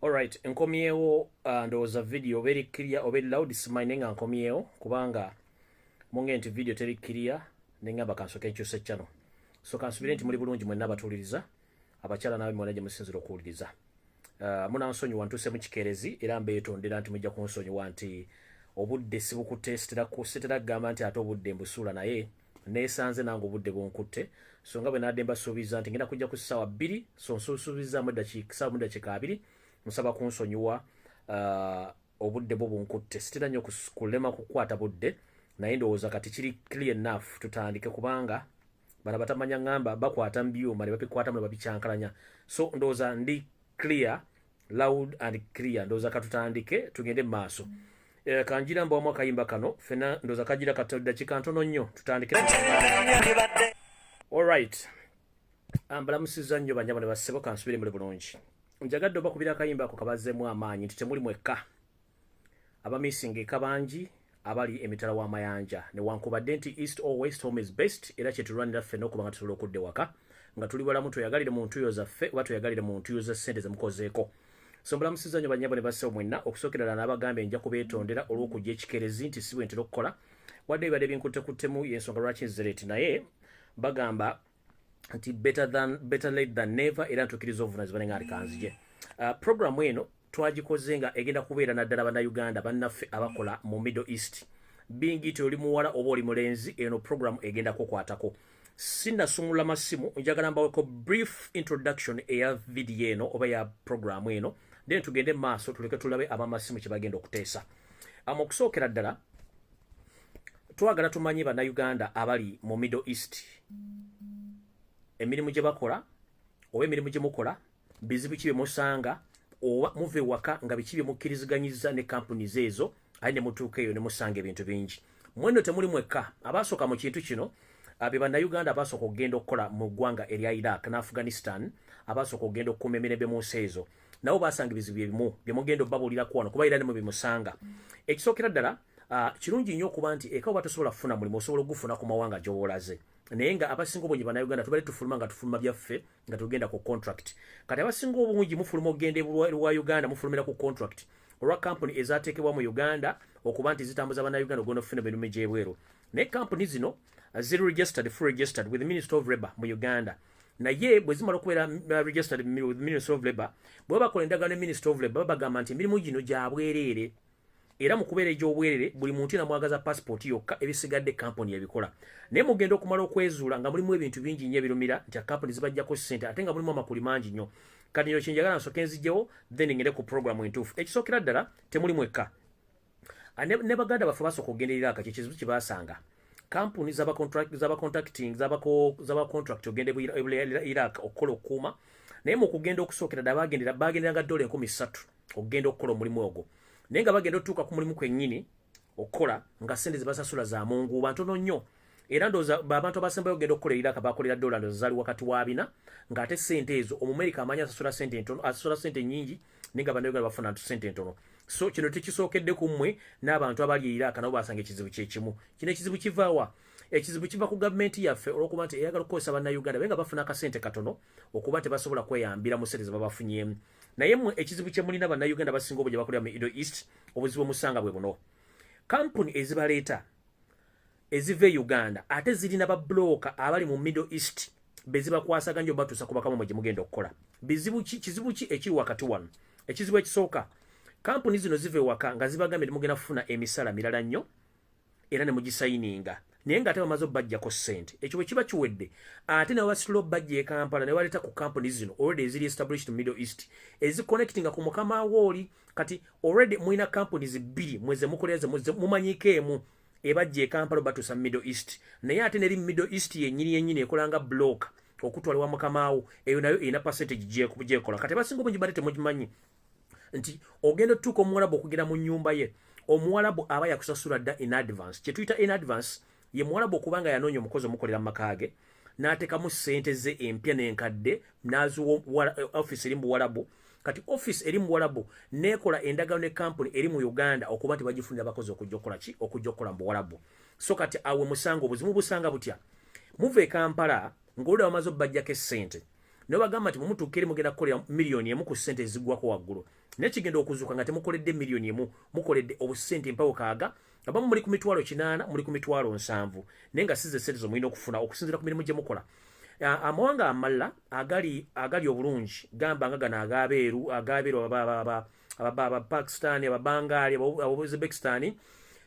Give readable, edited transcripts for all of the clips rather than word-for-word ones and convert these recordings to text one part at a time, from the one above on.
Alright, nkomyewo. Ndowooza video oba eri clear oba eri loud, simanyi, naye nga nkomyewo kubanga munge nti video teri clear, nengamba kansooke nkyuse channel. So kansubire nti muli bulungi mwenna abatuwuliriza, abakyala n'abaami mwena gye musinzira okuwuliriza. Munansonyiwa, ntuuse mu kikeerezi era mbeetondera nti mujja kunsonyiwa nti obudde sibukutte. Sitera kugamba nti ate obudde mbusuula, naye neesanze nange obudde bunkutte. So nga bwe nadde mbasuubiza nti ngenda kujja ku ssaawa 2, so nsuubizaamu ssaawa mu ddakiika 20. Nsaba kunsonyiwa, obudde bwo bunkutte. Sitera nnyo kulema kukwata budde, naye ndowooza kati kiri clear enough, tutandike, kubanga bano batamanya ŋŋamba bakwata mu byuma ne babikwatamu ne babikyankalanya. So ndowooza ndi clear, loud and clear. Ndowooza katutandike, tugende mu maaso. Kanjira mbawamu akayimba kano fena, ndowooza kagira kati ddakiika ntono nnyo, tutandike. Alright, mbalamusizza nnyo banyabo ne bassebo, kansubire muli bulungi. Njagadde obakubira akayimba ako kabazzeemu amaanyi nti temuli mwekka, abamisinga eka bangi abali emitala w'amayanja, newankubadde nti east or west, home is best. Era kyetulwanira ffenna okuba nga tusobola okudda ewaka nga tuli balamu, tweyagalire mu ntuyo zaffe oba tweyagalire mu ntuyo za ssente zemukozeeko. So mbalamusizza nnyo bannyabo ne bassebo mwenna. Okusookera ddala n'abagambye nja kubeetondera olw'okujja ekikerezi nti si bwe ntera okukola, wadde ebibadde binkuttekuttemu, y'ensonga lwaki nzireti, naye bagamba nti better late than never, era ntuukiriza obuvunanyizibwa ne nga kanzije. Programu eno twagikoze nga egenda kubeera naddala Bannayuganda bannaffe abakola mu Middle East. Bingi ti oli muwala oba oli mulenzi, eno programu egenda kukwatako. Sinnasumulula masimu, njagala mbaweko brief introduction eya video eno oba ya programu eno, then tugende mu maaso, tuleke tulabe abamasimu kye bagenda okuteesa. Okusookera ddala twagala tumanye Bannayuganda abali mu Middle East emirimu gye bakola oba emirimu gye mukola, bizibu ki bye musanga, oba muva ewaka nga biki bye mukkiriziganyiza ne companies ezo, aye ne mutuuka eyo ne musanga ebintu bingi. Mwenno temuli mwekka. Abasooka mu kintu kino be Bannayuganda abasooka okugenda okukola mu ggwanga erya Iraq ne Afghanistan, abasooka okugenda okukuuma emirembe mu nsi ezo, nabo basanga ebizibu byebimu bye mugenda obbabuulirako wano, kuba era ne mwe bimusanga. Ekisookera ddala, kirungi nnyo okuba nti eka oba tosobola kufuna mulimu, osobola ogufuna ku mawanga gy'oba olaze, naye nga abasinga obungi Bannayuganda tubadde tufuluma nga tufuluma byaffe nga tugenda ku contract. Kati abasinga obungi mufuluma okugenda ebweru wa Uganda, mufulumira ku contract olwa kampuni ezateekebwa mu Uganda okuba nti zitambuza Bannayuganda ogenda okufuna emirimu gy'ebweru. Naye kampuni zino ziri registered, full registered with the Ministry of Labor mu Uganda. Naye bwe zimala okubeera registered with the Ministry of Labor, bwe bakola endagaano ne Ministry of Labor, babagamba nti emirimu gino gya bwereere, era mu kubeera egy'obwerere buli muntu namwagaza passport yokka, ebisigadde kampuni ebikola. Naye mugenda okumala okwezuula nga mulimu ebintu bingi nnyo ebirumira nti kampuni zibajjako ssente, ate nga mulimu amakuli mangi nnyo. Kati nyo kyenjagala nsooke nzijjewo, then ngende ku programu entuufu. Ekisookera ddala, temuli mwekka. Ne baganda baffe basooka okugenda Iraq, kyekizibu kye basanga, kampuni zaba contracting, zaba contract ogenda Iraq okukola okukuuma. Naye mu kugenda okusookera ddala bagenderanga dola 3000 okugenda okukola omulimu ogwo, naye nga bagenda otuuka ku mulimu kwennyini okukola nga sente zebasasula za munguuba ntono nnyo. Era ndowooza abantu abasembayo ogenda okukola Iraq bakolera dola ndowooza zaali wakati wa 40, ng'ate sente ezo Omumerika amanyi asasula sente entono, asasula sente nnyingi, naye nga Bannayuganda bafuna sente entono. So kino tekisookedde ku mmwe, n'abantu abali e Iraq nabo basanga ekizibu kyekimu. Kino ekizibu kivaawa? Ekizibu kiva ku gavumenti yaffe, olw'okuba nti eyagala okukozesa Bannayuganda baye nga bafuna akasente katono okuba nti basobola kweyambira mu sente ze babafunyeemu. Naye mmwe ekizibu kye mulina, Bannayuganda basinga obwo gye bakolera mu Middle East, obuzibu omusanga bwe buno: kampuni ezibaleeta eziva e Uganda ate zirina ba broker abali mu Middle East bezibakwasaganya obatuusa ku bakama mwe gye mugenda okukola. Bizibu ki, kizibu ki ekiri wakati wano? Ekizibu ekisooka, kampuni zino ziva ewaka nga zibagambye nti mugenda kufuna emisala mirala nnyo, era ne mugisayininga, naye ng'ate bamaze obbajjako ssente. Ekyo bwe kiba kiwedde, ate ne babasitula obbajja e Kampala ne baleeta ku kampuni zino already eziri established mu Middle East, eziconnectinga ku mukama wooli. Kati already mulina companies bbiri mweze mukolera, ze mumanyiiko, emu ebajja e Kampala batuusa mu Middle East, naye ate neri mu Middle East yennyini yennyini ekola nga broker okutwalibwa mukamaawo, eyo nayo erina percentage gyekola. Kati abasinga obungi bate temugimanyi nti ogenda otutuuka Omuwalabu okugenda mu nnyumba ye, Omuwalabu aba yakusasula dda in advance. Kyetuyita in advance ye Muwalabu okuba nga yanoonya omukozi omukolera mu maka ge, n'ateekamu ssente ze empya n'enkadde, n'aziwa office eri mu Buwalabu. Kati office eri mu Buwalabu neekola endagaano ne kampuni eri mu Uganda okuba nti bagifunira abakozi okujja okukola ki? Okujja okukola mu Buwalabu. So kati awe musanga obuzibu busanga butya? Muva e Kampala ng'oludda bamaze obbajjako essente. Naye bagamba nti mumutuuka eri mugenda kukolera 1 million ku ssente ezigwako waggulu, naye kigenda okuzuuka nga temukoledde 1 million, mukoledde obusente mpawo kaaga. Abamu muli ku 800,000, muli ku 70,000, naye nga size sente zomulina okufuna okusinziira ku mirimu gye mukola. Amawanga amalala agali obulungi, gamba nga gano agabeeru, Abapakistan, Ababangali, Abauzbekistan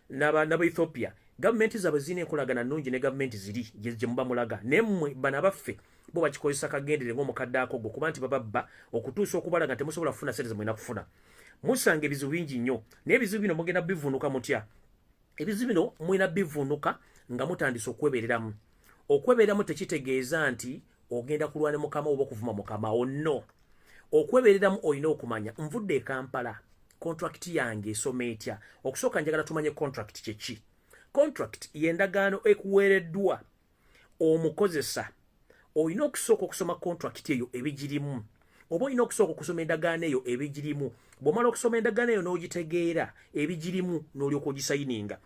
n'Abaethiopia, gavumenti zaabwe zirina enkolagana nnungi ne gavumenti ziri gye muba mulaga. Naye mmwe bano abaffe bo bakikozesa kagendere ng'omukadde akogo, kuba nti bababba okutuusa okubalaga temusobola kufuna sente ze mulina kufuna. Musanga ebizibu bingi nnyo, naye ebizibu bino mugenda bivunuka mutya? Ebizibu bino mulina bivunuka nga mutandise okwebereramu. Okwebereramu tekitegeeza nti ogenda kulwana mukama oba okuvuma mukama wo, no. Okwebereramu olina okumanya, nvudde e Kampala, contract yange esoma etya? Okusooka njagala tumanye contract kyeki. Contract yendagaano ekuweereddwa omukozesa. Olina okusooka okusoma contract eyo ebigirimu, oba olina okusooka okusoma endagaano eyo ebigirimu. Bw'omala okusoma endagaano eyo n'ogitegeera ebigirimu, n'olyoka ogisayininga.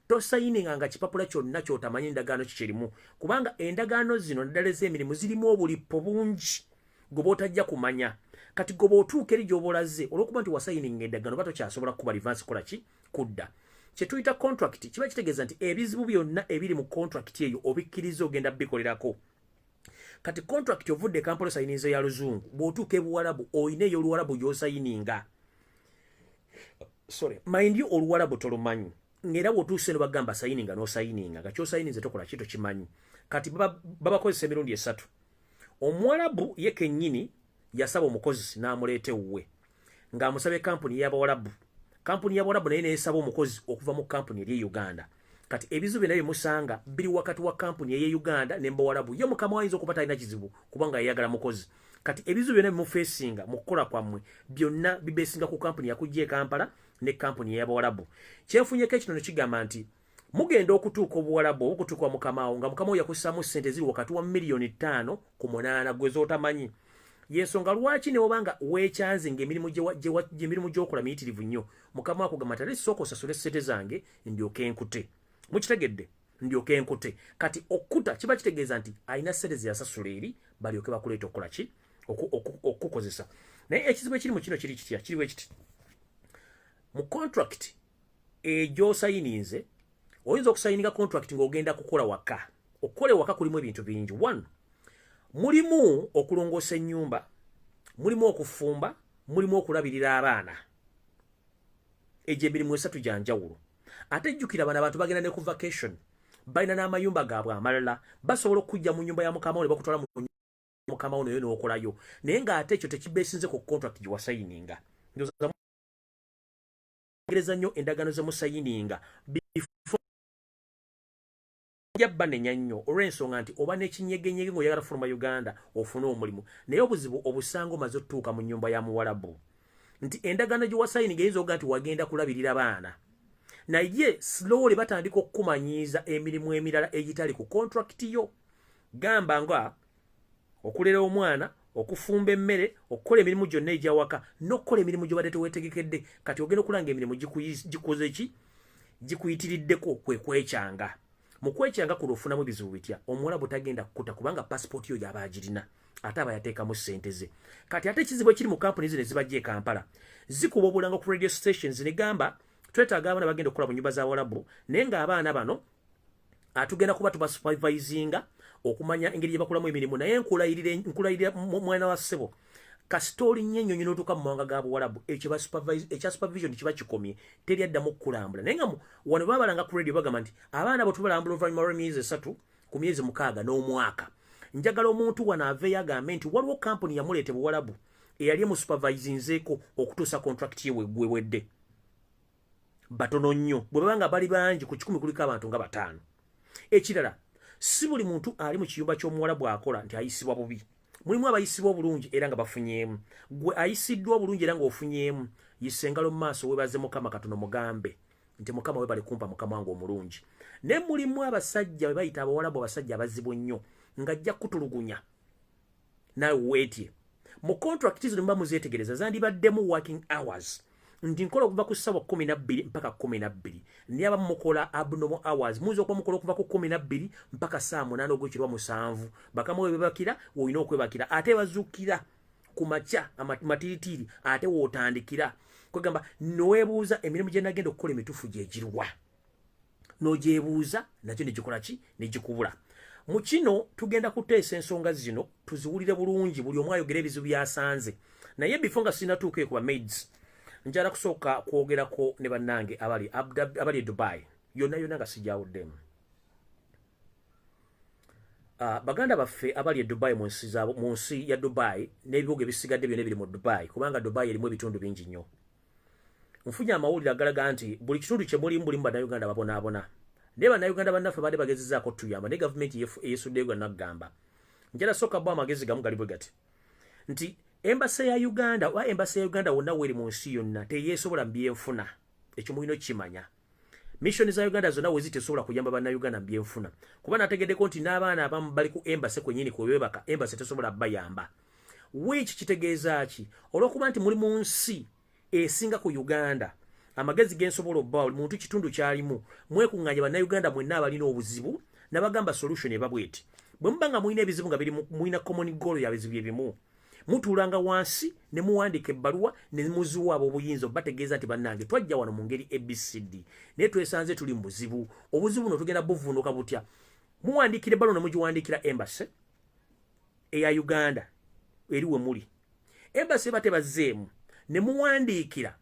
Tosayininga nga kipapula kyonna ky'otamanyi endagaano kikirimu, kubanga endagaano zino naddala ez'emirimu zirimu obulippo bungi gwe bw'otajja kumanya. Kati gwe bw'otuuka eri gy'oba olaze, olw'okuba nti wasayininga endagaano, oba tokyasobola kukuba reverse. Kola ki? Kudda. Kye tuyita contract kiba kitegeeza nti ebizibu byonna ebiri mu contract eyo obikkiriza, ogenda bikolerako. Kati contract, ovudde e Kampala, osayininza ya Luzungu. Bw'otuuka ebuwalabu, olina ey'Oluwalabu gy'osayininga. Sorry, mind you, Oluwalabu tolumanyi, ng'era bw'otuuse eno bagamba sayininga, n'osayininga nga ky'osayininze tokola ki? Tokimanyi. Kati babakozesa emirundi esatu. Omuwalabu ye kennyini yasaba omukozi n'amuleeta ewuwe ng'amusaba ekampuni y'Abawalabu. Kampuni y'Abawalabu naye neesaba omukozi okuva mu kampuni eri e Uganda. Kati ebizibu byonna byemusanga biri wakati wa kampuni eye Uganda ne Mbawalabu. Ye mukama wayinza okuba talina kizibu kubanga yayagala mukozi. Kati ebizibu byonna bimufeesinga mu kukola kwammwe byonna bibeesinga ku kampuni yakujja e Kampala ne kampuni ey'Abawalabu. Kyenfunyeko ekitono kigamba nti mugenda okutuuka Obuwalabu oba okutuuka mukamawo nga mukamawo yakussaamu ssente ziri wakati wa 5 million ku 8 gwe z'otamanyi. Yensonga lwaki ne wobanga weekyanze ng'emirimu emirimu gy'okola miyitirivu nnyo, mukama akugamba nti ate sooka osasule ssente zange ndyoke nkute. Mukitegedde? Ndyoke nkute. Kati okkuta kiba kitegeeza nti alina ssente ze yasasula eri balyoke bakuleeta okukola ki? Okukozesa. Naye ekizibu ekiri mu kino kiri kitya? Kiri bwe kiti: mu contract egyosayininze, oyinza okusayininga contract ng'ogenda kukola waka. Okukola ewaka kulimu ebintu bingi. One, mulimu okulongoosa ennyumba, mulimu okufumba, mulimu okulabirira abaana. Egyo emirimu esatu gya njawulo. Ate jjukira, bano abantu bagenda ne ku vacation, balina n'amayumba gaabwe amalala. Basobola okujja mu nyumba ya mukama wo ne bakutwala mu mukama wo naye n'okolayo, naye ng'ate ekyo tekibeesinze ku contract gye wasayininga. Ndowooza nnyo endagaano ze musayininga before banenya nnyo, olw'ensonga nti oba n'ekinyegenyege ng'oyagala fuluma Uganda ofune omulimu, naye obuzibu obusanga omaze otutuuka mu nnyumba ya muwalabu, nti endagaano gye wasayininga eyinza okuga nti wagenda kulabirira baana, naye slowly batandika okukumanyiiza emirimu emirala egitali ku contract yo, gamba nga okulera omwana, okufumba emmere, okukola emirimu gyonna egyawaka n'okukola emirimu gyobadde teweetegekedde. Kati ogenda okulanga emirimu gikoze ki? Gikuyitiriddeko. Kwe kwekyanga. Mu kwekyanga kuno ofunamu ebizibu bitya? Omuwalabu tagenda kukuta kubanga pasipooti yo yaba agirina, ate aba yateekamu ssente ze. Kati ate ekizibu ekiri mu kampuni zino ezibajja e Kampala, zikuba obulango ku radio stations ne gamba twetaaga abaana bagenda okukola mu nyumba za walabu, naye ng'abaana bano atugenda kuba tubasupervisinga okumanya engeri gye bakolamu emirimu. Naye nkulayirira, mwana wa ssebo, kasita olinnya ennyonyi n'otuuka mu mawanga ga Buwalabu, ekyo ekya supervision kiba kikomye, teri addamu okukulambula. Naye nga wano babalanga ku radio, bagamba nti abaana bo tubalambula oluvannyuma lw'emyezi 3 ku myezi 6 n'omwaka. Njagala omuntu wano aveeyo agambe nti waliwo kampuni yamuleeta Buwalabu eyali emusupervisinzeeko okutuusa contract ye weggwewedde. Batono nnyo. Bwe baba nga bali bangi, ku 100 kuliko abantu nga bataano. Ekirala, si buli muntu ali mu kiyumba ky'omuwala bw'akola nti ayisibwa bubi. Mulimu abayisibwa obulungi era nga bafunyeemu. Gwe ayisiddwa obulungi era ng'ofunyeemu, yisa engalo mu maaso, weebaze Mukama katono, mugambe nti, "Mukama, webale kumpa mukama wange omulungi." Naye mulimu abasajja bwe bayita Abawalabu, abasajja abazibu ennyo, ng'ajja kutulugunya naawe weetye. Mu contract zino muba muzeetegereza, zandibaddemu working hours. Nti nkola okuva ku ssaawa 12 mpaka 12, naye abamu mukola abnormal hours. Muyinza okuba mukola okuva ku 12 mpaka saa 8 ogwekirwa 7. Bakama we bebakira, olina okwebakira, ate bazuukira ku makya matiritiri, ate wootandikira. Kwegamba noweebuuza emirimu gye nagenda okukola emituufu gyegirwa, n'ogyebuuza nakyo negikola ki, negikubula. Mu kino tugenda kuteesa ensonga zino tuziwulire bulungi, buli omu ayogera ebizibu byasanze. Naye before nga sinatuuka eyo ku ba maids, njala kusooka kwogerako ne bannange abali e Dubai yonna yonna nga sijawuddemu. Baganda baffe abali e Dubai, mu nsi ya Dubai n'ebibuga ebisigadde byonna ebiri mu Dubai, kubanga Dubai erimu ebitundu bingi nnyo, nfunye amawulire agalaga nti buli kitundu kye mulimu, bulimu Bannayuganda babonaabona. Naye Bannayuganda bannaffe baadde bagezezaako tuyamba, naye gavumenti eyesuddeyo ganaggamba. Njala sooka bo amagezi gamu gali bwe gati nti embassy ya Uganda oba embassy ya Uganda wonna weeri mu nsi yonna teyeesobola mu byenfuna. Ekyo mulina okukimanya. Mission za Uganda zonna wezi tesobola kuyamba Bannayuganda mu byenfuna, kuba nategeddeko nti n'abaana abamu bali ku embassy kwennyini kwe beebaka, embassy tesobola bayamba. Which kitegeeza ki? Olw'okuba nti muli mu nsi esinga ku Uganda, amagezi gensobola obba buli muntu kitundu kyalimu, mwekuŋŋaanye Bannayuganda mwenna abalina obuzibu. Nabagamba solution eba bweti: bwe muba nga mulina ebizibu nga biri mulina common goal ya bizibu ebimu, mutuulanga wansi ne muwandiika ebbaluwa ne muziwa ab'obuyinza, obategeeza nti bannange, twajja wano mu ngeri ABCD, naye twesanze tuli mu buzibu, obuzibu buno tugenda buvunuka butya? Muwandiikira ebbaluwa ne mugiwandiikira embassy eya Uganda eri we muli. Embassy eba tebazzeemu, ne muwandiikira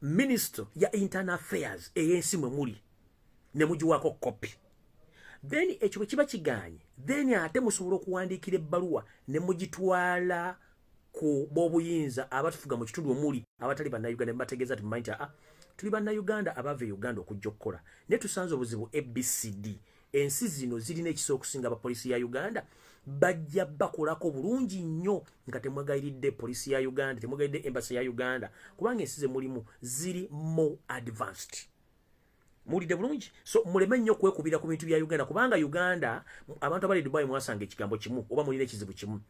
minister ya internal affairs ey'ensi mwe muli ne mugiwaako kopi. Then ekyo bwe kiba kiganye, then ate musobola okuwandiikira ebbaluwa ne mugitwala ku b'obuyinza abatufuga mu kitundu omuli abatali Bannayuganda, ne bategeeza nti mumanyi nti aa tuli Bannayuganda abava e Uganda okujja okukola, naye tusanze obuzibu ABCD. Ensi zino zirina ekisa okusinga abapoliisi ya Uganda, bajja bakolako bulungi nnyo nga temwegayiridde poliisi ya Uganda, temwegayiridde embassy ya Uganda, kubanga ensi ze mulimu ziri more advanced. Muwulidde bulungi? So muleme nnyo okwekubira ku bintu bya Uganda, kubanga Uganda, abantu abali Dubai mwasanga ekigambo kimu oba mulina ekizibu kimu.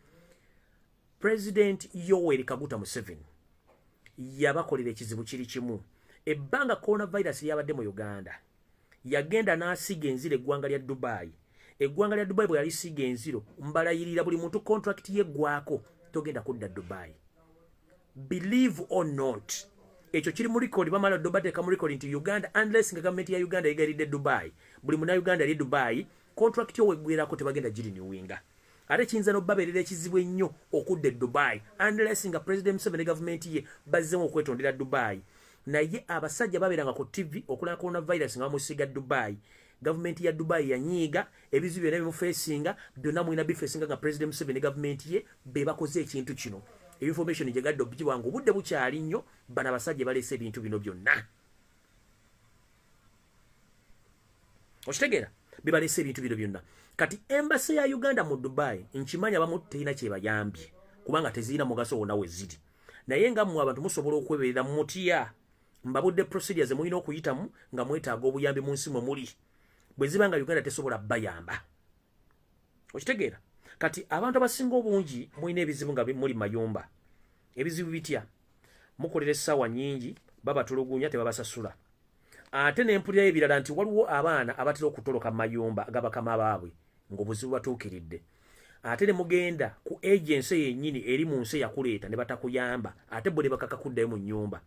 President Yoweri Kaguta Museveni yabakolera ekizibu kiri kimu. Ebbanga coronavirus lyabadde mu Uganda, yagenda n'asiga enziro eggwanga lya Dubai. Eggwanga lya Dubai bwe yalisiiga enziro, mbalayirira, buli muntu contract yeggwako, togenda kudda Dubai, believe or not. Ekyo kiri mu record, bamala ddo bateeka mu record nti Uganda, unless nga gavumenti ya Uganda yegayiridde Dubai, buli Munauganda ali Dubai contract yo weggwerako tebagenda girenewinga. Ate kiyinza n'obbabeerera ekizibu ennyo okudda e Dubai unless nga President Museveni ne gavumenti ye bazzemu okwetondera Dubai. Naye abasajja babeeranga ku TV okulanga coronavirus nga bamusiiga Dubai. Gavumenti ya Dubai yanyiiga. Ebizibu byonna bimufeesinga byonna mulina bifeesinga nga President Museveni ne gavumenti ye be bakoze ekintu kino. Information gyegadde obugibwanga obudde bukyali nnyo, bano abasajja baleese ebintu bino byonna. Okitegeera? Bebaleese ebintu bino byonna. Kati embassy ya Uganda mu Dubai, nkimanya abamu terina kyebayambye kubanga tezirina mugaso wonna we ziri, naye nga mmwe abantu musobola okweberera mutya? Mbabudde procedures zemulina okuyitamu nga mwetaaga obuyambi mu nsi mwe muli bwe ziba nga Uganda tesobola bayamba. Okitegeera? Kati abantu abasinga obungi mulina ebizibu nga muli mayumba. Ebizibu bitya? Mukolera essaawa nnyingi, babatulugunya, tebabasasula. Ate nempulirayo ebirala nti waliwo abaana abatera okutoloka mu mayumba gabakama baabwe ng'obuzibu batuukiridde. Ate ne mugenda ku agency yennyini eri mu nsi eyakuleeta ne batakuyamba, ate bo ne bakaka kuddayo mu nnyumba.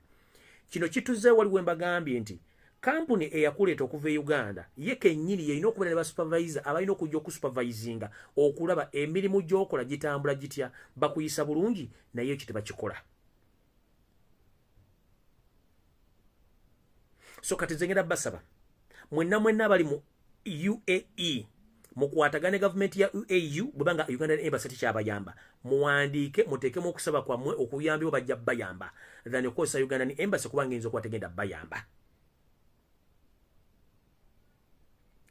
Kino kituze waliwo embagambye nti kampuni eyakuleeta okuva e Uganda ye kennyini yerina okubeera ne basupervisor abalina okujja okusupervisinga okulaba emirimu gy'okola gitambula gitya, bakuyisa bulungi, naye ekyo tebakikola. So kati nze ngenda basaba mwenna mwenna abali mu UAE mukwatagane gavumenti ya UAU. Bwebanga Uganda Embassy tekyabayamba, muwandiike, muteekemu okusaba kwammwe okuyambibwa, bajja bayamba than okukozesa Uganda Embassy, kubanga eyinza okuba tegenda bayamba.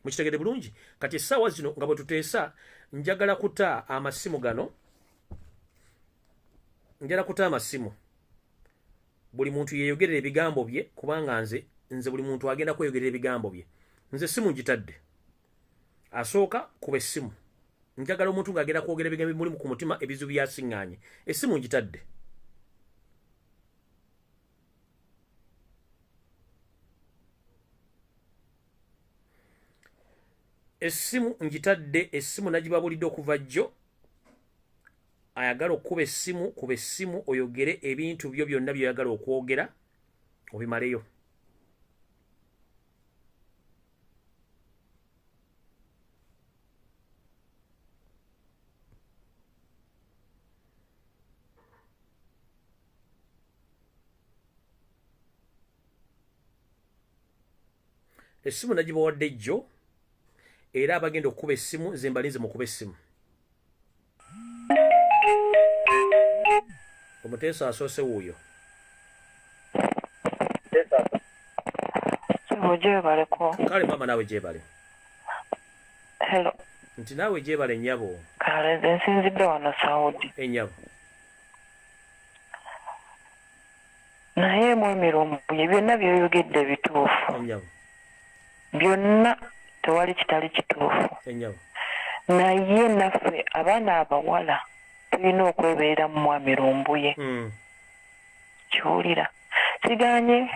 Mukitegedde bulungi? Kati essaawa zino nga bwe tuteesa, njagala kuta amasimu gano, njagala kuta amasimu, buli muntu yeeyogerera ebigambo bye, kubanga nze buli muntu agenda kweyogerera ebigambo bye. Nze simu ngitadde, asooka kuba essimu. Njagala omuntu ng'agenda kwogera ebigambo bimulimu ku mutima, ebizibu byasiŋŋaanye. Essimu ngitadde. Essimu ngitadde, essimu nagibabulidde okuva jjo. Ayagala okukuba essimu, kuba essimu oyogere ebintu byo byonna by'oyagala okwogera obimaleyo. Essimu nagibawadde jjo, era abagenda okukuba essimu nze mbalinze mukuba essimu. Omuteesa asoose wuuyo. Gyebaleko. Kale maama, naawe gyebale. Hello. Nti naawe gyebale, nnyabo. Kale, nze nsinzidde wano Saudi. Ennyabo. Naye mwami Lumbuye, byonna byoyogedde bituufu. Ennyabo. Byonna, tewali kitali kituufu. Ennyabo. Naye naffe abaana abawala tulina okwebeera mu mwami Lumbuye. Kiwulira siganye.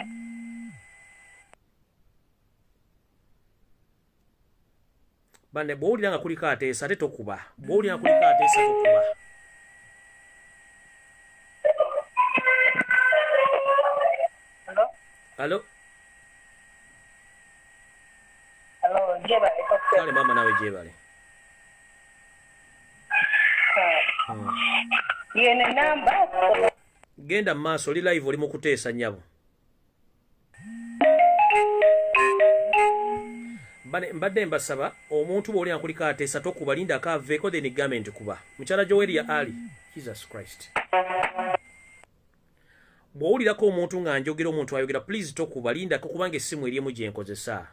Bane, bw'owulira nga kuliko ateesa ate tokuba. Bw'owulira nga kuliko ateesa tokuba. Hello. Kale maama, naawe gyebale. Yene namba. Genda mu maaso, oli live, oli mu kuteesa, nnyabo. Bane, mbadde mbasaba, omuntu bw'oli nkuliko ateesa tokuba, lindako aveeko, then gambe nti kuba. Mukyala Joweria Ali, Jesus Christ, bw'owulirako omuntu nga njogera, omuntu ayogera, please tokuba, lindako, kubanga essimu eri emu gye nkozesa.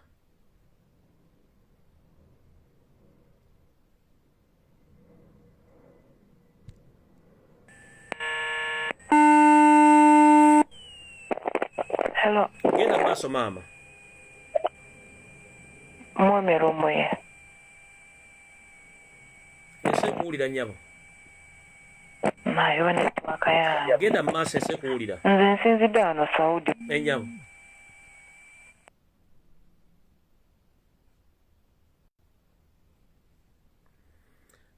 Hello. Genda mu maaso, maama. Mwami Lumbuye. Ensi ekuwulira, nnyabo. Naye network yange. Genda mu maaso, ensi ekuwulira. Nze nsinzidde wano Saudi. Ennyabo.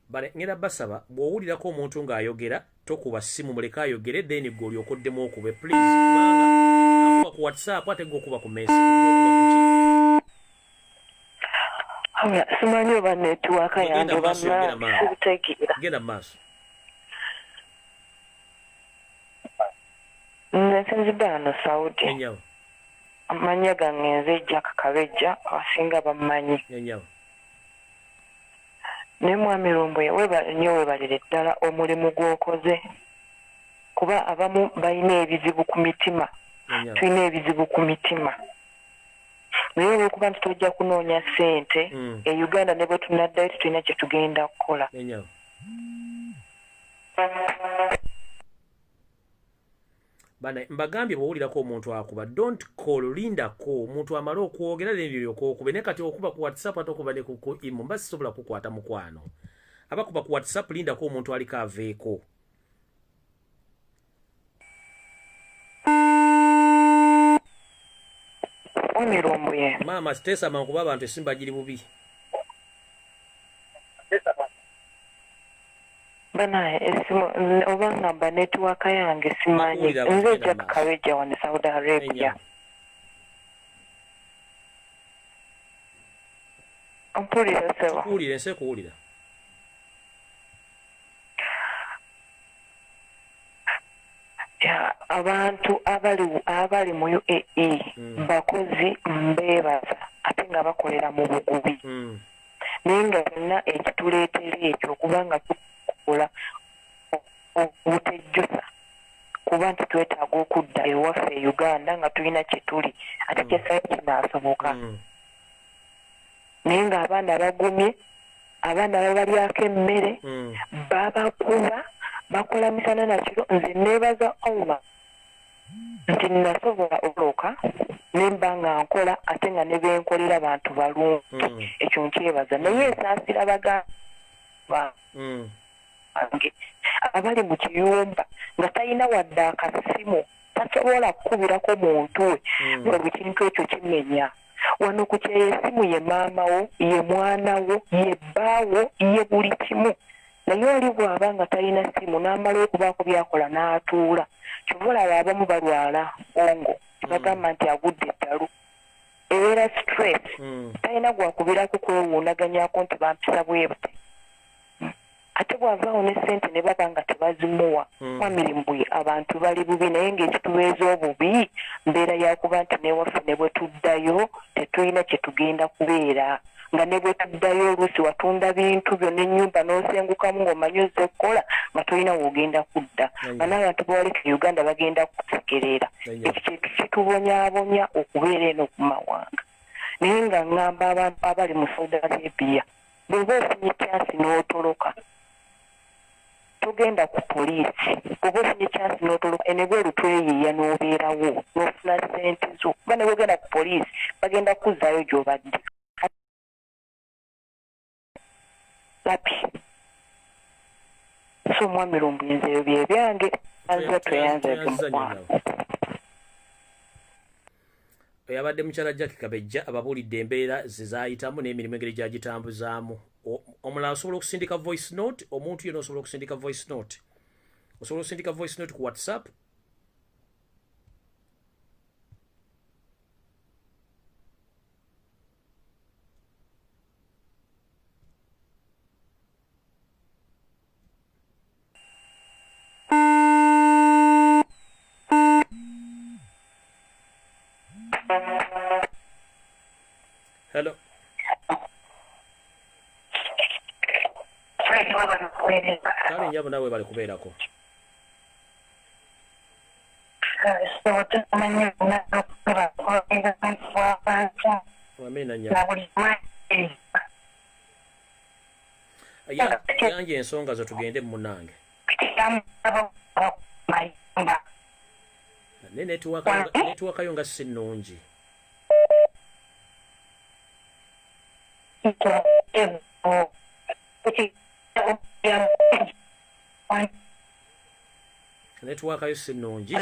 Bale, ngenda basaba, bw'owulirako omuntu ng'ayogera tokuba ssimu, muleke ayogere, then gwe olyoka oddemu okube, please, kubanga akuba ku WhatsApp ate gwe okuba ku message, okuba ku ki? Wabula simanyi oba network Genda yange. mu maaso, yogera, maama. Sibitegeera. Genda mu maaso. Nze nsinzidde wano Saudi. Ennyabo. Amannya gange nze Jack Kabejja, abasinga bammanyi. Ennyabo. Naye mwami Lumbuye, weebale nnyo, weebalire ddala omulimu gw'okoze, kuba abamu balina ebizibu ku mitima. Ennyabo. Tulina ebizibu ku mitima, naye olwokuba nti tojja kunoonya ssente e Uganda, ne bwe tunaddayo tetulina kye tugenda kukola. Ennyabo. Bana, mbagambye, bw'owulirako omuntu akuba, don't call, lindako omuntu amale okwogera, then olyoka okube. Naye kati okuba ku WhatsApp ate okuba ne ku imo, mba sisobola kukwata, mukwano. Abakuba ku WhatsApp, lindako omuntu aliko aveeko. Mwami Lumbuye. Maama, siteesa mangu kuba abantu esimba giri bubi. Banaye, esimu oba ngamba network yange, simanyi. Bakuwulira, Nze bagenda Jack mu maaso. Kabejja wano Saudi Arabia. Ennyabo. Ompulira, ssebo? Kuwulira, ensi ekuwulira. Ya, abantu abali mu UAE bakozi, mbeebaza, ate nga bakolera mu bugubi. Naye nga byonna ekituleetera ekyo okubanga tukola obutejjusa, kuba nti twetaaga okudda ewaffe e Uganda nga tulina kye tuli, ate kyesayo kinaasoboka. Naye ng'abaana bagumye, abaana babalyako emmere, babakuba, bakola misana na kiro. Nze neebaza Allah nti nasobola okuloka ne mba nga nkola, ate nga ne benkolera bantu balungi. Ekyo nkyebaza, naye nsaasira baganda bange abali mu kiyumba nga talina wadde akasimu, tasobola kukubirako muntu we. Nga buli kintu ekyo kimenya. Wano ku kyeyo essimu ye maama wo, ye mwana wo, ye bbaawo, ye buli kimu. Naye oli bw'aba nga talina ssimu n'amala okubaako by'akola n'atuula, kyova olaba abamu balwala ongo, bagamba nti agudde eddalu. Ebeera stress, talina gwakubirako kwewuunaganyako nti bampisa bwe buti. Ate bw'avaawo ne ssente ne baba nga tebazimuwa. Mwami abantu bali bubi, naye ng'ekitubeeza obubi mbeera yakuba nti n'ewaffe ne bwe tuddayo tetulina kye tugenda kubeera. Nga ne bwe tuddayo oluusi watunda bintu byo n'ennyumba n'osengukamu ng'omanyi ozze kukola nga tolina w'ogenda kudda. Nga n'abantu bawaleka e Uganda bagenda kusekerera. Ekyo kintu kitubonyaabonya okubeera eno ku mawanga. Naye nga ŋŋamba abantu abali mu Saudi Arabia, bw'oba ofunye chance n'otoloka, togenda ku poliisi. Bw'oba ofunye chance n'otoloka, enebweru tweyiiya n'obeerawo n'ofuna ssente zo. Kuba ne bw'ogenda ku poliisi bagenda kukuzzaayo gy'obadde. Lapi. So mwami Lumbuye nze ebyo bye byange, anze tweyanze mukwano. Yabadde mukyala Jackie Kabejja ababuulidde embeera ze zaayitamu n'emirimu engeri gy'agitambuzaamu. Omulala osobola okusindika voice note, omuntu yenna osobola okusindika voice note. Osobola okusindika voice note ku WhatsApp. Hello. Kale nnyabo naawe bali kubeerako. Amiina nnyabo. Yanje ensonga zo tugende munnange. Ne netiwaka yo nga si nnungi. Netiwaka yo si nnungi.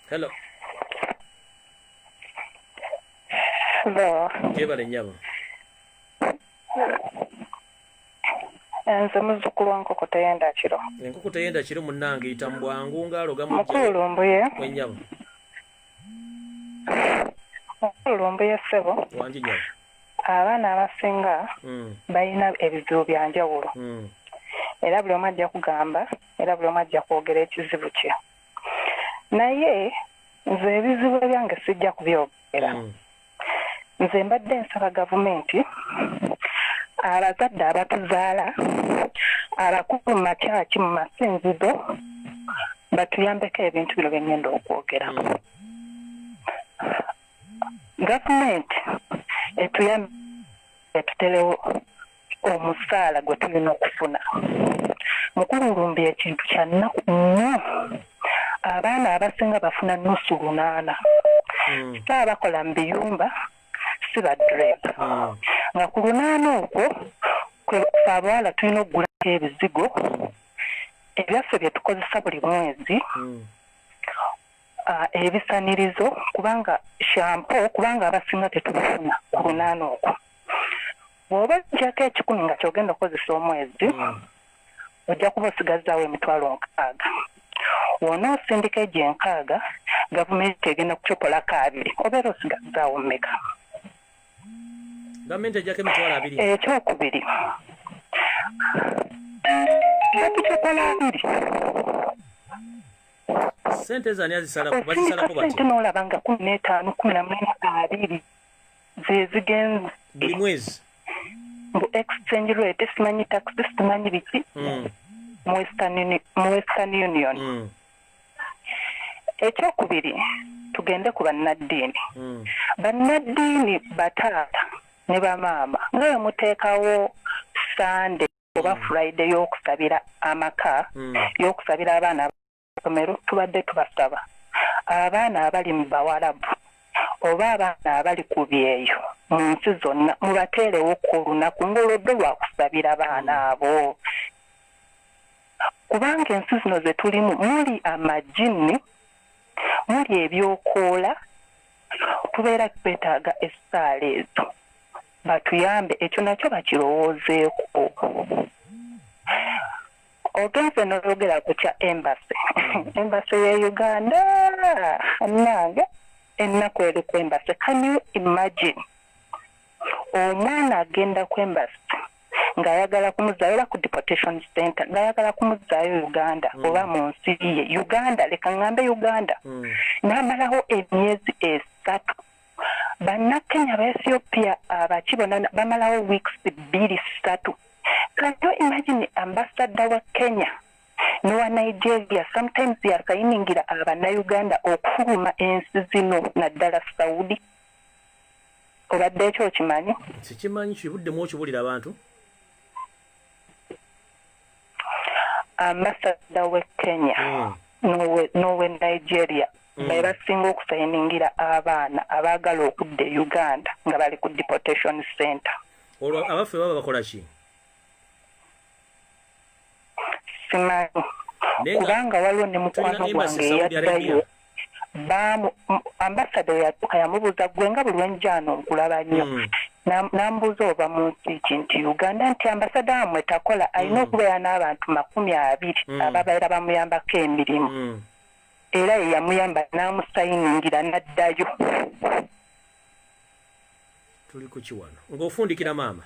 Hello. Hello. Jebale nnyabo. Nze muzzukulu wa Nkoko Teyenda Kiro. Enkoko Teyenda Kiro munnange yita mu bwangu ng'aloga mujja. Mukulu Lumbuye. Wennyabo. Mukulu Lumbuye ssebo. Wangi nnyabo. Abaana abasinga balina ebizibu bya njawulo. Era buli omu ajja kugamba, era buli omu ajja kwogera ekizibu kye. Naye nze ebizibu ebyange sijja kubyogera. Nze mbadde nsaba gavumenti, abazadde abatuzaala, abakulu mu makyaki, mu masinzizo, batuyambeko ebintu bino bye ngenda okwogera. Gavumenti etuyambe etuterewo omusaala gwe tulina okufuna. Mukulu Lumbuye ekintu kya nnaku nnyo. Abaana abasinga bafuna nusu 8. Si abakola mu biyumba, si ba driver. Nga ku 8 okwo ffe abawala tulina okugulako ebizigo ebyaffe bye tukozesa buli mwezi, ebisanirizo, kubanga shampoo, kubanga abasinga tetubifuna ku 8 okwo. Bw'oba ojjako 1,000 nga ky'ogenda okukozesa omwezi, ojja kuba osigazaawo emitwalo 60. W'onoosindika egyo 60, gavumenti egenda kucopolako 2, obeera osigazaawo mmeka? Gavumenti ejjako emitwalo 2. Ekyokubiri, batucopola 2. Ssente z'ani azisalako? Bazisalako batya? Ssente n'olaba nga 15, 18, 20 ze zigenze. Buli mwezi? Mbu exchange rate, simanyi tax, simanyi biki. Mu Western Union. Ekyokubiri, tugende ku bannaddiini. Bannaddiini bataata ne bamaama nga bwe muteekawo Sunday oba Friday y'okusabira amaka, y'okusabira abaana ab'essomero, tubadde tubasaba abaana abali mu Bawarabu Oba abaana abali ku byeyo mu nsi zonna mubateerewo ku olunaku ng'olwodde lwakusabira baana abo, kubanga ensi zino ze tulimu muli amajinni, muli ebyokoola, tubeera twetaaga essaala ezo batuyambe, ekyo nakyo bakirowoozeeko. Ogenze n'oyogera ku kya embassy, embassy ye Uganda, nange ennaku eri ku embassy. Can you imagine omwana agenda ku embassy ng'ayagala kumuzaayo oba ku deportation center ng'ayagala kumuzaayo Uganda oba mu nsi ye Uganda, leka ŋŋambe Uganda, n'amalawo emyezi 3. Bannakenya, ba Ethiopia, abaki bonna bamalawo weeks 2, 3. Can you imagine ambassador wa Kenya n'owa Nigeria sometimes yasayiningira abannayuganda okufuluma ensi zino, naddala Saudi? Obadde ekyo okimanyi? Sikimanyi, kibuddemu okibulira abantu. Ambassador we Kenya n'owe Nigeria be basinga okusayiningira abaana abaagala okudda e Uganda nga bali ku deportation center. Olwo abaffe baba bakola ki? Simanyi, kubanga waliwo ne mukwano gwange eyaddayo, ambassador yatuuka yamubuuza, gwe nga buli lwenjaano nkulaba nnyo, n'ambuuza ova mu nsi ki, nti Uganda, nti ambassador wammwe takola, alina okubeera n'abantu 20 ababeera bamuyambako emirimu, era ye yamuyamba n'amusayiningira n'addayo. Tuli ku kiwano ng'ofundikira maama.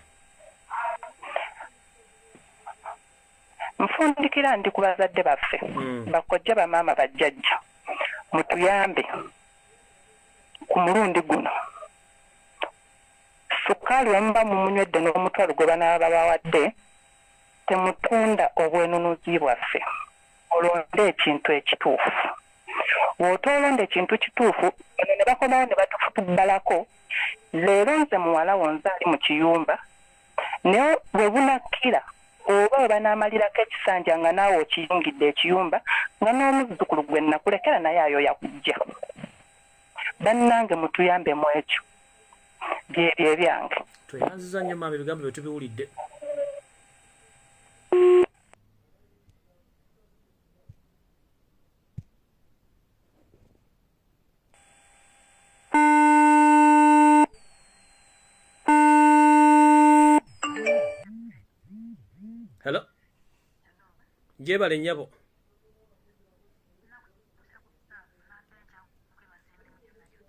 Nfundikira ndi ku bazadde baffe, bakojja, bamaama, bajjajja, mutuyambe ku mulundi guno. Sukaali wemuba mumunywedde n'omutwalo gwe banaaba babawadde, temutunda obwenunuzi bwaffe, olonde ekintu ekituufu. Bw'otoolonda ekintu kituufu, bano ne bakomawo ne batufutubbalako. Leero nze muwala wo nze ali mu kiyumba, naye bwe bunakkira oba bwe banaamalirako ekisanja nga naawe okiyingidde ekiyumba, nga n'omuzzukulu gwe nakulekera naye ayoya kujja. Bannange mutuyambe mu ekyo, byebyo ebyange. Tweyanziza nnyo maama, ebigambo bye tubiwulidde. Hello, gyebale nnyabo.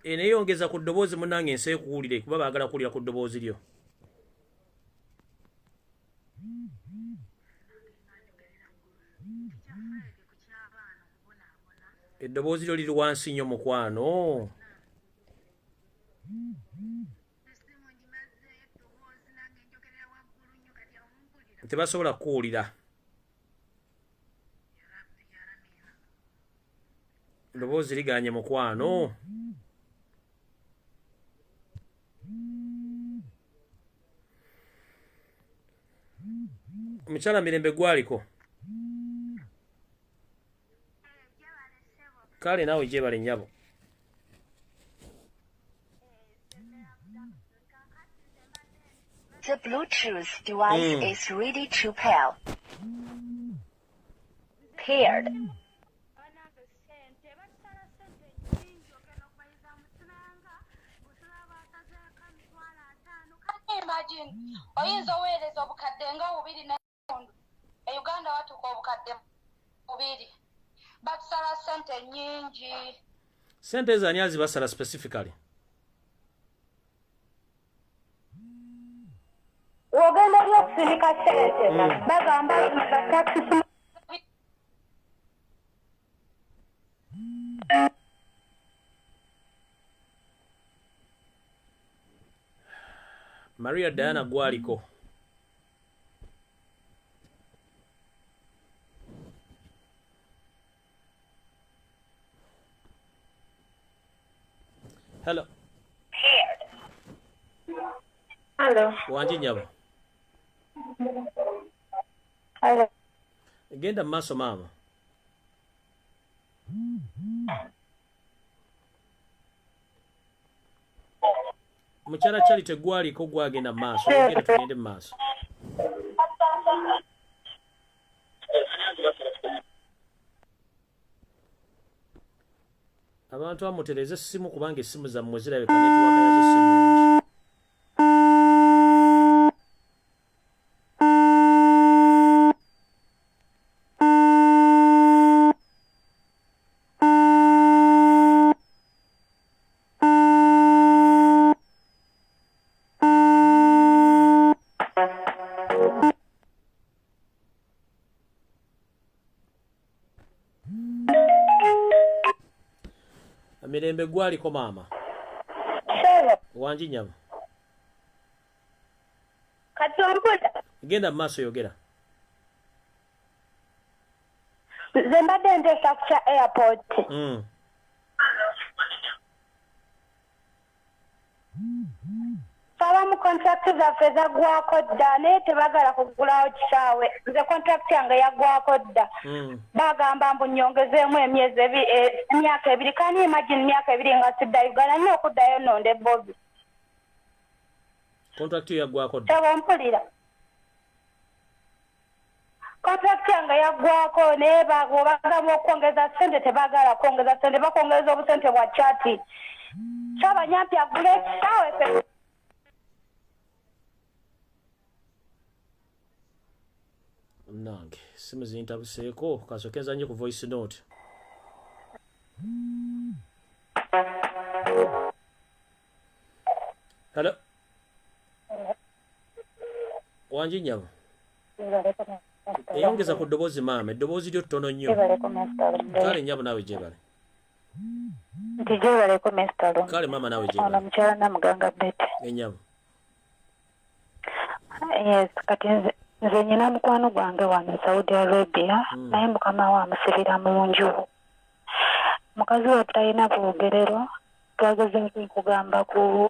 Eneyongeza ku ddoboozi munnange, ensi ekuwulire, kuba baagala kuwulira ku ddoboozi lyo. Eddoboozi lyo liri wansi nnyo mukwano. Tebasobola kukuwulira, eddoboozi liganye mukwano. Omukyala Mirembe gwaliko. Kale naawe gyebale nnyabo. The Bluetooth device is ready to pair. Paired. Imagine oyinza oweereza obukadde nga 2.5 e Uganda, watuuka obukadde 2, batusala ssente nnyingi. Sente ezo ani azibasala specifically? Wogenda ly okusindika ssente, bagamba bataxi. Maria Diana gwaliko. Hello. Hello. Wangi nnyabo. Hello. Genda mu maaso maama. Mukyala Charity gwaliko gwagenda mu maaso, ogenda tugende mu maaso. Abantu amutereze essimu kubanga essimu zammwe zirabika netiwaka yazo si nnungi. Mirembe gwaliko maama. Wangi nnyabo. Kati ompulira? Genda mu maaso yogera. Nze mbadde nteesa ku kya airport. Ffe abamu contract zaffe zaggwako dda naye tebagala kugulawo kisaawe. Nze contract yange yaggwako dda. Bagamba mbu nnyongezeemu emyezi emyaka 2. Can you imagine myaka 2 nga sidda Uganda? Nnina okuddayo nnonde Bobi. Contract yo yaggwako dda? Ssebo mpulira. Contract yange yaggwako naye bw'obagamba okwongeza ssente tebagala kwongeza ssente, bakwongeza obusente bwa kyati. Ssaabanyampi agule ekisaawe ffe. Nange simu zintabuseeko, kasooke nzanye ku voice note. Hello. Wangi nnyabo. Eyongeza ku ddoboozi maama, eddoboozi lyo ttono nnyo. Kale nnyabo naawe gyebale. Nti gyebaleko Mr. Lumbuye. Kale maama naawe gyebale. Ono mukyala Namuganga Betty. Ennyabo. Yes, kati nze nnyina mukwano gwange wano Saudi Arabia, naye mukama we amusibira mu nju. Mukazi we talina bwogerero, twagezaako okugamba ku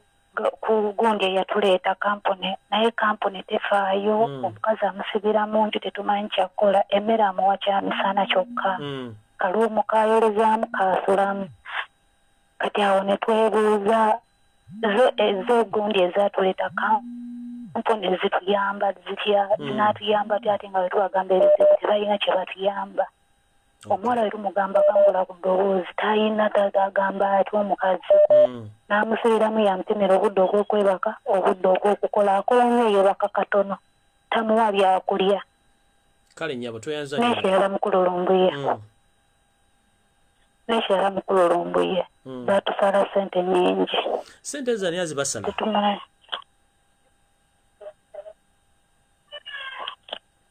gundi eyatuleeta kampuni, naye kampuni tefaayo, omukazi amusibira mu nju tetumanyi kyakukola, emmere amuwa kyamisana kyokka. Kaluumu kaayolezaamu kaasulamu. Kati awo ne twebuuza zo gundi ezaatuleeta kampuni zituyamba zitya, zinaatuyamba ty ate nga bwe tubagamba ebizibu tebalina kye batuyamba. Omuwala we tumugamba kangula ku ddoboozi talina agamba ati omukazi. N'amusibiramu yamutemera obudde obw'okwebaka, obudde obw'okukola, akola nnyo yeebaka katono, tamuwa byakulya. Kale nnyabo tweyanza nnyo. N'ekirala mukulu Lumbuye. N'ekirala mukulu Lumbuye. Baatusala ssente nnyingi. Ssente ezo ani azibasala? Tetumanyi.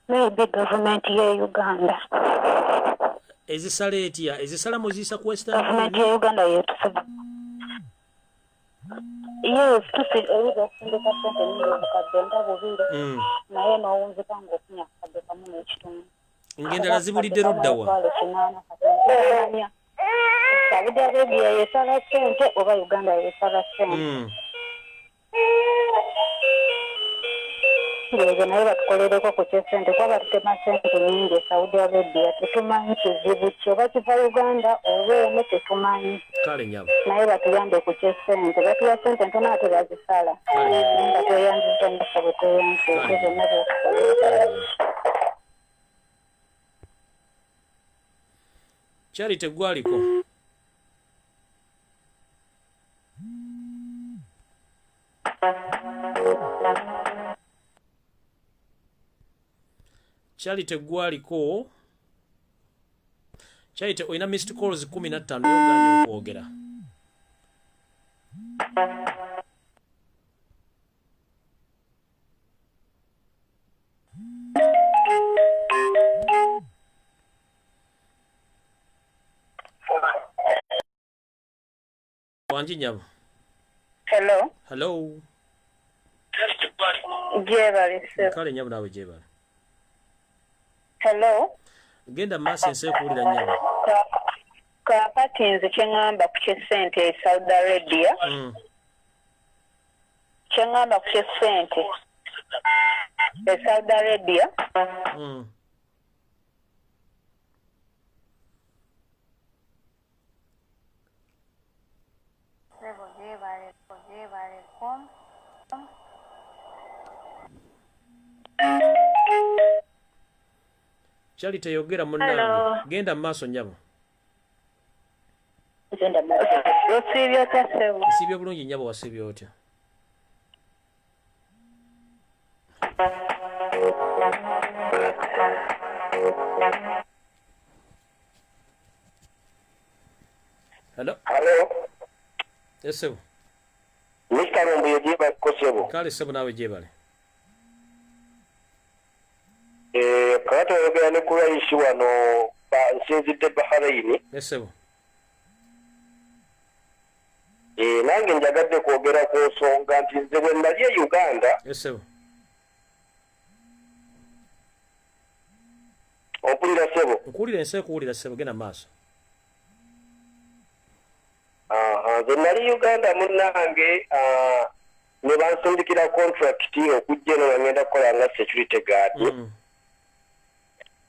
Maybe gavumenti ye Uganda. Ezisala etya? Ezisala muziyisa ku Western Gavumenti ye Uganda yetusaba. Yes, oyinza okusindika ssente nnyingi obukadde nga 2, naye n'owunzika ng'ofunye akakadde 1.5. Ng'endala zibulidde ludda wa? Saudi Arabia yesala ssente oba Uganda yesala ssente. Ndowooza naye batukolereko ku ky'essente kuba batutema ssente nnyingi e Saudi Arabia, tetumanyi kizibu ki oba kiva Uganda oba eno tetumanyi. Kale nnyabo. Naye batuyambe ku ky'essente, batuwa ssente ntono ate bazisala. Nga tweyanzizza nnyo ssebo, tweyanzizza byonna by'otukola. Charity gwaliko. Charity gwaliko. Charity olina missed calls 15 yogaanye okwogera. Wangi nnyabo. Hello. Hello. Gyebale ssebo. Kale nnyabo naawe gyebale. Hello. Genda maaso ensi ekuwulira nnyabo. Kaakati nze kye ŋŋamba ku ky'essente e Saudi Arabia. Kye ŋŋamba ku ky'essente e Saudi Arabia. Ssebo gyebaleko gyebaleko. Kyali teyogera munnange. Genda mu maaso nnyabo. Osiibye otya ssebo? Nsiibye bulungi nnyabo, wasiibye otya? Hello. Hello. Yes, ssebo. Mr. Lumbuye gyebaleko ssebo. Kale ssebo naawe gyebale. Eh, kakati oyogera ne Kuraishi wano nsinzidde Bahrain. Yes, ssebo. Eh, nange njagadde kwogera ku nsonga nti nze bwe nali e Uganda. Yes, ssebo. Ompulira ssebo? Nkuwulira, ensi ekuwulira ssebo, genda mu maaso. Nze nali Uganda munnange, ne bansindikira contract okujja eno nga ngenda kukola nga security guard.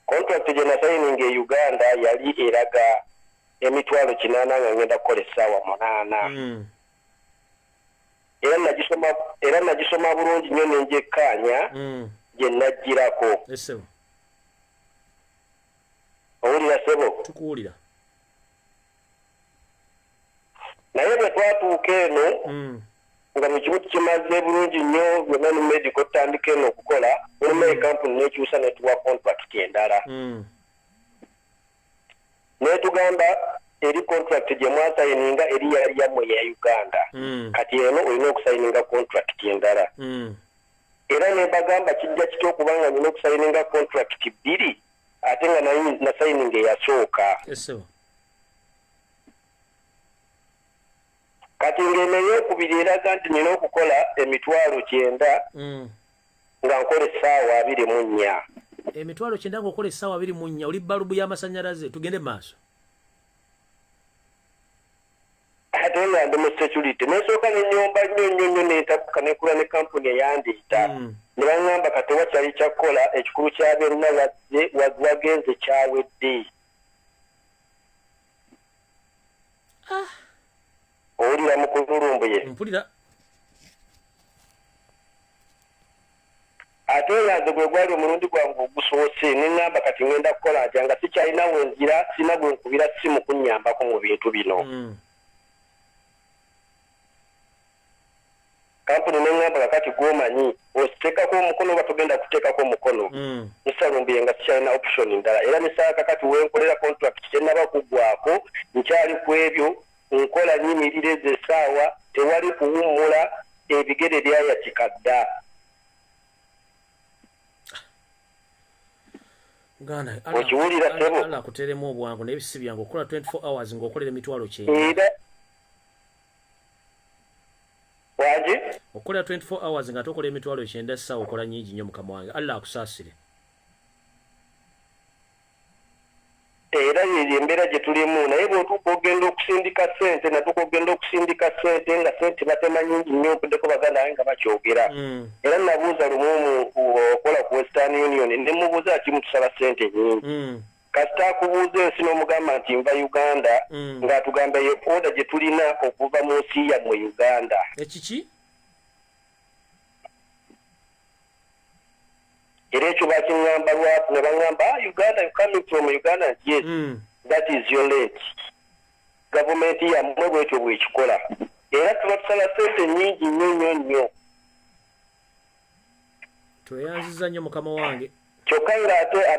Contract gye nasayininga e Uganda yali eraga 800,000 nga ngenda kukola essaawa 8. Era nagisoma bulungi nnyo ne njekkaanya gye naggyirako. Yes, ssebo. Owulira ssebo? Tukuwulira. Naye bwe twatuuka eno nga buli kimu tukimaze bulungi nnyo byonna ne medical tutandika eno okukola, mulimu ekampuni n'ekyusa n'etuwa contract endala. N'etugamba eri contract gye mwasayininga eri yali yammwe ya Uganda. Kati eno olina okusayininga contract endala. Era ne bagamba kijja kitya okuba nga nina okusayininga contract bbiri ate nga nasayininga eyasooka. Yes, ssebo. Kati ng'eno ey'okubiri eraga nti nina okukola 90,000 nga nkola essaawa 24. 90,000 ng'okola essaawa 24, oli balubu y'amasannyalaze. Tugende mu maaso. Ate nga ndi mu security nesooka nenyomba nnyo nnyo nnyo nentabuka nekula ne kampuni eyandeeta. Ne baŋŋamba kati wakyali kyakukola ekikulu kya byonna wagenze kyawedde. Owulira mukulu Lumbuye? Mpulira. Ate nga nze gwe gwali omulundi gwange ogusoose ne ŋŋamba kati ŋŋenda kukola ntya nga sikyalina we nzira, sirina gwe nkubira ssimu kunnyambako mu bintu bino. Kampuni ne ŋŋamba kakati gw'omanyi ositeekako omukono oba togenda kuteekako omukono. Mr. Lumbuye nga sikyalina option ndala era ne ssaawa kakati we nkolera contract tennaba kuggwako, nkyali ku ebyo, nkola nnyimirira ezo essaawa, tewali kuwummula, ebigere byayatika dda. Muganda, Okiwulira ssebo? Allah akuteeremu obwangu naye si byangu okukola 24 hours ng'okolera 90,000. Era wangi? Okukolera 24 hours nga tokola 90,000 essaawa okola nnyingi nnyo mukama wange. Allah akusaasire. Era yeyo embeera gye tulimu naye bw'otuuka ogenda okusindika ssente natuuka ogenda okusindika ssente nga ssente batema nnyingi nnyo mpuddeko baganda bange nga bakyogera. Era nabuuza lumu okola ku Western Union ne mubuuza ki mutusaba ssente nnyingi. Kasita akubuuza ensi n'omugamba nti nva Uganda ng'atugamba ye order gye tulina okuva mu nsi yammwe Uganda. Ekiki? Era ekyo bakiŋŋamba lwatu ne baŋŋamba, Uganda, you coming from Uganda? Yes. That is your rate. Gavumenti yammwe bwetyo bwekikola. Era tuba tusala ssente nnyingi nnyo nnyo nnyo. Tweyanziza nnyo mukama wange. Kyokka ng'ate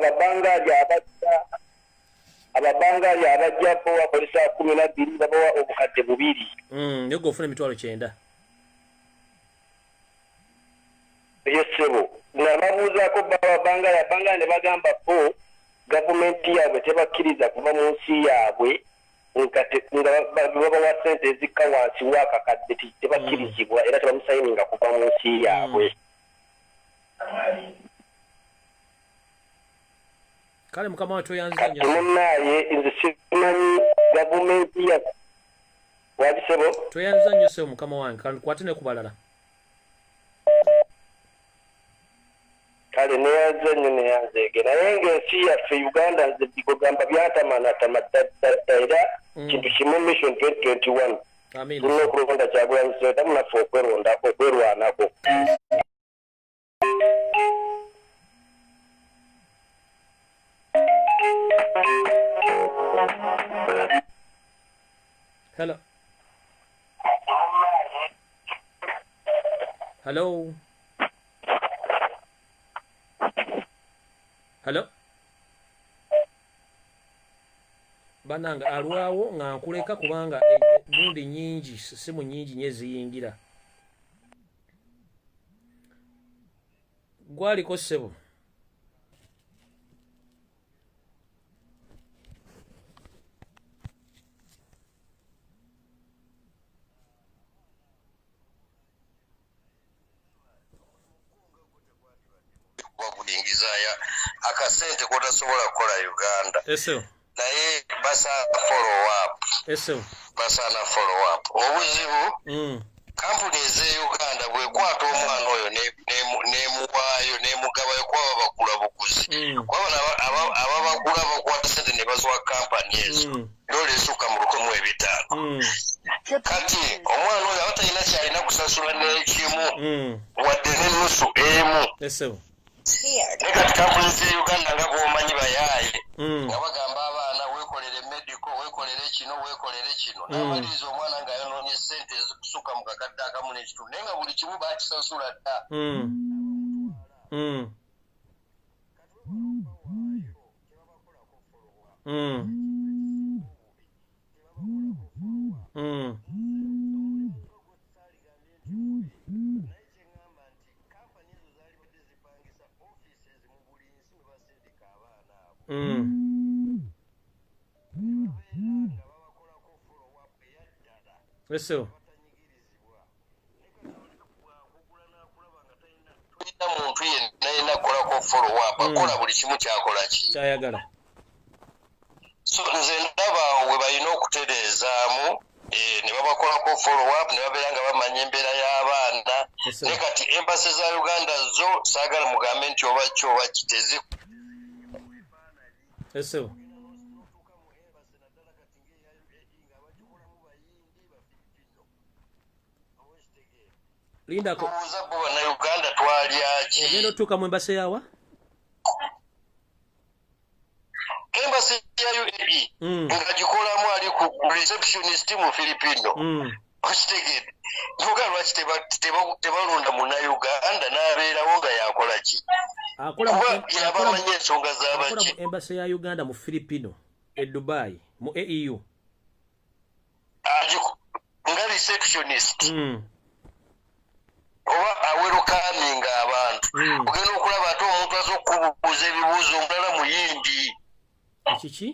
ababangaali abajja bo bakozesa 12 babawa 2,000. Naye gwe ofuna 90,000. Yes, ssebo. Nababuuzaako bo ababangaali ne bagamba bo gavumenti yaabwe tebakkiriza kuva mu nsi yaabwe nga babawa ssente ezikka wansi w'akakadde tebakkirizibwa era tebamusayininga kuva mu nsi yaabwe. Kale mukama wange tweyanziza nnyo. Kati munnaaye nze simanyi gavumenti ya waki ssebo? Tweyanziza nnyo ssebo mukama wange, kantukwate ne ku balala. Kale neyanze nnyo neyanzeege naye ng'ensi yaffe Uganda nze bigogamba byatamanatama dda era kintu kimu mission 2021. Amiina. Tulina okulonda Kyagulanyi Ssentamu naffe okwerwanako. Hello. Hello. Hello. Bananga alwawo nga nkuleka kubanga gundi nyingi, simu nyingi nye ziyingira. Gwaliko ssebo. Akasente kotasobola kukola Uganda. Eso. Naye basaana follow up. Eso. Basaana follow up. Obuzibu kampuni ez'e Uganda bw'ekwata omwana oyo n'emuwaayo n'emugabayo kuba babagula buguzi. Kuba ababagula bakwata ssente ne baziwa kampani ezo. Dola esukka mu 1,500. Kati omwana oyo aba talina ky'alina kusasula n'ekimu wadde n'ennusu emu. Eso. Naye kati kampuni z'e Uganda nga bw'omanyi bayaaye nga bagamba abaana weekolere medical, weekolere kino, weekolere kino. N'amaliriza omwana ng'ayonoonye ssente ezikusukka mu kakadde akamu n'ekitundu naye nga buli kimu baakisasula dda. Eso. Muntu yenna yenna akolako follow up, akola buli kimu ky'akola ki ky'ayagala. So nze ndaba we balina okutereezaamu ne babakolako follow up ne babeera nga bamanya embeera y'abaana. Ne kati embassy za Uganda zo saagala mugambe nti oba ki oba ki tezi. Eso. Linda ko na Uganda twalya ki? Ogenda otuuka mu embassy yawa? Embassy ya UAE nga gikolamu ali ku receptionist mu Filipino. Okitegedde? Ntuuka lwaki tebalonda munnauganda n'abeerawo nga yakola ki? Akola yabamanyi ensonga z'abaki. Akola mu embassy ya Uganda mu Filipino e Dubai mu AEU. Nga receptionist. Oba awerukaminga abantu. Ogenda okulaba ate omuntu aza okubuuza ebibuuzo omulala muyindi. Kiki?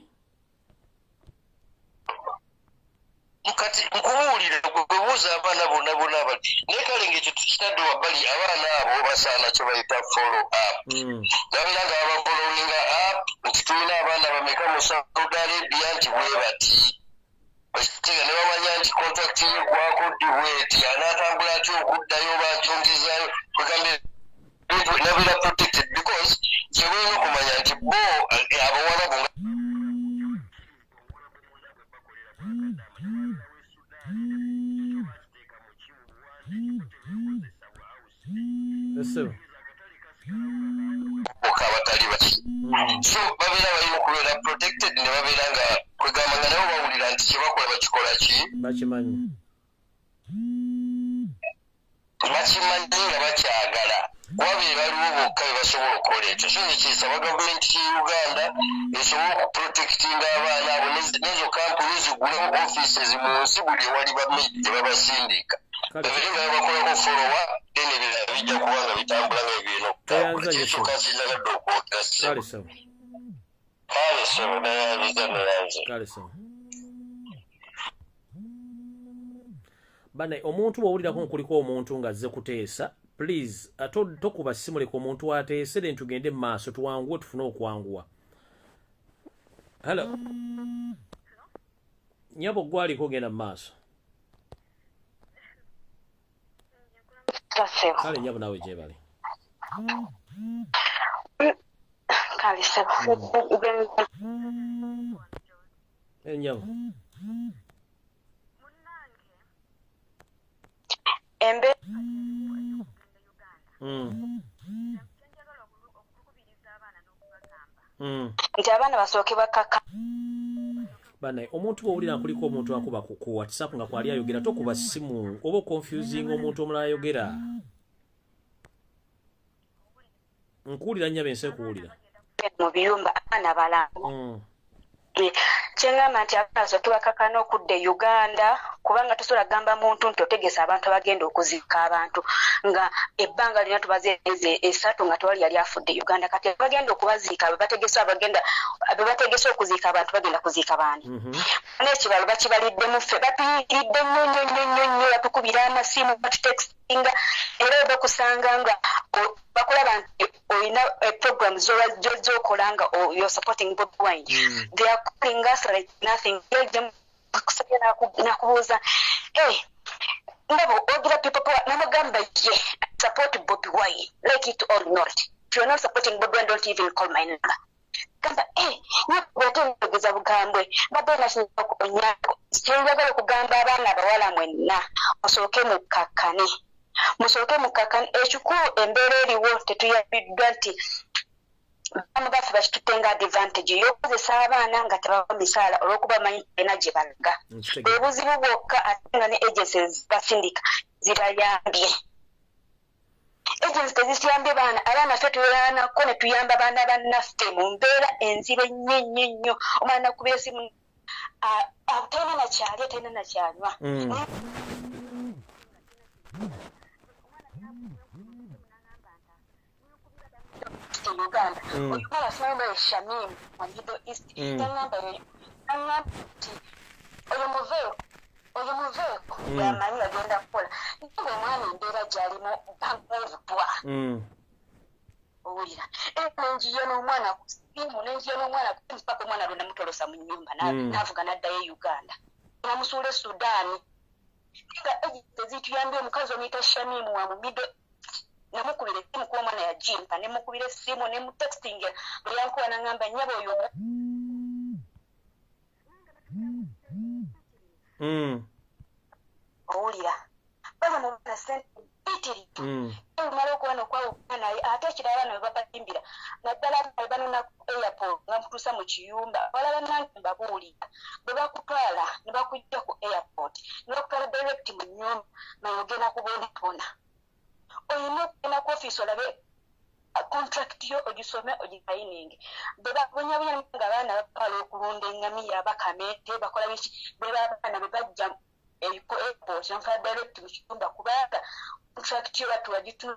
Kati nkubuulira gwebuuza abaana bonna bonna bati naye kale ng'ekyo tukitadde wabbali abaana abo basaana kye bayita follow up. Babeera nga babafollowinga up nti tulina abaana bameka mu Saudi Arabia nti bwe bati. Ekitegeeza ne bamanya nti contract ye eggwako ddi bw'eti, anaatambula atya okuddayo oba akyongezaayo, kwegamba ebintu nabeera protected because kye balina okumanya nti bo Abawarabu nga abatali baki. So babeera balina okubeera protected ne babeera nga kwegamba nga nabo bawulira nti kye bakola bakikola ki? Bakimanyi. Bakimanyi nga bakyagala. Kuba be baliwo bokka be basobola okukola ekyo. So nze kyesaba gavumenti ya Uganda esobole okuprotectinga abaana abo n'ezo kampuni zigulewo offices mu nsi buli ewali bamaidi gye babasindika. Babeere nga babakolako follow up then ebirala bijja kuba nga bitambula nga ebirina okutambula. Kyekyo kansinzagadde okwogera ssebo. Kale ssebo nayanziza nayanze. Kale ssebo. Bane omuntu bw'owulirako nkuliko omuntu ng'azze kuteesa, please tokuba ssimu leka omuntu ateese then tugende mu maaso tuwanguwe tufune okwanguwa. Hello. Nnyabo gwaliko ogenda mu maaso. Kale nnyabo naawe gyebale. Kale ssebo. Nnyabo. Nti abaana basooke bakaka. Banaye, omuntu bw'owulira nkuliko omuntu akuba ku WhatsApp nga kwali ayogera, tokuba simu oba confusing omuntu omulala ayogera. Nkuwulira nnyabo, ensi ekuwulira. Mu biyumba abaana balamu. Kyeŋŋamba nti abaana tubakakana okudda e Uganda, kubanga tosobola kugamba muntu nti otegesa abantu abagenda okuziika abantu nga ebbanga lyonna tubaze emyezi 3 nga tewali yali afudde e Uganda. Kati bagenda okubaziika bebategese, abagenda bebategese okuziika abantu bagenda kuziika baani? N'ekibalo bakibaliddemu ffe, batuyiridde nnyo nnyo nnyo nnyo nnyo, batukubira amasimu, batutextinga, era bakusanga nga bakulaba nti olina program zokola nga you're supporting Bobi Wine. They are calling us like nothing. Nakubuuza, hey, ndabo ogira people power, namugamba ye support Bobi Wine, like it or not. If you're not supporting Bobi Wine, don't even call my number. Gamba ate njogeza bugambwe mbadde kyenjagala okugamba abaana abawala mwenna, musooke mukkakkane, musooke mukkakkane. Ekikulu embeera eriwo tetuyambiddwa nti bamu baffe bakitutte nga advantage ey'okukozesa abaana nga tebawa misaala olw'okuba manyi talina gye balaga. Bwe buzibu bwokka, ate nga ne agencies basindika zibayambye. Agency tezituyambye baana, abaana ffe tulwanako ne tuyamba baana bannaffe mu mbeera enzibu ennyo ennyo ennyo. Omwana nakubira esimu, talina nakyalya, talina nakyanywa. Uganda oyo simanyi Shamim wa Middle East, taŋŋamba nti oyo muveeko, oyo muveeko, yamanyi agenda kukola, naye omwana embeera gy'alimu bamuobutwa. Owulira, era nenjiya n'omwana ku simu, nenjiya n'omwana ku simu paka omwana lwe namutolosa mu nnyumba, n'avuga n'addayo e Uganda, namusuula e Sudan nga tezituyambye. Omukazi omuyita Shamimu wa mu Middle, namukubira esimu kuba omwana yagimpa, nemukubira essimu, nemutextinga, bwe yankuba naŋŋamba, nnyabo oyo owulira baba mu baana sente mpitirivu. Olumala okuba nokwawukana naye, ate ekirala abaana bwe babatimbira naddala abaana banona ku airport nga mutuusa mu kiyumba. Wala bannange, mbabuulira, bwe bakutwala ne bakujja ku airport ne bakutwala direct mu nnyumba, naye ogenda kubonabona. Olina okugenda ku ofiisi olabe contract yo, ogisome, ogisayininge. Bwe babonyabonya nga abaana batwala okulunda eŋŋamiya, bakama ente, bakola biki, beba abaana bwe bajja ku airport namutwala direct mu kiyumba, kubanga contract yo batuwa gituna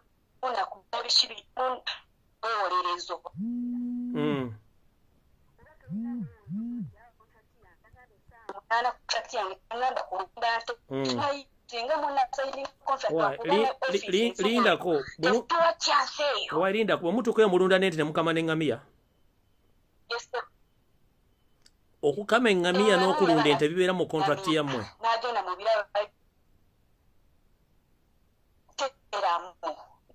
kuba biki birimu ewolerezo. Munaana contract yange tangamba kulunda nte. Singa munasayininga contract Lindako. Tetuwa chance eyo. Wa, lindako, bwe mutuuka eyo mulunda n'ente ne mukama n'eŋŋamiya? Yes. Okukama eŋŋamiya n'okulunda ente bibeera mu contract yammwe? N'agenda mu birabo teramu,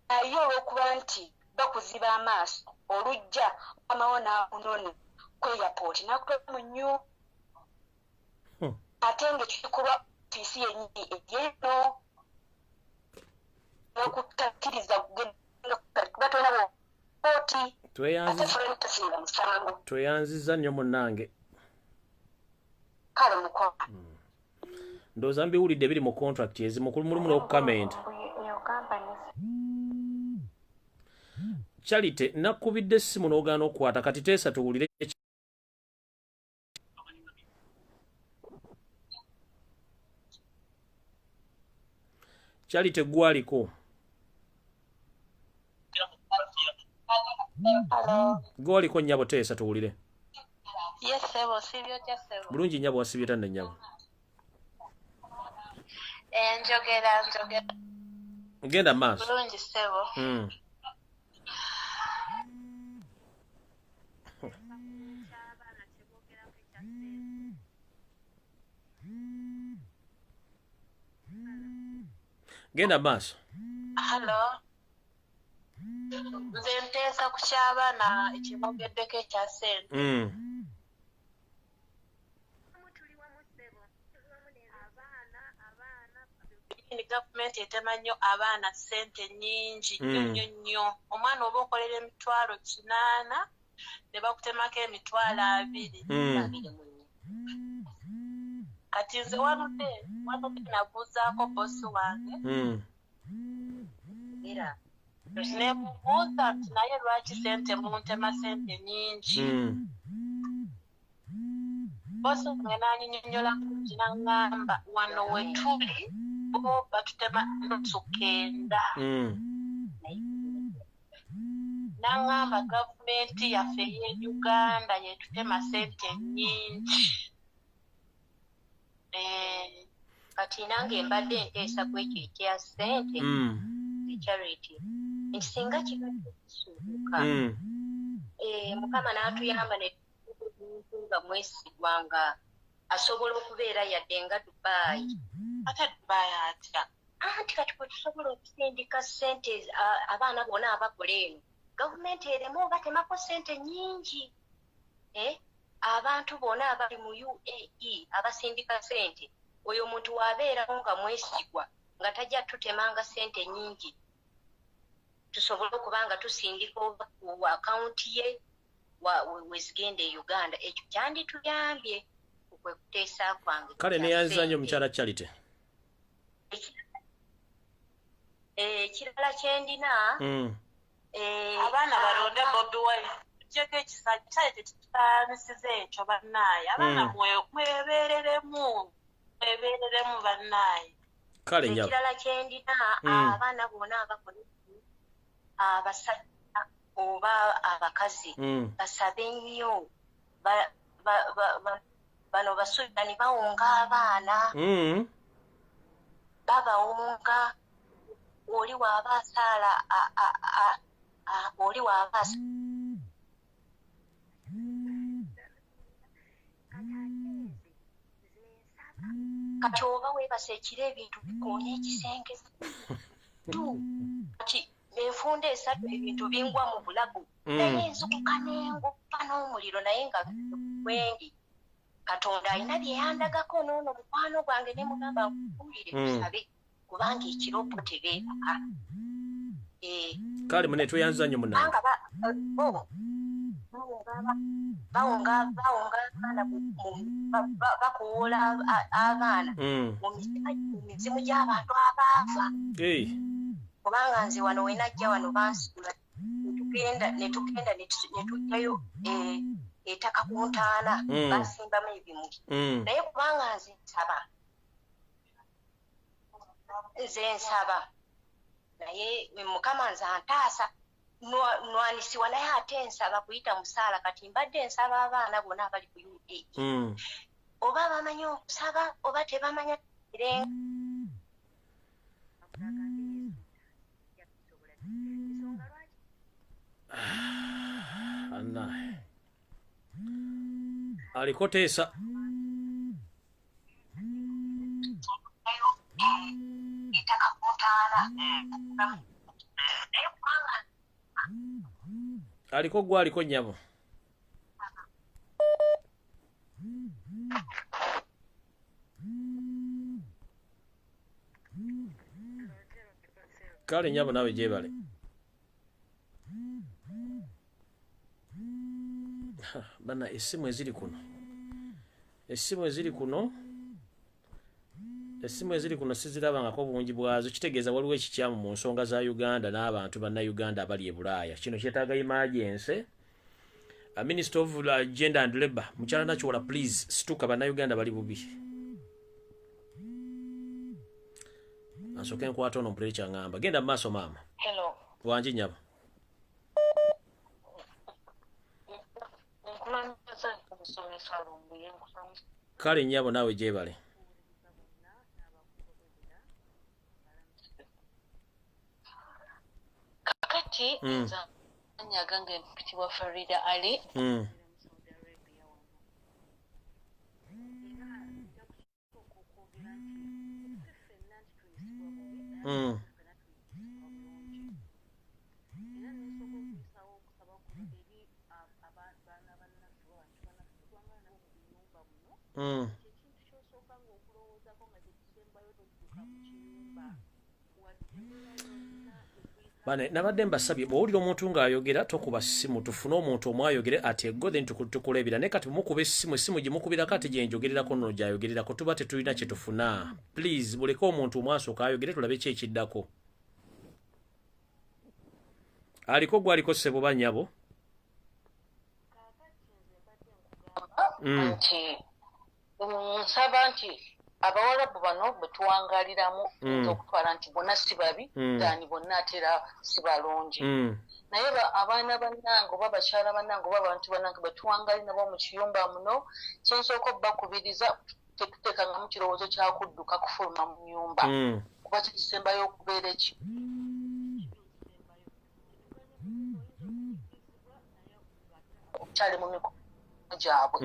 naye olw'okuba nti bakuziba amaaso, olujja mamawo n'akunona ku airport n'akutwala mu nnyu. Ate nga ekikolwa ofiisi yennyini eryeno n'okutakkiriza kugenda kuba tolina bwokooti ate fulani tasinga musango. Tweyanziza nnyo munnange. Kale mukola. Ndowooza mbiwulidde biri mu contract ezimu, mulimu n'okukama ente. Charity, nakubidde essimu n'ogaana okukwata. Kati teesa tuwulire. Charity, gwaliko? Gwaliko nnyabo, teesa tuwulire. Yes, ssebo, siibye otya ssebo? Bulungi nnyabo, wasibye tanne nnyabo? Njogera. Genda maaso. Bulungi ssebo. Ky'abaana kyeboogerako ekya ssente. Genda maaso. Hello. Nze nteesa ku ky'abaana kyeboogeddeko ekya ssente. Ni gavumenti etema nnyo abaana ssente nnyingi nnyo nnyo nnyo. Omwana oba okolera 800,000 ne bakutemako 20,000. Kati nze wanudde nabuuzaako bossi wange. Nemubuuza nti naye lwaki sente muntema sente nnyingi. Bossi wange n'anyinyonnyola bulungi n'aŋŋamba wano we tuli bo batutema 90. N'aŋŋamba gavumenti yaffe ey'e Uganda yetutema sente nnyingi. Kati nange mbadde nteesa ku ekyo ekya ssente charity nti singa kibadde kisuubuka Mukama n'atuyamba ne nga mwesigwa nga asobola okubeera yadde nga Dubai. Ate Dubai atya? Anti kati bwe tusobola okusindika ssente abaana bonna abakola eno gavumenti ereme obatemako ssente nnyingi. Abantu bonna abali mu UAE abasindika ssente oyo omuntu waabeerawo nga mwesigwa nga tajja tutemanga ssente nnyingi tusobole okuba nga tusindika oba akawunti ye wezigenda e Uganda. Ekyo kyandituyambye kwe kuteesa kwange. Kale neyanziza nnyo mukyala Charity. Ekirala kyendina abaana balonde Bobi Wine. Tujjeko ekisajja tekitanisiza ekyo bannaaye. Abaana mwebeereremu bannaaye. Kale nnyabo. Ekirala kyendina abaana bonna abakola abasajja oba abakazi basabe nnyo bano Basudani bawunga abaana. Babawunga oli waaba asaala oli waaba kati oba weebasa ekiro ebintu bikoona ekisenge kati enfunda esatu ebintu bingwa mu bulago naye nzukuka nengupa n'omuliro naye nga wendi Katonda alina bye yandagako n'ono mukwano gwange ne mugamba nkubuulire tusabe kubanga ekiro bo tebeebaka. Kale mune tweyanziza nnyo munnange. Bawunga abaana bakuwoola abaana mu mizimu gy'abantu abaafa. Kubanga nze wano we najja wano bansula ne tugenda ne tujjayo ettaka ku ntaana basimbamu ebimuli. Naye kubanga nze nsaba naye Mukama nze antaasa nwanisiwa naye ate nsaba kuyita musaala. Kati mbadde nsaba abaana bonna abali ku UAE oba bamanyi okusaba oba tebamanya. Aliko teesa. Aliko gwe aliko nnyabo. Kale nnyabo naawe gyebale. Bana essimu eziri kuno. Essimu eziri kuno sizirabangako bungi bwazo. Kitegeeza waliwo ekikyamu mu nsonga za Uganda n'abantu bannayuganda abali e Bulaaya. Kino kyetaaga emergency. Minister of Gender and Labour, mukyala Nakiwala, please situka, bannayuganda bali bubi. Ansooke nkwata ono mpulire ky'aŋŋamba. Genda mu maaso maama. Hello. Wangi nnyabo. Kale nnyabo naawe gyebale. Kakati nze amannya gange mpitibwa Farida Ali. Bane nabadde mbasabye, bw'owulira omuntu ng'ayogera tokuba ssimu. Tufune omuntu omwayogere ate go, then tukulebira. Naye kati mukuba essimu, essimu gye mukubirako ate gye njogererako nno gy'ayogererako, tuba tetulina kye tufuna. Please, buleke omuntu omwasooka ayogere, tulabe ki ekiddako. Aliko gwaliko, ssebo bannyabo. Nti nsaba nti Abawalabu bano bwe tuwangaliramu, oyinza okutwala nti bonna si babi, dani bonna ate era si balungi, naye abaana bannange oba bakyala bannange oba abantu bannange bwe tuwangali nabo mu kiyumba muno, kyensooka obbakubiriza, tetuteekangamu kirowoozo kyakudduka kufuluma mu nyumba, kuba kikisembayo okubeera eki kyali mu mikono gyabwe.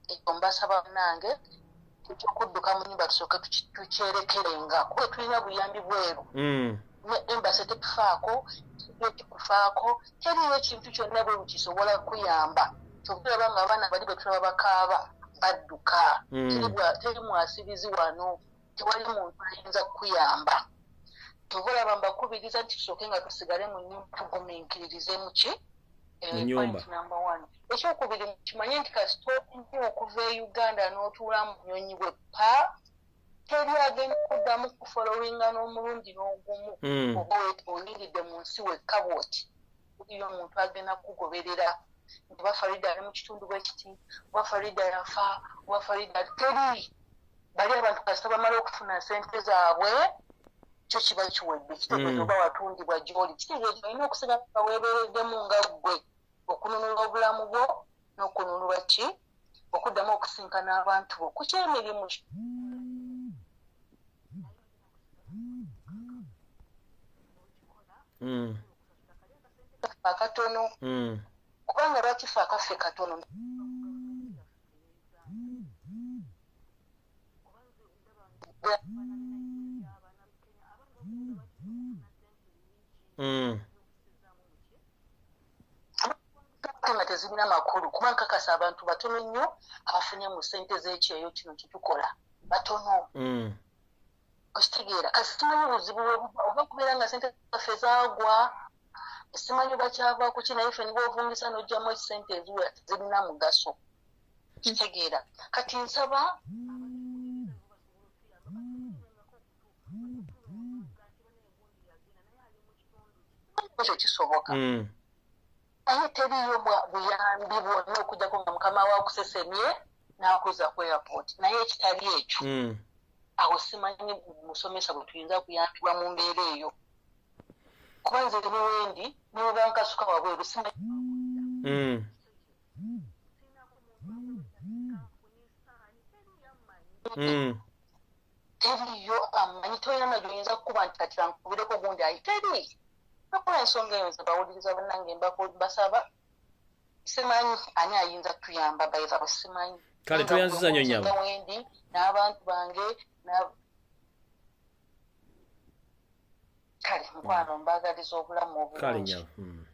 Ekyo mbasaba bannange, ekyokudduka mu nyumba tusooke tukyerekerenga, kuba tulina buyambi bweru. Ne embassy tetufaako, tekikufaako, teriyo ekintu kyonna bwe kisobola kuyamba. Kyokka nga abaana bali bwe tulaba bakaaba badduka. Teri mwasirizi wano, tewali muntu ayinza kukuyamba. Kyova olaba mbakubiriza nti tusooke nga tusigale mu nyumba, tugumiikiririze mu ki. Mu nyumba. Point number one. Ekyokubiri, kimanye nti kasita okumye okuva e Uganda n'otuula mu nnyonyi bwe pa, teri agenda kuddamu kufollowinga n'omulundi n'ogumu. Oba oyingidde mu nsi wekka bw'oti, buliyo omuntu agenda kugoberera nti oba Farida ali mu kitundu bwe kiti, oba Farida yafa, oba Farida teri. Bali abantu kasita bamala okufuna sente zaabwe, kyo kiba kiwedde. Kitegeeza oba watundibwa gy'oli, kitegeeza olina okusigala nga weebeereddemu nga ggwe okununula obulamu bwo n'okununulwa ki okuddamu okusinkana abantu bo ku kyemirimu. Akatono, kubanga lwaki fe akaffe katono? Nga tezirina makulu, kuba nkakasa abantu batono nnyo abafunye mu ssente z'ekyeyo kino kyetukola, batono. Okitegeera? Kasi simanyi buzibu bwe buva, oba kubeera nga sente zaffe zaagwa, simanyi oba kyava kuki, naye ffe nibwovungisa n'ojjamu esente eziwera tezirina mugaso. Kitegeera? Kati nsaba ekyo kisoboka, naye teriyo buyambi bwonna okujjako nga mukama we akusesemye n'akuzza ku airport. Naye ekitali ekyo, awo simanyi musomesa bwe tuyinza kuyambibwa mu mbeera eyo, kuba nze newendi newebankasuka wabweru simanyi. Teriyo amanyi, tolina na gyoyinza kukuba nti kati kankubireko gundi ayi, teri. Nakola ensonga eyo, nze bawuliriza bannange mbasaba, simanyi ani ayinza kutuyamba, by the way simanyi. Kale, tweyanziza nnyo nnyabo. Wendi n'abantu bange kale mukwano, mbaagaliza obulamu Kale obulungi. Nnyabo.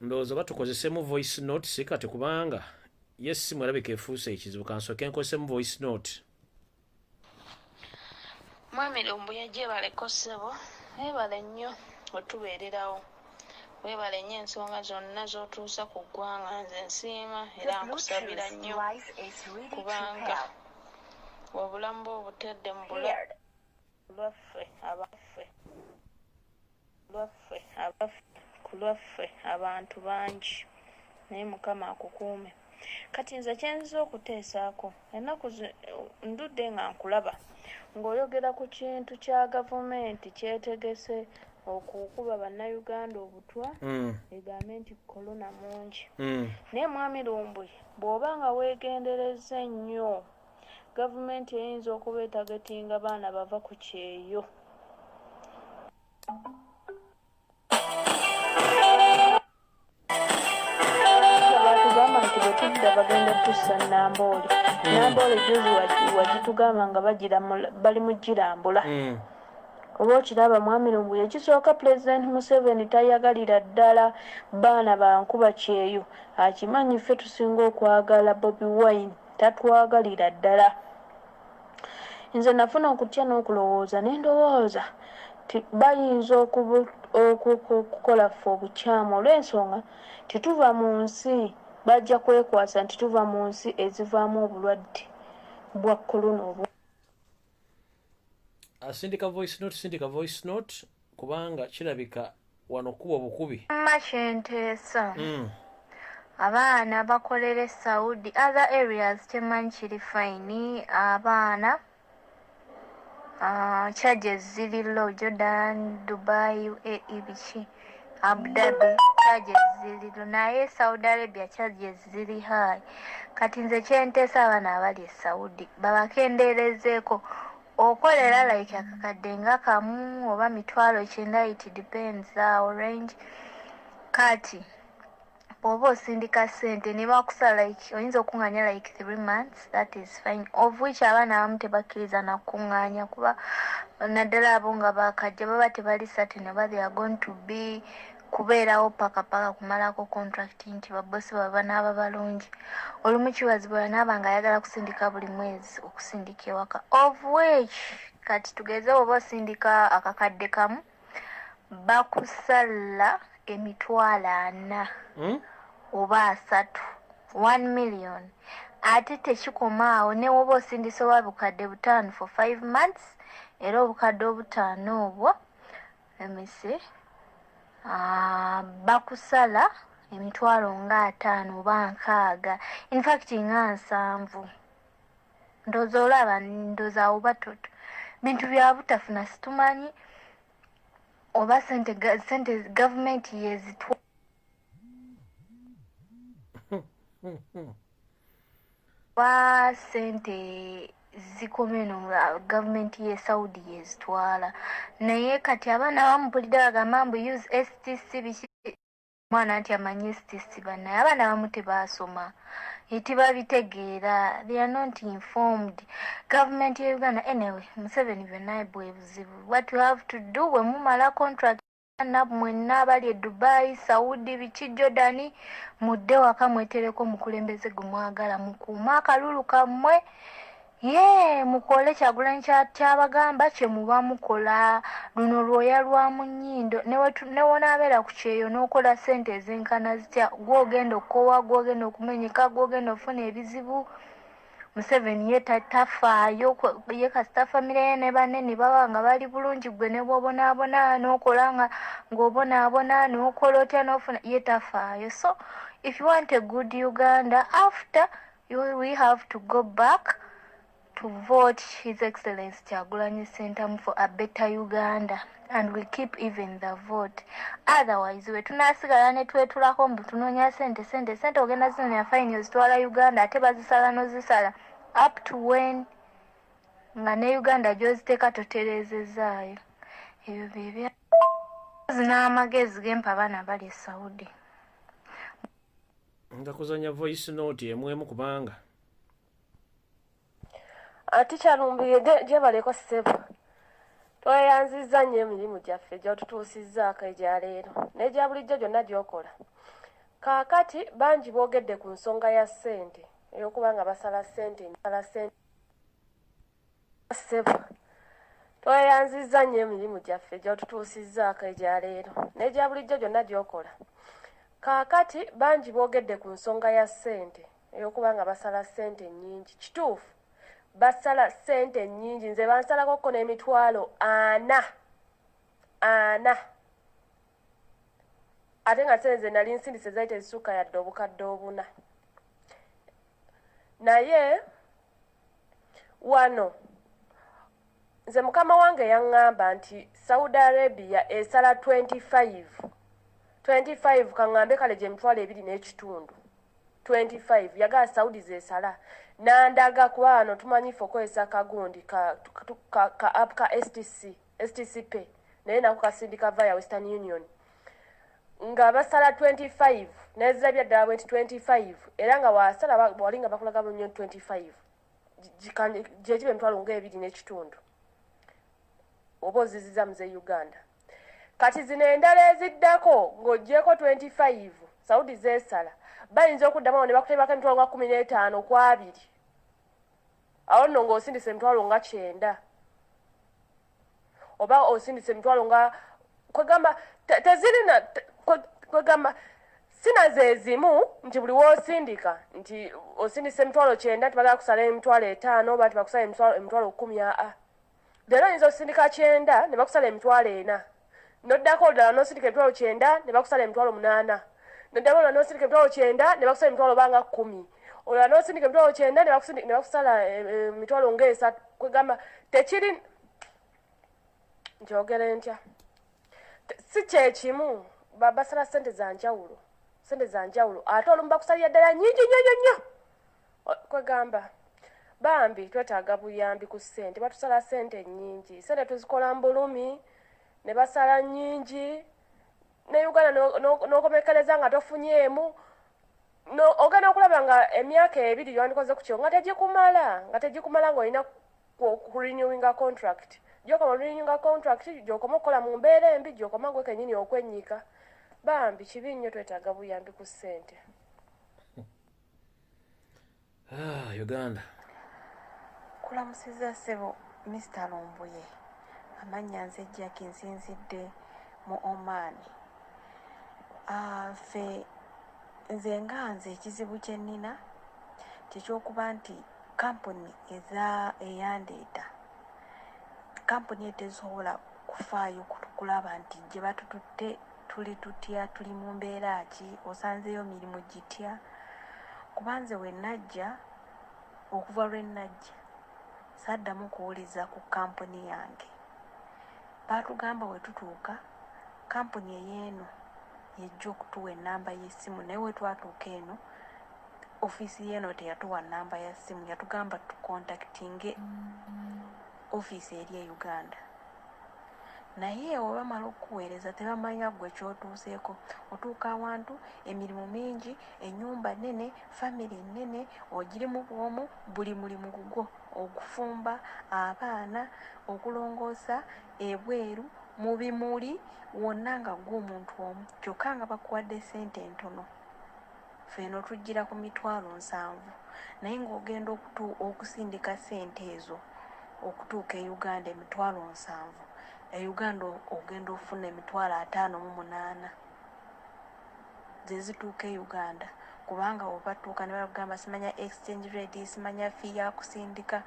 Ndowooza oba tukozesemu voice note, si kati, kubanga ye essimu erabika efuuse ekizibu. Kansooke nkozesemu voice note. Mwami Lumbuye, gyebaleko ssebo, weebale nnyo otubeererawo, weebale nnyo ensonga zonna z'otuusa ku ggwanga. Nze nsiima era nkusabira nnyo, kubanga obulamu bwe obutadde mu bulabe lwaffe abaffe lwaffe abaffe ku lwaffe abantu bangi, naye Mukama akukuume. Kati nze kyenziza okuteesaako, ennaku ndudde nga nkulaba ng'oyogera ku kintu kya gavumenti kyetegese okukuba Bannayuganda obutwa, egambe nti korona mungi. Naye mwami Lumbuye, bw'oba nga weegendereza ennyo, gavumenti eyinza okuba etargetinga baana bava ku kyeyo. Batugamba nti bwe tudda bagenda tussa Namboole. Namboole juzi wagitugamba nga bali mu girambula. Oba okiraba, mwami Lumbuye, ekisooka Pulezidenti Museveni tayagalira ddala baana bankuba kyeyo. Akimanyi ffe tusinga okwagala Bobi Wine, tatwagalira ddala. Nze nafuna okutya n'okulowooza ne ndowooza. Ti bayinza okukola ffe obukyamu olw'ensonga nti tuva mu nsi bajja kwekwasa nti tuva mu nsi ezivaamu obulwadde bwa kolona obu. Asindika voice note, sindika voice note, kubanga kirabika wano kuba obukubi. Mma kyenteesa. Abaana bakolera e Saudi, other areas kyemanyi kiri fine, abaana charges ziri low, Jordan, Dubai, UAE, biki, Abu Dhabi, charges ziri low, naye Saudi Arabia charges ziri high. Kati nze kyenteesa, abaana abali e Saudi babakendeerezeeko. Okolera like akakadde nga kamu oba 90,000, it depends awo range. Kati bw'oba osindika ssente ne bakusala like oyinza okuŋŋaanya like 3 months, that is fine, of which abaana abamu tebakkiriza nakuŋŋaanya, kuba naddala abo nga bakajja baba tebali certain oba they are going to be kubeerawo paka paka kumalako contract, nti babosi baba naaba balungi. Olumu kiwazibwa naaba nga ayagala kusindika buli mwezi okusindika ewaka, of which kati tugeze oba osindika akakadde kamu, bakusala 40,000 oba 300, 1 million. Ate tekikoma awo, ne woba osindisa oba 5,000 for 5 months, era obukadde obutaano obwo emise bakusala 50,000 oba 60, infact nga 70. Ndooza olaba, ndooza awo batoto bintu bya butafuna. Situmanyi oba sente gavumenti yezitwa oba sente zikoma eno gavumenti ye Saudi yezitwala. Naye kati abaana bampulidde bagamba mbu use STC, biki, omwana nti amanyi STC. Bannaye abaana abamu tebaasoma, tebabitegeera, they are not informed. Gavumenti ya Uganda, anyway, Museveni, byonna bwe buzibu. What you have to do, bwe mumala contract mwenna abali e Dubai, Saudi, biki, Jordan, mudde waka, mwetereko omukulembeze gwe mwagala, mukuume akalulu kammwe, ye mukole Kyagulanyi kyabagamba kyemuba mukola. Luno lwoya lwa mu nnyindo. Newonaabeera ku kyeyo n'okola ssente ezenkana zitya, gwogenda okukowa, gwogenda okumenyeka, gwogenda okufuna ebizibu. Museveni ye tafaayo, ye kasita famire ye ne banne ne baba nga bali bulungi. Gwe ne bwobonaabona n'okola nga ng'obonaabona n'okola otya n'ofuna, ye tafaayo. So if you want a good Uganda after you, we have to go back to vote His Excellency Kyagulanyi Ssentamu for a better Uganda, and we keep even the vote. Otherwise we tunaasigala ne twetulako mbu tunoonya sente, sente, sente. Ogenda zinoonya, fine, ozitwala Uganda, ate bazisala n'ozisala up to when, nga ne Uganda gy'oziteeka totereezezaayo. Ebyo byebya n'amagezi gempa abaana bali e Saudi. Nga kuzanya voice note emu emu kubanga Ati Kyalumbiye, gyebaleko ssebo. Tweyanzizza nnyo emirimu gyaffe gy'otutuusizzaako egyaleero n'egya bulijjo gyonna gy'okola. Kaakati bangi boogedde ku nsonga ya ssente, ey'okuba nga basala ssente, sala ssente. Ssebo, tweyanzizza nnyo emirimu gyaffe gy'otutuusizzaako egyaleero n'egya bulijjo gyonna gy'okola. Kaakati bangi boogedde ku nsonga ya ssente, ey'okuba nga basala ssente nnyingi. Kituufu, basala ssente nnyingi. Nze bansalako ko n'40,000 ana, ate nga ssente ze nali nsindise zaali tezisukka yadde 4,000. Naye wano nze mukama wange yaŋŋamba nti Saudi Arabia esala 25, 25, kaŋŋambe kale gye 25,000, 25 yagala Saudi zesala. Nandaga, kuba wano tumanyi ffe okozesa kagundi ka app ka STC, STC Pay, naye nako kasindika via Western Union, nga basala 25. Nezirabya ddala bwe nti 25, era nga wasala wali nga bakulaga bunyo 25, gyekiba 25,000 oba oziziza muze Uganda. Kati zino endala eziddako ng'oggyeko 25 Saudi zeesala, bayinza okuddamu awo ne bakuteebako emitwalo nga 15 ku abiri. Awo nno ng'osindisa 90,000. Oba osindise emitwalo nga kwegamba tezirina kwegamba sina zezimu nti buli wosindika nti osindise emitwalo 90 nti bagala kusala emitwalo 5 oba nti bakusala emitwalo 10. Aa, leero oyinza osindika 90 ne bakusala emitwalo 4, noddako olulala n'osindika emitwalo 90 ne bakusala emitwalo 8, noddako olulala n'osindika emitwalo 90 ne bakusala emitwalo banga 10, olulala n'osindika emitwalo 90 ne bakusala emitwalo nga 3. Kwegamba tekiri, nkyogere ntya, si kyekimu. Basala sente za njawulo, sente za njawulo, ate olumu bakusalira ddala nnyingi nnyo nnyo nnyo. Kwegamba bambi twetaaga buyambi ku ssente. Batusala ssente nnyingi, sente tuzikola mu bulumi ne basala nnyingi. Ne Uganda n'okomekereza nga tofunyeemu, ogenda okulaba nga emyaka 2 gyewandikoze ku kyo nga tegikumala, nga tegikumala, ng'olina kurenewinga contract. Gyokoma renewinga contract, gyokoma okukola mu mbeera embi, gyokoma gwe kennyini okwennyika. Bambi kibi nnyo, twetaaga buyambi ku ssente. Ah, Uganda. Kulamusiza ssebo Mr Lumbuye. Amannya nze Jackie, nsinzidde mu Oman. Ah, ffe nze nga nze ekizibu kye nnina kyekyokuba nti kampuni eza eyandeeta, kampuni eyo tesobola kufaayo kulaba nti gye batututte tuli tutya, tuli mu mbeera ki, osanzeeyo mirimu gitya. Kuba nze we najja, okuva lwe najja saddamu kuwuliza ku kampuni yange. Baatugamba we tutuuka kampuni ey'eno yejja okutuwa ennamba y'essimu, naye we twatuuka eno ofiisi y'eno teyatuwa nnamba ya ssimu, yatugamba tucontactinge ofiisi eri e Uganda. Naye we bamala okukuweereza tebamanya ggwe ky'otuuseeko. Otuuka awantu emirimu mingi, ennyumba nnene, famire nnene, ogirimu bw'omu, buli mulimu gugwo, okufumba, abaana, okulongoosa ebweru, mu bimuli wonna nga ggwe omuntu omu, kyokka nga bakuwadde ssente ntono. Ffe eno tujjira ku 70,000, naye ng'ogenda okusindika ssente ezo okutuuka e Uganda, 70,000 e Uganda ogenda ofuna 58,000 ze zituuka e Uganda, kubanga webatuuka ne bagamba simanya exchange rate, simanya fee ya kusindika,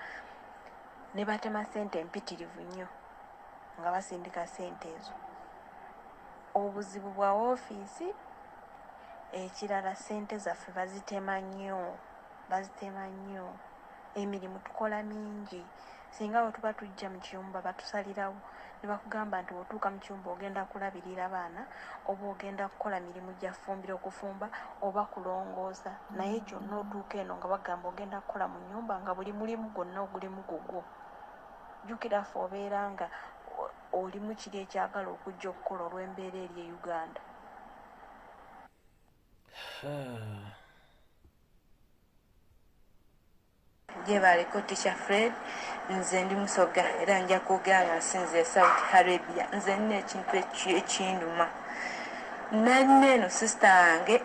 ne batema ssente empitirivu nnyo nga basindika ssente ezo. Obuzibu bwa woofiisi. Ekirala, ssente zaffe bazitema nnyo, bazitema nnyo. Emirimu tukola mingi. Singa bwe tuba tujja mu kiyumba batusalirawo ne bakugamba nti bw'otuuka mu kiyumba ogenda kulabirira baana oba ogenda kukola mirimu gya ffumbiro, okufumba oba kulongoosa, naye gyonna otuuka eno nga bagamba ogenda kukola mu nnyumba nga buli mulimu gwonna ogulimu gugwo. Jjukira ffe obeera nga olimu kiri ekyagala okujja okukola olw'embeera eri e Uganda. Gyebaleko Teacher Fred, nze ndi Musoga era nja kwogera nga nsinze Saudi Arabia. Nze nina ekintu ekinduma. Nalina eno sister wange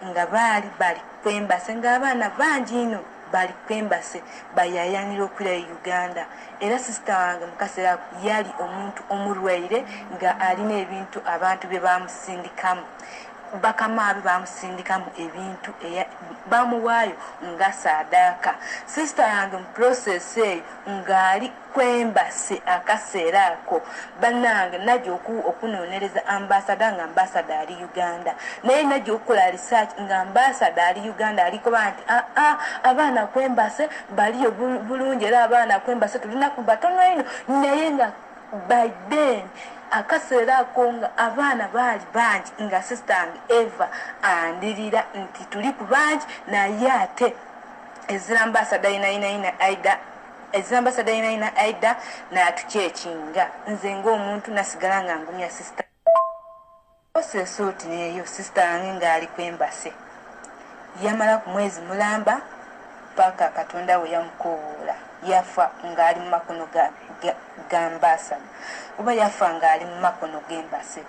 nga baali bali ku embassy, ng'abaana bangi ino bali ku embassy bayayanira okwirayo Uganda, era sister wange mu kaseera ako yali omuntu omulwaire nga alina ebintu abantu bye bamusindikamu, bakama be bamusindikamu ebintu, bamuwaayo nga saadaaka. Sister yange mu process eyo ng'ali ku embassy akaseera ako, bannange, najja okunoonyereza ambassador nga ambassador ali Uganda, naye najja okukola research nga ambassador ali Uganda alikoba nti aa, abaana ku embassy baliyo bulungi, era abaana ku embassy tulina ku batono ino. Naye nga by then akaseera ako nga abaana baali bangi, nga sister wange Eva andirira nti tuli ku bangi, naye ate ezira ambassador yinayinayina aida, ezira ambassador yinayina aida n'atukyekinga. Nze ng'omuntu nasigala nga ngumya sister process oti neeyo. Sister wange ng'ali ku embassy yamala ku mwezi mulamba paka Katonda we yamukoowoola, yafa ng'ali mu makono ga ambassador, oba yafa ng'ali mu makono g'embassy.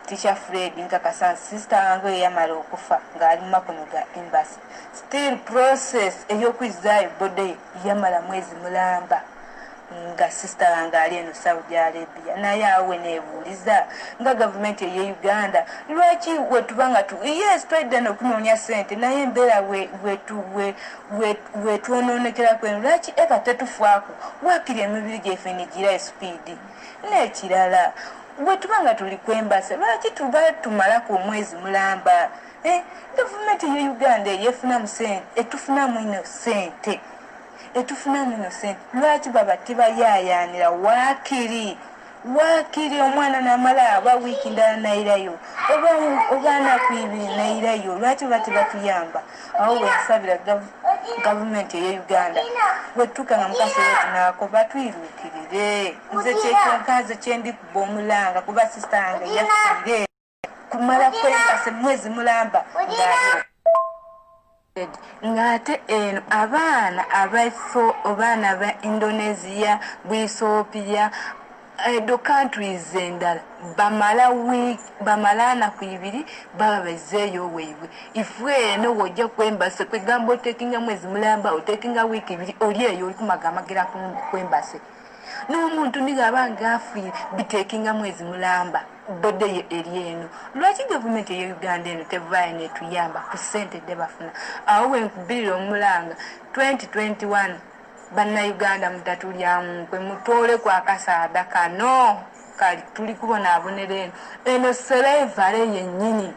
Teacher Fred, nkakasa sister wange oyo yamala okufa ng'ali mu makono ga embassy, still process ey'okwizaayo body yamala mwezi mulamba. Nga sister wange ali eno Saudi Arabia, naye awo weneebuuliza nga gavumenti eye Uganda lwaki wetuba nga tu yes twedda nokunoonya ssente, naye embeera wetwonoonekera kweno, lwaki eka tetufaako waakiri emibiri gyaffe negira esipiidi? N'ekirala, bwetuba nga tuli kwembasa, lwaki tuba tumalaku omwezi mulamba? Gavumenti ye Uganda eyefunamu sente, etufunamu ino sente, etufunamu ino sente, lwaki baba tebayayanira waakiri omwana namala aba wiiki ndala nairayo, oba anaku ibiri nairayo? Lwaki baba tebatuyamba? Awo wensabira gavumenti eye Uganda, bwetutuuka nga mukaseera tunaako batwiruukirire. Nze kyekyonka nze kyendikuba omulanga, kuba sisita yange yafiire kumala kwembase mwezi mulamba ng'ali ng'ate eno abaana abaana ba Indonesia, Buethiopia, edo countries endala bamala week, bamala anaku ibiri, baba bazeeyo weibwe. Ifwe eno wojja kwembase kwegamba otekinga mwezi mulamba, otekinga wiiki ibiri, oli eyo oli kumagamagera kwembase n'omuntu nigaba nga afiire bitekinga mwezi mulamba bodde ye eri eno. Lwaki gavumenti eye Uganda eno tevaayo netuyamba ku ssente dde bafuna? Awo wenkubirira omulanga 2021, Bannayuganda mutatulyamu nkwe, mutoole ku akasaada kano kali tuli kubonaabonera eno eno slavery yennyini.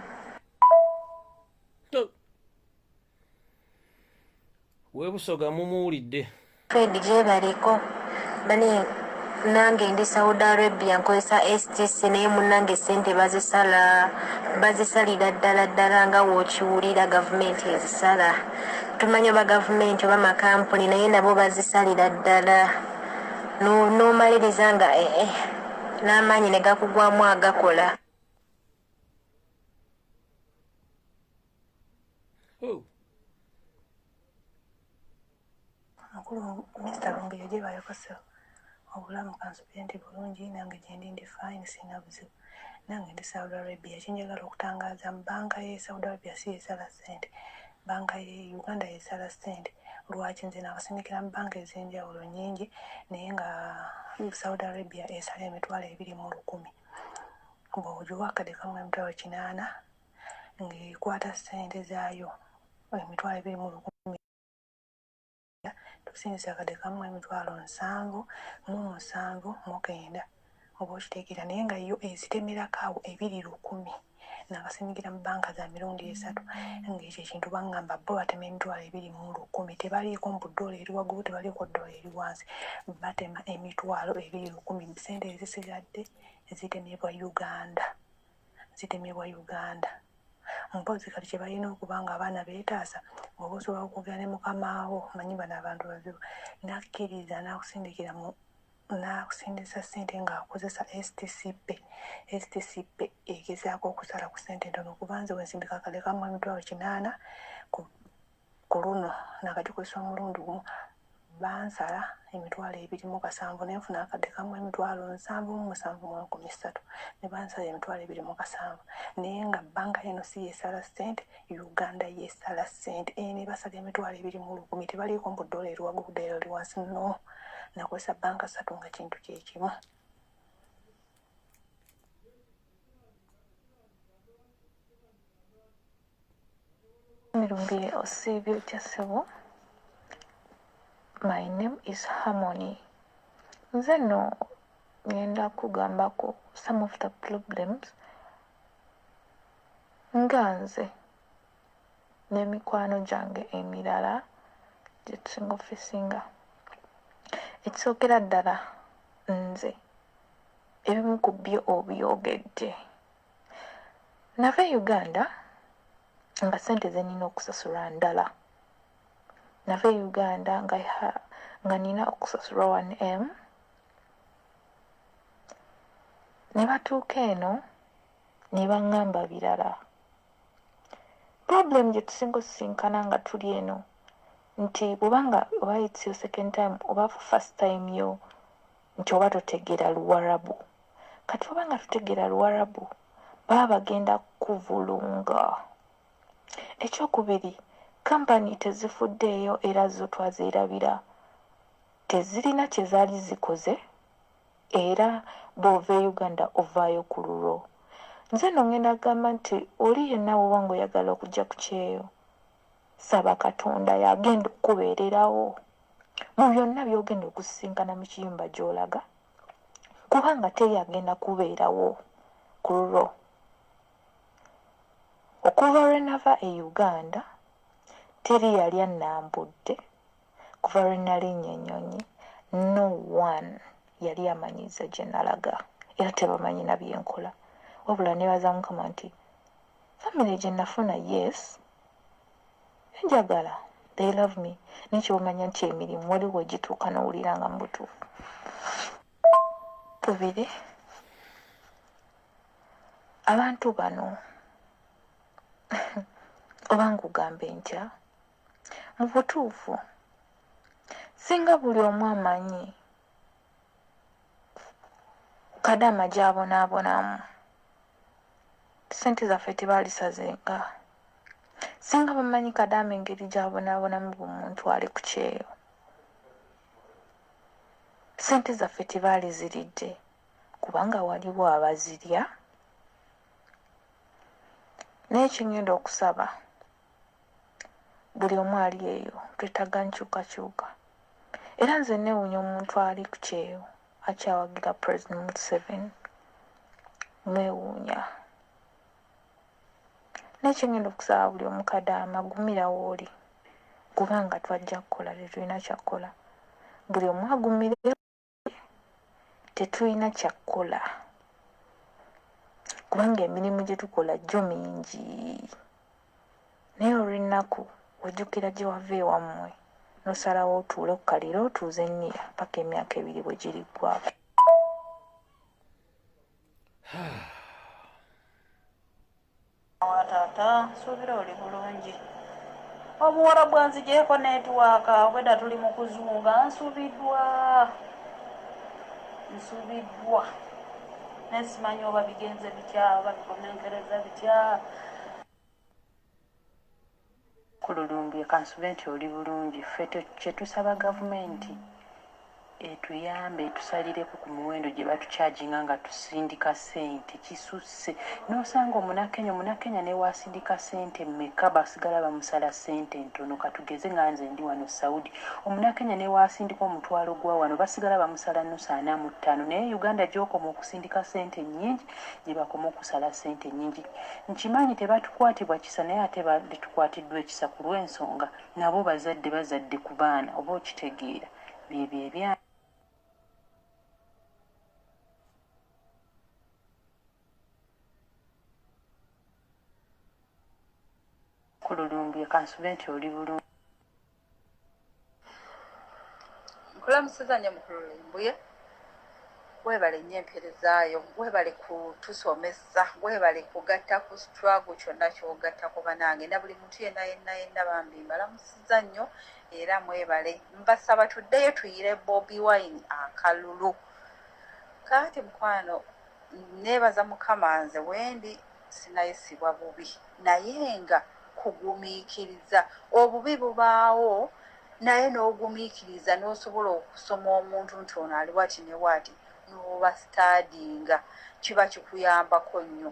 Webusoga mumuwulidde. Fred, gyebaleko bane. Nange ndi Saudi Arabia, nkozesa STC, naye munange sente bazisala, bazisalira ddala ddala nga wookiwulira. Gavumenti ezisala, tumanyi oba gavumenti oba makampuni, naye nabo bazisalira ddala. N'omaliriza nga n'amaanyi ne gakugwamu agakola. Oh. Mukulu Mr Lumbuye, gyebaleko ssebo. Obulamu kansubire nti bulungi. Nange gyendi ndi fine, sirina buzibu. Nange ndi Saudi Arabia. Kyenjagala okutangaaza, mu banka ye Saudi Arabia si yesala ssente, banka ye Uganda yesala ssente. Lwaki? Nze nakasindikira mu banka ez'enjawulo nyingi, naye nga Saudi Arabia esala 20,000. Bw'ogiwa akadde kamu 800,000, ng'ekwata ssente zaayo 20,000. Tusindisa akadde kamu 77,900, oba okitegeera, naye nga yo ezitemerako awo 2,100. Nakasindikira mu banka za mirundi esatu, ng'ekyo ekintu baŋŋamba bo batema 20,000. Tebaliiko mbu ddoola eri waggulu, tebaliiko ddoola eri wansi, batema 20,000. Sente ezisigadde zitemebwa Uganda, zitemebwa Uganda. Mpozi kati kye balina okuba nga abaana beetaasa, bw'oba osobola okwogera ne mukamaawo, manyi bano abantu bazibu, nakkiriza n'akusindikira mu n'akusindisa ssente ng'akozesa STC Pay. STC Pay egezaako okusala ku ssente entono, kuba nze wensindika akadde kamu 800,000 ku luno, nakagikozesa omulundi gumu, bansala 27,000, nenfuna akadde kamu 77,300, ne bansala 27,000. Naye nga banka eno si yesala ssente, Uganda yesala ssente. Eno ebasala 20,000, tebaliiko mbu ddoola eri waggulu, ddoola eri wansi. No, nakozesa banka ssatu nga kintu kyekimu. Mirumbi, osiibye otya ssebo? My name is Harmony. Nze nno ngenda kugambako some of the problems nga nze n'emikwano gyange emirala gye tusinga ofacinga. Ekisookera ddala, nze ebimu ku byo obyogedde. Nava e Uganda nga ssente ze nnina okusasulwa ndala. Nava e Uganda nga nina okusasulwa 1M, ne batuuka eno ne baŋŋamba birala. Problem gye tusinga osisinkana nga tuli eno nti bw'obanga oba it's your second time oba first time yo, nti oba totegeera Luwarabu. Kati oba nga totegeera Luwarabu, baba bagenda kuvulunga. Ekyokubiri, kampani tezifuddeeyo, era zo twazeerabira. Tezirina kye zaali zikoze era bw'ova e Uganda ovaayo ku lulwo. Nze nno ngenda kugamba nti oli yenna bw'oba ng'oyagala okujja ku kyeyo, saba Katonda y'agenda okukubeererawo mu byonna by'ogenda okusisinkana mu kiyumba gy'olaga kubanga teri agenda kubeerawo ku lulwo. Okuva lwe nava e Uganda teri yali annambudde kuva lwe nalinnya ennyonyi no one yali amanyiza gye nalaga era tebamanyi na bye nkola wabula nebaza Mukama nti famire gye nafuna yes enjagala they love me naye kyebamanya nti emirimu waliwo wegituuka nowulira nga mubutuufu kubiri abantu bano oba nkugambe ntya mu butuufu singa buli omu amanyi kadama gyabonaabonamu sente zaffe tebaalisazenga singa bamanyi kadama engeri gyabonaabonamu bumuntu ali ku kyeyo sente zaffe tebaaliziridde kubanga waliwo abazirya naye kyengenda okusaba buli omu ali eyo twetaaga nkyukakyuka era nze newuunya omuntu ali ku kyeyo akyawagira President Museveni mwewuunya naye kyengenda okusaba buli omu kadaama gumira wooli kubanga twajja kukola tetulina kyakukola buli omu agumire tetulina kyakukola kubanga emirimu gye tukola gyo mingi naye olw'ennaku ojjukira gye wava ewammwe n'osalawo otuule ku kaliro otuuze nniya paka emyaka ebiri bwe giriggwako. Wa taata nsuubira oli bulungi. Obuwala bwanzigyeko netiwaaka obwedda tuli mu kuzunga nsubiddwa nsubiddwa naye simanyi oba bigenze bitya oba bikomenkereza bitya. Kululumbye kansube nti oli bulungi ffe kyetusaba gavumenti etuyambe etusalireko ku muwendo gye batukyajinga nga tusindika ssente kisusse n'osanga omunakenya omunakenya newasindika ssente mmeka basigala bamusala ssente ntono katugeze nga nze ndi wano Saudi omunakenya newasindika omutwalo gwa wano basigala bamusala nusu ana mu ttaano naye Uganda gyokoma okusindika ssente nnyingi gye bakoma okusala ssente nnyingi nkimanyi tebatukwatibwa kisa naye ate batukwatiddwa ekisa ku lw'ensonga nabo bazadde bazadde ku baana oba okitegeera byebyo ebya Kululumbye kansube nti oli bulungi. Nkulamusiza nnyo mukulu Lumbuye, weebale nnyo empeerezaayo, weebale kutusomesa, weebale kugatta ku struggle kyonna ky'ogattako banange na buli muntu yenna yenna yenna bambi mbalamusiza nnyo era mwebale. Mbasaba tuddeyo tuyire Bobi Wine akalulu. Kaati mukwano neebaza Mukama nze wendi sinayisibwa bubi naye nga kugumiikiriza obubi bubaawo naye n'ogumiikiriza n'osobola okusoma omuntu nti ono ali wati ne wati n'oba sitaadinga kiba kikuyambako nnyo.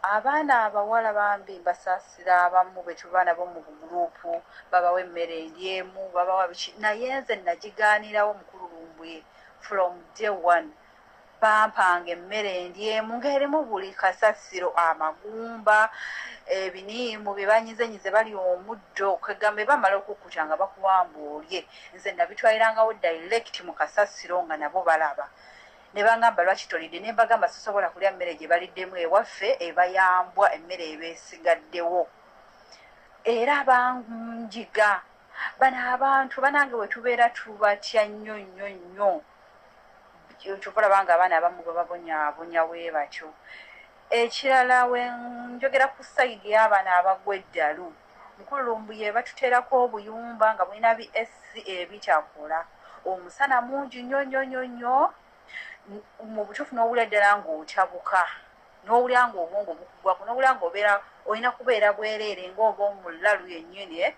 Abaana abawala bambi mbasaasira abamu be tuba nabo mu buguruupu babawa emmere endyemu babawa biki naye nze nagigaanirawo mukulu Lumbuye from day one bampanga emmere endyemu ng'erimu buli kasasiro amagumba ebiniimu bye banyizenyize balya omuddo kwegamba bamala okukkuta nga bakuwamba olye nze nabitwalirangawo direct mu kasasiro nga nabo balaba ne bangamba lwaki tolidde ne mbagamba sisobola kulya mmere gye baliddemu ewaffe ebayambwa emmere eba esigaddewo era banjiga bano abantu banange we tubeera tubatya nnyo nnyo nnyo kyova olaba nga abaana abamu bababonyaabonya we batyo. Ekirala we njogera ku sayidi y'abaana abagwa eddalu, mukulu Lumbuye batuteerako obuyumba nga bulina bi AC ebitakola. Omusana mungi nnyo nnyo nnyo nnyo, mu butuufu n'owulira ddala ng'otabuka, n'owulira ng'obwongo bukugwako, n'owulira ng'obeera olina kubeera bwereere ng'oba omulalu yennyini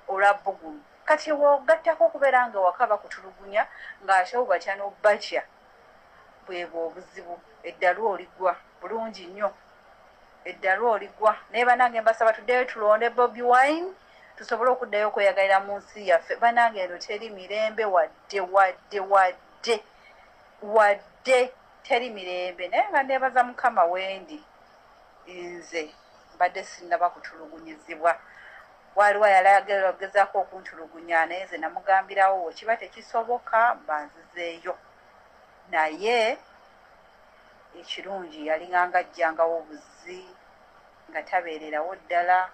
olwa bbugumu. Kati wogattako okubeera nga waka bakutulugunya ng'ate obatya n'obatya, bwebwo obuzibu. Eddalu oligwa bulungi nnyo, eddalu oligwa. Naye banange, mbasaba tuddeyo tulonde Bobi Wine, tusobole okuddayo okweyagalira mu nsi yaffe. Banange, eno teri mirembe, wadde wadde wadde wadde, teri mirembe. Naye nga neebaza Mukama, wendi nze mbadde sinnaba kutulugunyizibwa. Waliwo yali agezaako okuntulugunya, naye nze namugambirawo, wekiba tekisoboka mba nzizeeyo. Naye ekirungi, yalinganga ajjangawo obuzi nga tabeererawo ddala.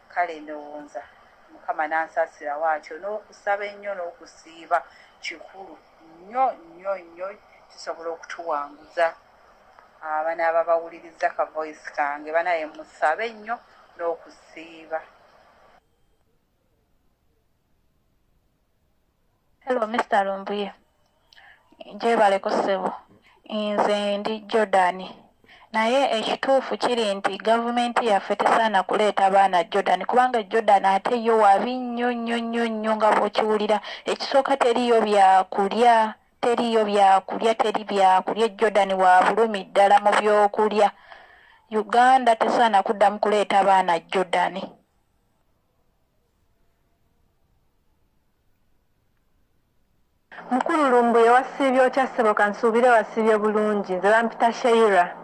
Kale ndowooza Mukama n'ansaasirawo atyo. N'okusaba ennyo n'okusiiba kikulu nnyo nnyo nnyo, kisobola okutuwanguza. Abanaaba bawuliriza ka voice kange, banaye musabe nnyo n'okusiiba. Hello, Mr Lumbuye, gyebaleko ssebo. Nze ndi Jordan, naye ekituufu kiri nti gavumenti yaffe tesaana kuleeta baana Jordan, kubanga Jordan ate yo wabi nnyo nnyo nnyo nnyo nga bw'okiwulira. Ekisooka, teriyo byakulya, teriyo byakulya, teri byakulya. Jordan wa bulumi ddala mu byokulya. Uganda tesaana kuddamu kuleeta baana Jordan. Mukulu Lumbuye, wasiibye otya ssebo? Kansuubire wasiibye bulungi. Nze bampita Sheira.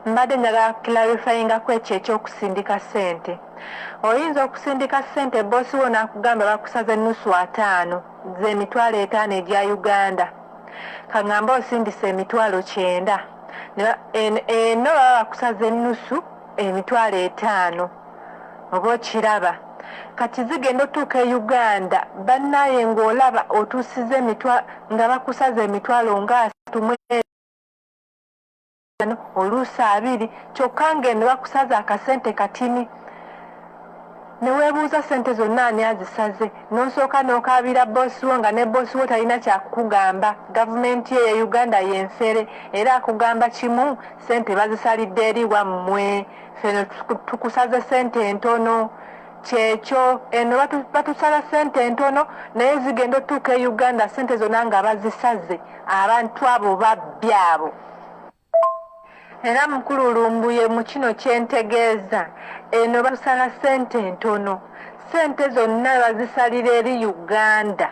Mbadde njagala clarifyingako ekyo ekyokusindika ssente. Oyinza okusindika ssente, boosi wo n'akugamba bakusaze nusu ataano, ze 50,000 egya Uganda. Kaŋŋambe osindise 90,000, eno baba bakusaze ennusu 50,000, oba okiraba? Kati zigenda otuuka e Uganda, bannaye, ng'olaba otuusiza nga bakusaza emitwalo nga 35, oluusi 20, kyokka ng'eno bakusaza akasente katini. Ne weebuuza sente zonna ani azisaze, n'osooka n'okaabira boosi wo, nga ne boosi wo talina kyakukugamba. Gavumenti ye ya Uganda yenfere, era akugamba kimu, sente bazisalidde eri wammwe, feno tukusaze sente entono. Kyekyo, eno batusala sente entono, naye zigenda otuuka e Uganda, sente zonna nga bazisaze. Abantu abo babbi abo. Era mukulu Lumbuye, mu kino kyentegeeza, eno batusala sente entono, sente zonna bazisalira eri Uganda.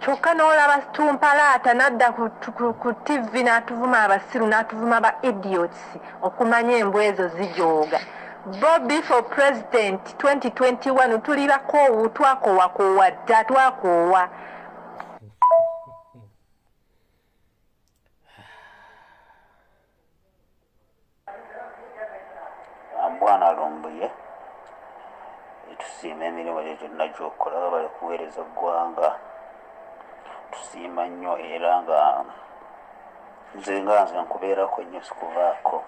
Kyokka n'olaba tumpalaata n'adda ku TV n'atuvuma abasiru, n'atuvuma ba idiots. Okumanya embwa ezo zijooga. Bobi for president 2021. Tuli bakoowu, twakoowa dda, twakoowa. Bwana Lumbuye, tusiima emirimu gyo gyonna gyokola, bali kuweereza ggwanga, tusiima nnyo. Era nga nze nga nze nkubeerako nnyo, sikuvaako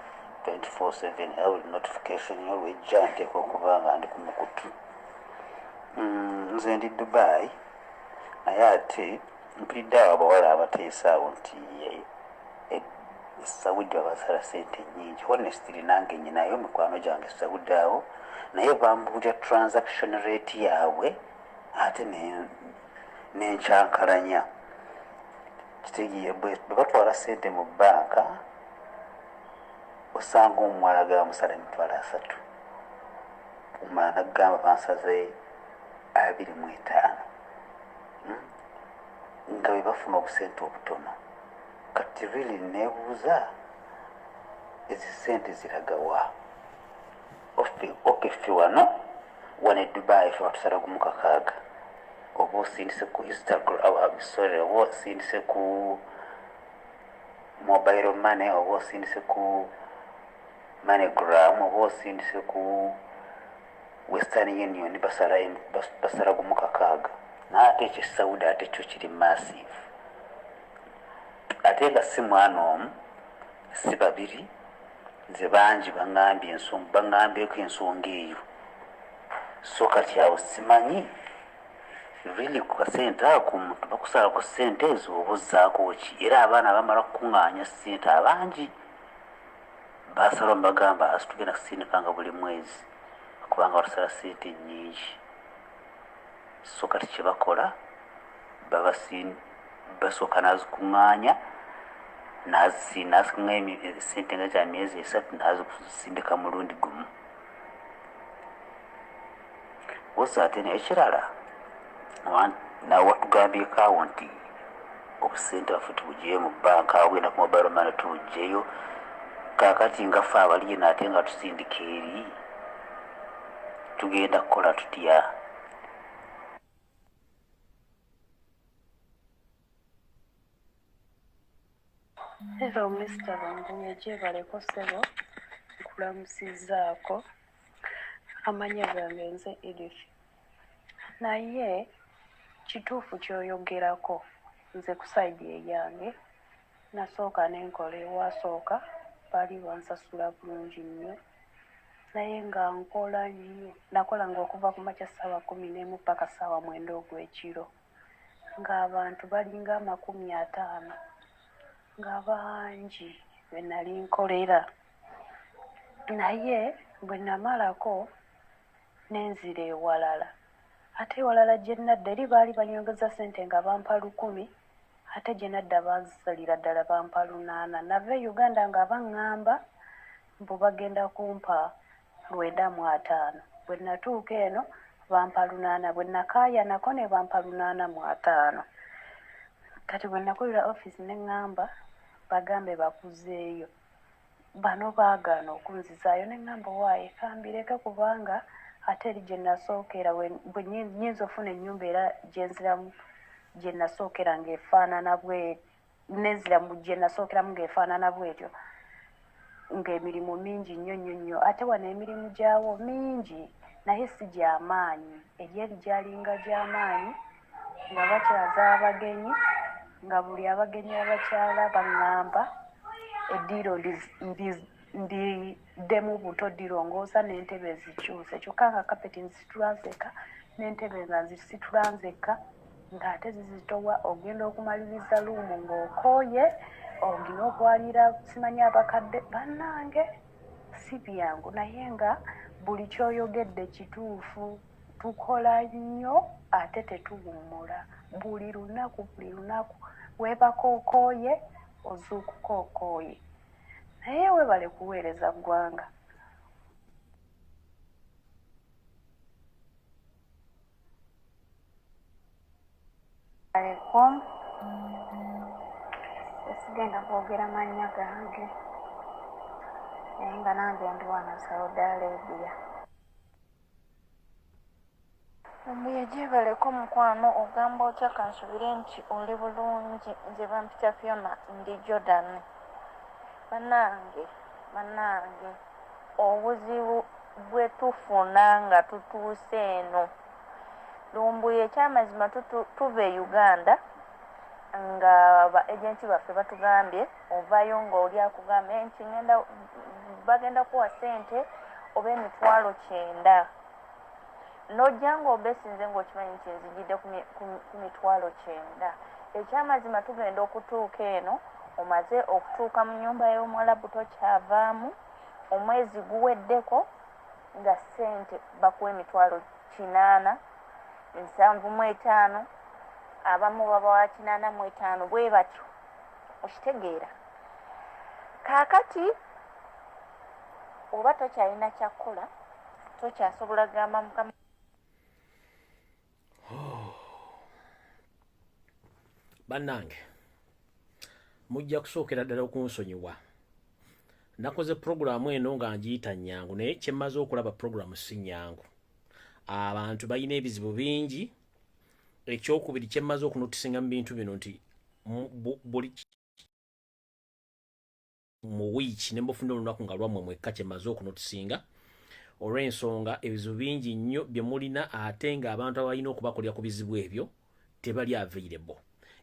24/7, era buli notification yo lwejja nteeka okuba nga ndi ku mukutu. Nze ndi Dubai, naye ate mpulidde awo abawala abateesa awo nti Saudi babasala sente nyingi. Honestly, nange nyinayo mikwano gyange Saudi awo, naye bambuulya transaction rate yaabwe, ate nenkyankalanya. Kitegeere, bwe batwala sente mu banka, osanga omuwala gamusala 30,000, omulala nagamba bansaze 25, Nga bwe bafuna obusente obutono. Kati really nebuuza, ezi sente ziragawa? Okay, ffe wano e Dubai, ffe batusala 1 6, oba osindise ku Instagram, sorry, oba osindise ku mobile money, oba osindise ku MoneyGram, oba osindise ku Western Union, basala 1 6. Naye ate ekyo Saudi, ate kyo kiri massive, ate nga si mwana omu, si babiri. Nze bangi baŋŋambye ensonga, baŋŋambyeko ensonga eyo. So kati awo simanyi really, ku kasente ako omuntu bakusalako sente ezo, oba ozzaako ki? Era abaana bamala kukuŋŋaanya sente, abangi basalawo bagamba asi tugenda kusindikanga buli mwezi, kubanga batusala sente nnyingi. So kati kyebakola, basooka nazikuŋŋaanya, nazikuŋŋaanya sente nga za myezi 3, nazisindika mulundi gumu. Wosa ate nekirala, nawe watugambyeko awo nti obusente baffe tubugyeyo mu banka, agenda ku mobile money tubugyeyo. Kakati nga ffe abali eno ate nga tusindika eri, tugenda kukola tutya? Hello Mr. Lumbuye, gyebaleko ssebo, nkulamusizzaako. Amannya gange nze Edith. Naye kituufu ky'oyogerako, nze ku side eyange nasooka ne nkola ewasooka, baali bansasula bulungi nnyo, naye nga nkola nnyo. Nakolanga okuva ku makya ssaawa 11 paka ssaawa 9 ogw'ekiro, ng'abantu balinga 50, nga bangi be nali nkolera. Naye bwe namalako nenzira ewalala, ate ewalala gye nadda eri baali banyongeza ssente nga bampa 1000, ate gye nadda bansalira ddala bampa 800. Nava e Uganda nga baŋŋamba mbu bagenda kumpa 950, bwe natuuka eno bampa 800, bwe nakaayanako ne bampa 850. Kati bwe nakulira offisi ne ŋŋamba bagambe bakuzeeyo, bano baagaana okunzizaayo, ne ŋŋamba waaye kambireke, kubanga ate eri gye nasookera bwe nnyinza ofuna ennyumba era gye nziramu gye nasookera ng'efaanana bwe nenziramu gye nasookeramu ng'efaanana bwetyo, ng'emirimu mingi nnyo nnyo nnyo. Ate wano emirimu gyawo mingi naye si gy'amaanyi, eri eri gyalinga gy'amaanyi, nga bakyaza abagenyi, nga buli abagenyi abakyala baŋŋamba eddiiro ndiddemu buto ddirongoosa n'entebe zikyuse, kyokka nga kapeti nzisitula nzekka n'entebe nga nzisitula nzekka, ng'ate zizitowa. Ogenda okumaliriza luumu ng'okooye, ogina okwalira simanyi abakadde. Bannange si byangu, naye nga buli ky'oyogedde kituufu. Tukola nnyo ate tetuwummula, buli lunaku buli lunaku weebaka okooye, ozuukuka okooye. Naye weebale kuweereza ggwanga. Alaikum. Sigenda kwogera mannya gange, naye nga nange ndi wano Saudi Arabia. Lumbuye gyebaleko mukwano, ogamba otya? Kansubire nti oli bulungi. Nze bampita Fiona, ndi Jordan. Banange banange, obuzibu bwe tufuna nga tutuuse eno, Lumbuye, ekyamazima tuva e Uganda nga ba agenti baffe batugambye, ovaayo nga oli akugambye nti ngenda bagenda kuwa ssente oba 90,000, nojja ng'obesinze ng'okimanyi nti nzijidde ku 90,000. Ekyamazima tugenda okutuuka eno, omaze okutuuka mu nyumba y'omuwalabu, tokyavaamu, omwezi guweddeko nga ssente bakuwa 875,000, abamu babawa 85, bwe batyo, okitegeera? Kaakati oba tokyalina kyakkola, tokyasobola gamba mukama. Bannange, mujja kusookera ddala okunsonyiwa. Nakoze puroguramu eno nga ngiyita nnyangu, naye kye mmaze okulaba puroguramu si nnyangu. Abantu balina ebizibu bingi. Ekyokubiri kye mmaze okunotisinga mu bintu bino nti buli mu wiiki ne mufuna olunaku nga lwammwe mwekka. Kye mmaze okunotisinga, olw'ensonga ebizibu bingi nnyo bye mulina, ate ng'abantu abalina okubakolera ku bizibu ebyo tebali available.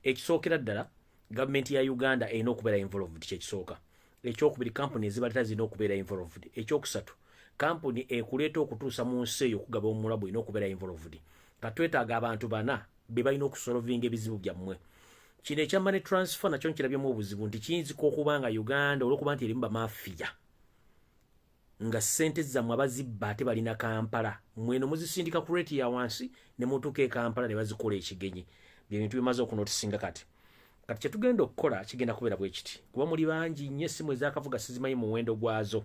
Ekisookera ddala, gavumenti ya Uganda erina okubeera involved, kyekisooka. Ekyokubiri, kampuni ezibaleeta zirina okubeera involved. Ekyokusatu, kampuni ekuleeta okutuusa mu nsi eyo okugaba omulabu erina okubeera involved. Katwetaaga abantu bana be balina okusolvinga ebizibu byammwe. Kino ekya money transfer nakyo nkirabyemu obuzibu nti kiyinzika okuba nga Uganda, olwokuba nti erimu bamafiya. Nga ssente zammwe abazibba ate balina Kampala, mweno muzisindika ku rate ya wansi ne mutuuka e Kampala ne bazikola ekigenyi. Byebintu bimaze okunotisinga. Kati kati kyetugenda okukola kigenda kubeera bwe kiti, kuba muli bangi nnyo, essimu ezakavuga sizimanyi muwendo gwazo,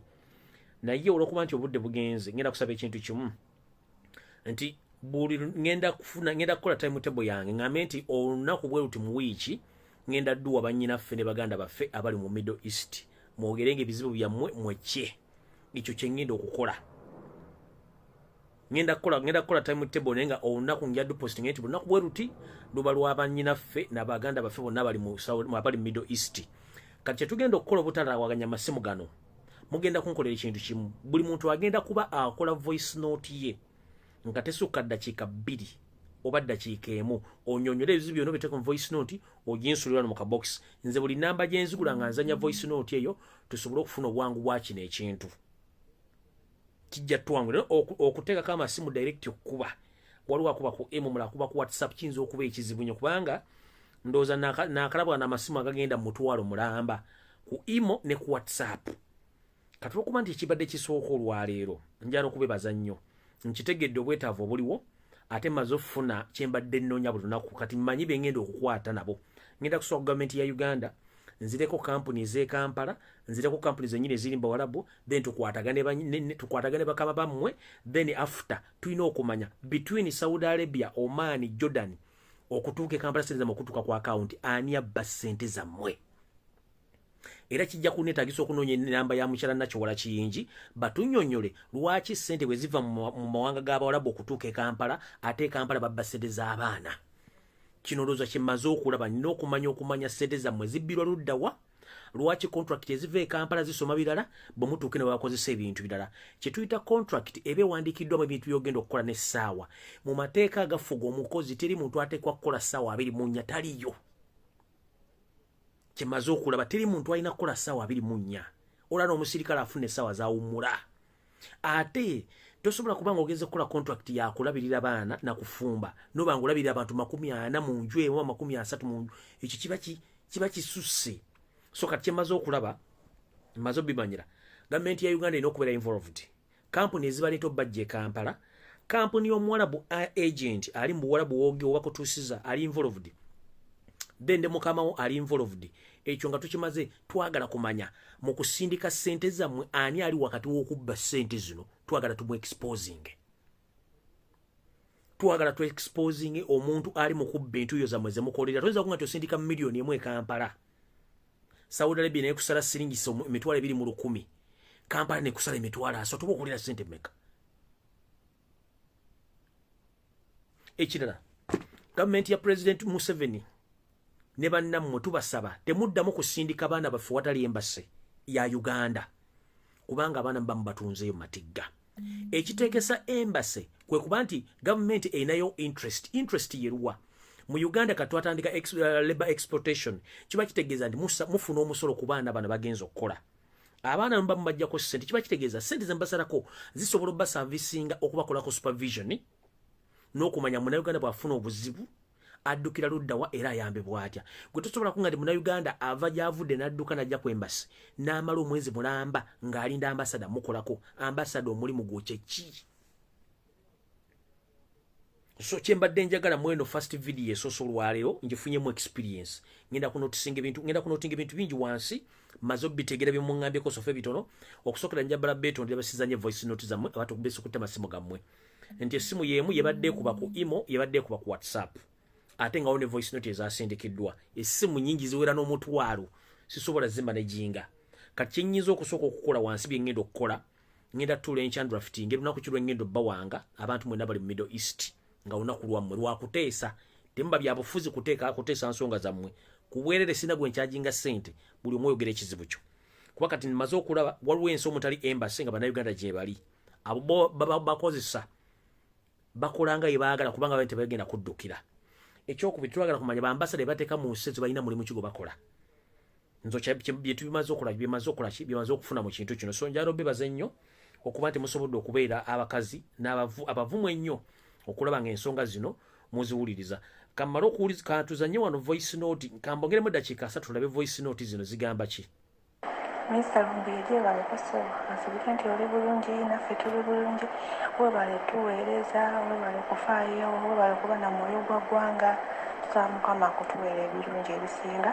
naye olwokuba nti obudde bugenze, ngenda kusaba ekintu kimu nti buli ngenda kufuna, ngenda kukola timetable yange, ngambe nti olunaku bwe luti mu wiiki ngenda dduwa bannyinaffe ne baganda baffe abali mu Middle East, mwogerenga ebizibu byammwe mwekye. Ekyo kye ngenda okukola, ngenda kukola timetable, naye nga olunaku nja duposting nti lunaku bwe luti luba lwa bannyinaffe n'abaganda baffe bonna abali mu Middle East. Kati kyetugenda okukola, obutalawaganya masimu gano, mugenda kunkolera ekintu kimu. Buli muntu agenda kuba akola voice note ye nga tesukka ddakiika 2 oba ddakiika 1, onyonyole ebizibu byonna obiteeka mu voice note, oginsulira wano mu kabox. Nze buli namba gye nzigula nga nzanya voice note eyo, tusobole okufuna obwangu bwa kino ekintu. Kijja twangula okuteekako amasimu direct okukuba. Waliwo akuba ku emu, mulala akuba ku WhatsApp, kiyinza okuba ekizibu nnyo, kubanga ndowooza naakalabwa n'amasimu agagenda mu 500,000 ku imo ne ku WhatsApp. Kati olwokuba nti ekibadde kisooka olwaleero, njala okubebaza nnyo, nkitegedde obwetaavu obuliwo, ate maze okufuna kyembadde nnoonya buli lunaku. Kati mmanyi be ngenda okukwata nabo. Ngenda kusooka ku gavumenti ya Uganda, nzireko kampuni ez'e Kampala, nzireko kampuni zennyini eziri mu Bawalabu, then tukwatagane bakama bammwe. Then after tulina okumanya between Saudi Arabia, Oman, Jordan okutuuka e Kampala, sente zammwe okutuuka ku akawunti, ani abba ssente zammwe? Era kijja kuneetagisa okunoonya enamba ya mukyala Nakiwala Kiyingi, batunnyonnyole lwaki ssente bwe ziva mu mawanga g'Abawalabu okutuuka e Kampala, ate e Kampala babba ssente z'abaana. Kino olowooza kyemmaze okulaba, nina okumanya ssente zammwe zibbirwa luddawa, lwaki contract eziva e Kampala zisoma birala, bwe mutuuke ne bakozesa ebintu birala. Kye tuyita contract eba ewandiikiddwamu ebintu by'ogenda okukola n'essaawa. Mu mateeka agafuga omukozi, teri muntu ateekwa kukola ssaawa 24, taliyo. Kyemaze okulaba, teri muntu alina kukola ssaawa 24. Olaba n'omusirikale afuna essaawa zawummula. Ate tosobola kuba nga ogenze kukola contract yakulabirira baana nakufumba, noba nga olabirira abantu 40 mu nju emu, 30 mu nju, ekyo kiba kisusse. So kati kyemaze okulaba, maze obimanyira, gavumenti ya Uganda erina okubeera involved. Kampuni ezibaleeta obbajja e Kampala, kampuni y'omuwalabu, agent ali mu buwalabu woge obakutuusiza ali involved, then ne mukamawo ali involved. Ekyo nga tukimaze, twagala kumanya mu kusindika ssente zammwe ani ali wakati w'okubba ssente zino. Twagala tumu exposing, twagala tu exposing omuntu ali mu kubba entuuyo zammwe zemukolera. Toyinza kunga tosindika 1 million e Kampala, Saudi Arabia naye kusala siringisa 20,000, Kampala nekusala 30,000, tuba okulira ssente mmeka? Ekirala, gavumenti ya President Museveni ne bannammwe, tubasaba temuddamu kusindika baana baffe watali embassy ya Uganda, kubanga abaana muba mubatunzeeyo matigga. Ekiteekesa embassy kwe kuba nti gavumenti erinayo interest. Interest yeruwa? Mu Uganda kati twatandika labor exportation, kiba kitegeeza nti mufuna omusolo ku baana bano bagenza okukola. Abaana muba mubajjako ssente, kiba kitegeeza ssente zembasalako zisobola obbaservicinga, okubakolako supervision n'okumanya Munnayuganda bw'afuna obuzibu addukira luddawa era ayambibwa atya. Gwe tosobola kunga nti Munnayuganda ava gy'avudde n'adduka n'ajja ku embassy n'amala omwezi mulamba ng'alinda ambasada mukolako. Ambasada omulimu gwo kyeki? So kyembadde njagala mweno first video esoose olwaleero, ngifunyemu experience. Ngenda kunotinga ebintu bingi wansi, maze obitegera byemuŋŋambyeko so far bitono. Okusookera njabala betondera basizanye voice note zammwe abatukubesa okutta masimu gammwe, nti essimu y'emu yebadde ekuba ku imo, yebadde ekuba ku WhatsApp, ate nga ne voice note ezasindikiddwa. Essimu nyingi ziwera n'100,000, sisobola zimanejinga. Kati kyenyinza okusooka okukola wansi, bye ŋŋenda okukola, ŋŋenda tuula enkya drafting olunaku ki lwe ŋŋenda obbawanga abantu mwenna bali mu Middle East, nga lunaku lwammwe lwakuteesa. Temuba byabufuzi, kuteeka kuteesa nsonga zammwe kubwerere. Sina gwe nkyajinga ssente, buli omu oyogera ekizibu kyo. Kuba kati maze okulaba waliwo ensi omutali embassy nga Bannayuganda gye bali, abo bo baba bakozesa, bakola nga bye baagala, kubanga bali tebagenda kuddukira. Ekyokubiri, twagala kumanya baambasada bateeka mu nsi ezo balina mulimu ki gwe bakola. Nzo byetubimaze okola, byemaze okola ki, byemaze okufuna mu kintu kino. So njala obebaza ennyo okuba nti musobodde okubeera abakazi n'abavumu ennyo okulaba ng'ensonga zino muziwuliriza. Kammale okuwuliza, kantuzanye wano voice note, kambongeremu eddakiika 30 tulabe voice note zino zigamba ki. Minisita Lumbuye gyebaleko ssebo, nsubire nti oli bulungi, naffe tuli bulungi. Webale tuweereza, webale kufaayo, webale kuba na mwoyo gwa ggwanga. Tusaba Mukama akutuweera ebirungi ebisinga.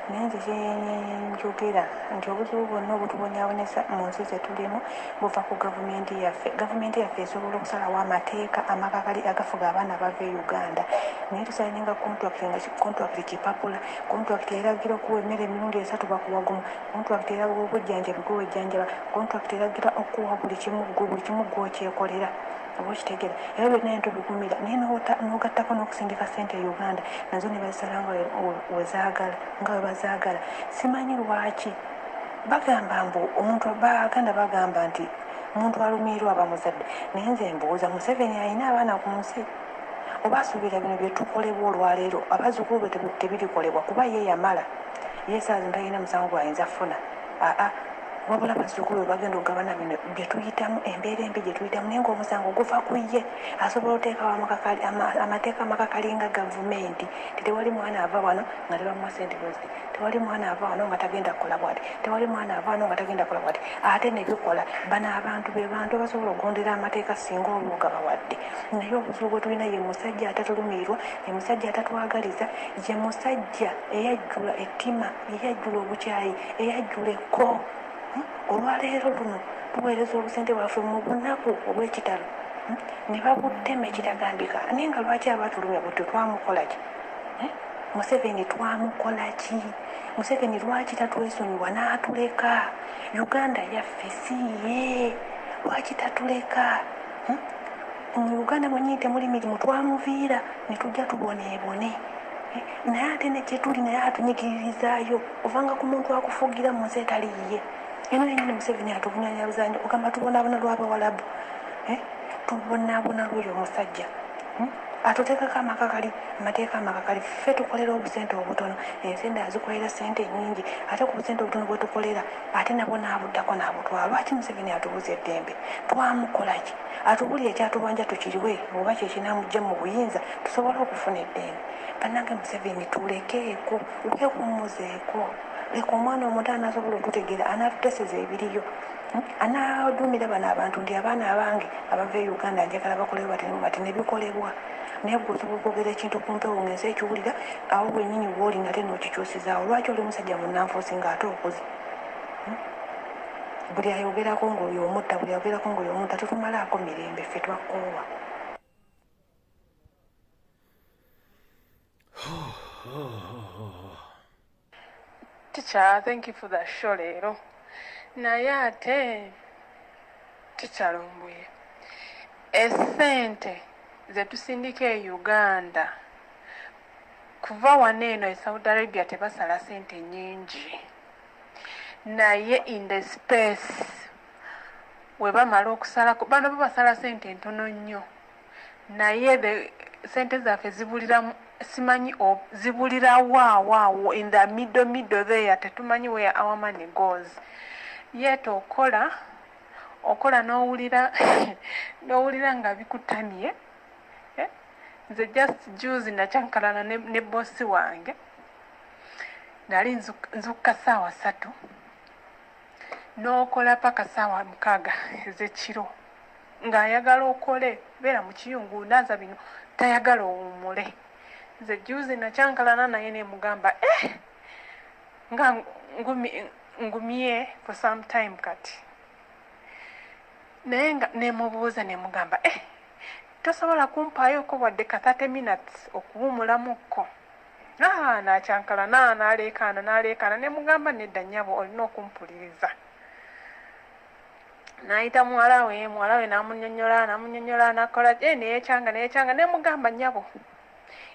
Naye nze kyenjogera nti obuzibu bwonna obutubonyaabonyesa mu nsi ze tulimu buva ku gavumenti yaffe. Gavumenti yaffe esobola okusalawo amateeka amakakali agafuga abaana abava e Uganda, naye tusayininga kontulakiti nga kontulakiti kipapula. Kontulakiti eragira okuwa emmere emirundi esatu, bakuwa gumu. Kontulakiti eraga obujjanjabi, gwe wejjanjaba. Kontulakiti eragira okuwa buli kimu gwe, buli kimu gwe okyekolera, oba okitegera. Ebyo byonna ne tubigumira, naye n'ogattako n'okusindika ssente e Uganda, nazo ne bazisala nga wezaagala, nga bwe bazaagala. Simanyi lwaki bagamba mbu omuntu, Baganda bagamba nti omuntu alumiirwa aba muzadde, naye nze mbuuza, Museveni alina abaana ku nsi, oba asuubira bino bye tukolebwa olwaleero abazzukulu be tebirikolebwa? Kuba ye yamala, ye saawa zino talina musango gwayinza kufuna, aa, wabula bazzukulu be bagenda okugabana bino bye tuyitamu, embeera embi gye tuyitamu, naye ng'omusango guva ku ye. Asobola oteekawo amateeka amakakali nga gavumenti nti tewali mwana ava wano nga tebamuwa sente bweziti, tewali mwana ava wano nga tagenda kukola bwati, tewali mwana ava wano nga tagenda kukola bwati, ate ne bikola. Bano abantu be bantu abasobola okugondera amateeka singa oba ogabawadde. Naye obuzibu bwe tulina, ye musajja atatulumirirwa, ye musajja atatwagaliza, ye musajja eyajjula ettima, eyajjula obukyayi, eyajjula ekko. Olwaleero luno tuweereza obusente bwaffe mu bunaku obw'ekitalo ne babutema ekitagambika. Naye nga lwaki abatulumya butyo? Twamukola ki? Museveni twamukola ki? Museveni lwaki tatwesonyiwa n'atuleka? Uganda yaffe, si ye. Lwaki tatuleka? Mu Uganda mwennyini temuli mirimu, twamuviira ne tujja tuboneebone. Naye ate ne gyetuli naye atunyigiririzaayo. Ovanga ku muntu akufugira mu nsi etali yiye. Eno yenyini Museveni atubunyanyabuza nnyo. Ogamba tubonaabona lw'Abawalabu, eh? Tubonaabona lw'oyo omusajja, Atuteekako amakakali, amateeka amakakali. Ffe tukolera obusente obutono, ensi endala zikolera sente nnyingi, ate ku busente obutono bwe tukolera ate nabwo n'abuddako n'abutwala. Lwaki Museveni atubuza eddembe? Twamukola ki? Atubulire kyatubanja tukiriwe, oba kye kinaamuggya mu buyinza tusobole okufuna eddembe. Bannange Museveni tulekeeko, weewummuzeeko. Leka omwana omuto anaasobola otutegeera anaatuteseza ebiriyo, Anaaduumira bano abantu nti abaana abange abava e Uganda njagala bakolewo bati ne bati ne bikolebwa. Naye ggwe osobola okwogera ekintu ku mpewo ng'ensi ekiwulira, awo wennyini w'oli nate n'okikyusizaawo. Lwaki oli musajja munnanfuusi ng'ate okuze? Buli ayogerako ng'oyo omutta, buli ayogerako ng'oyo omutta, totumalaako mirembe, ffe twakoowa. Teacher, thank you for the show leero. Naye ate Teacher Lumbuye, essente zetusindika e Uganda kuva wano eno e Saudi Arabia tebasala sente nyingi, naye in the space webamala okusalako bano bo basala sente ntono nnyo, naye the sente zaffe zibulira simanyi zibulira wa in the middle there, tetumanyi where our money goes. Yet okola okola n'owulira n'owulira nga bikutamye, eh? Nze just juzi nakyankalana ne bosi wange, nali nzukka 3:00 n'okola paka 6:00 ez'ekiro, ng'ayagala okole, beera mu kiyungu, naaza bino, tayagala owummule. Nze juzi nakyankalana naye nemugamba, eh, nga ngumye for some time kati, naye nga nemubuuza nemugamba, eh, tosobola kumpaayoko wadde ka 30 minutes okuwumulamukko? Ah, nakyankalana, naleekaana naleekaana. Nemugamba, nedda nnyabo, olina okumpuliriza. N'ayita muwala we, muwala we n'amunnyonnyola n'amunnyonnyola, n'akola, eh, neyekyanga neyekyanga. Nemugamba, nnyabo,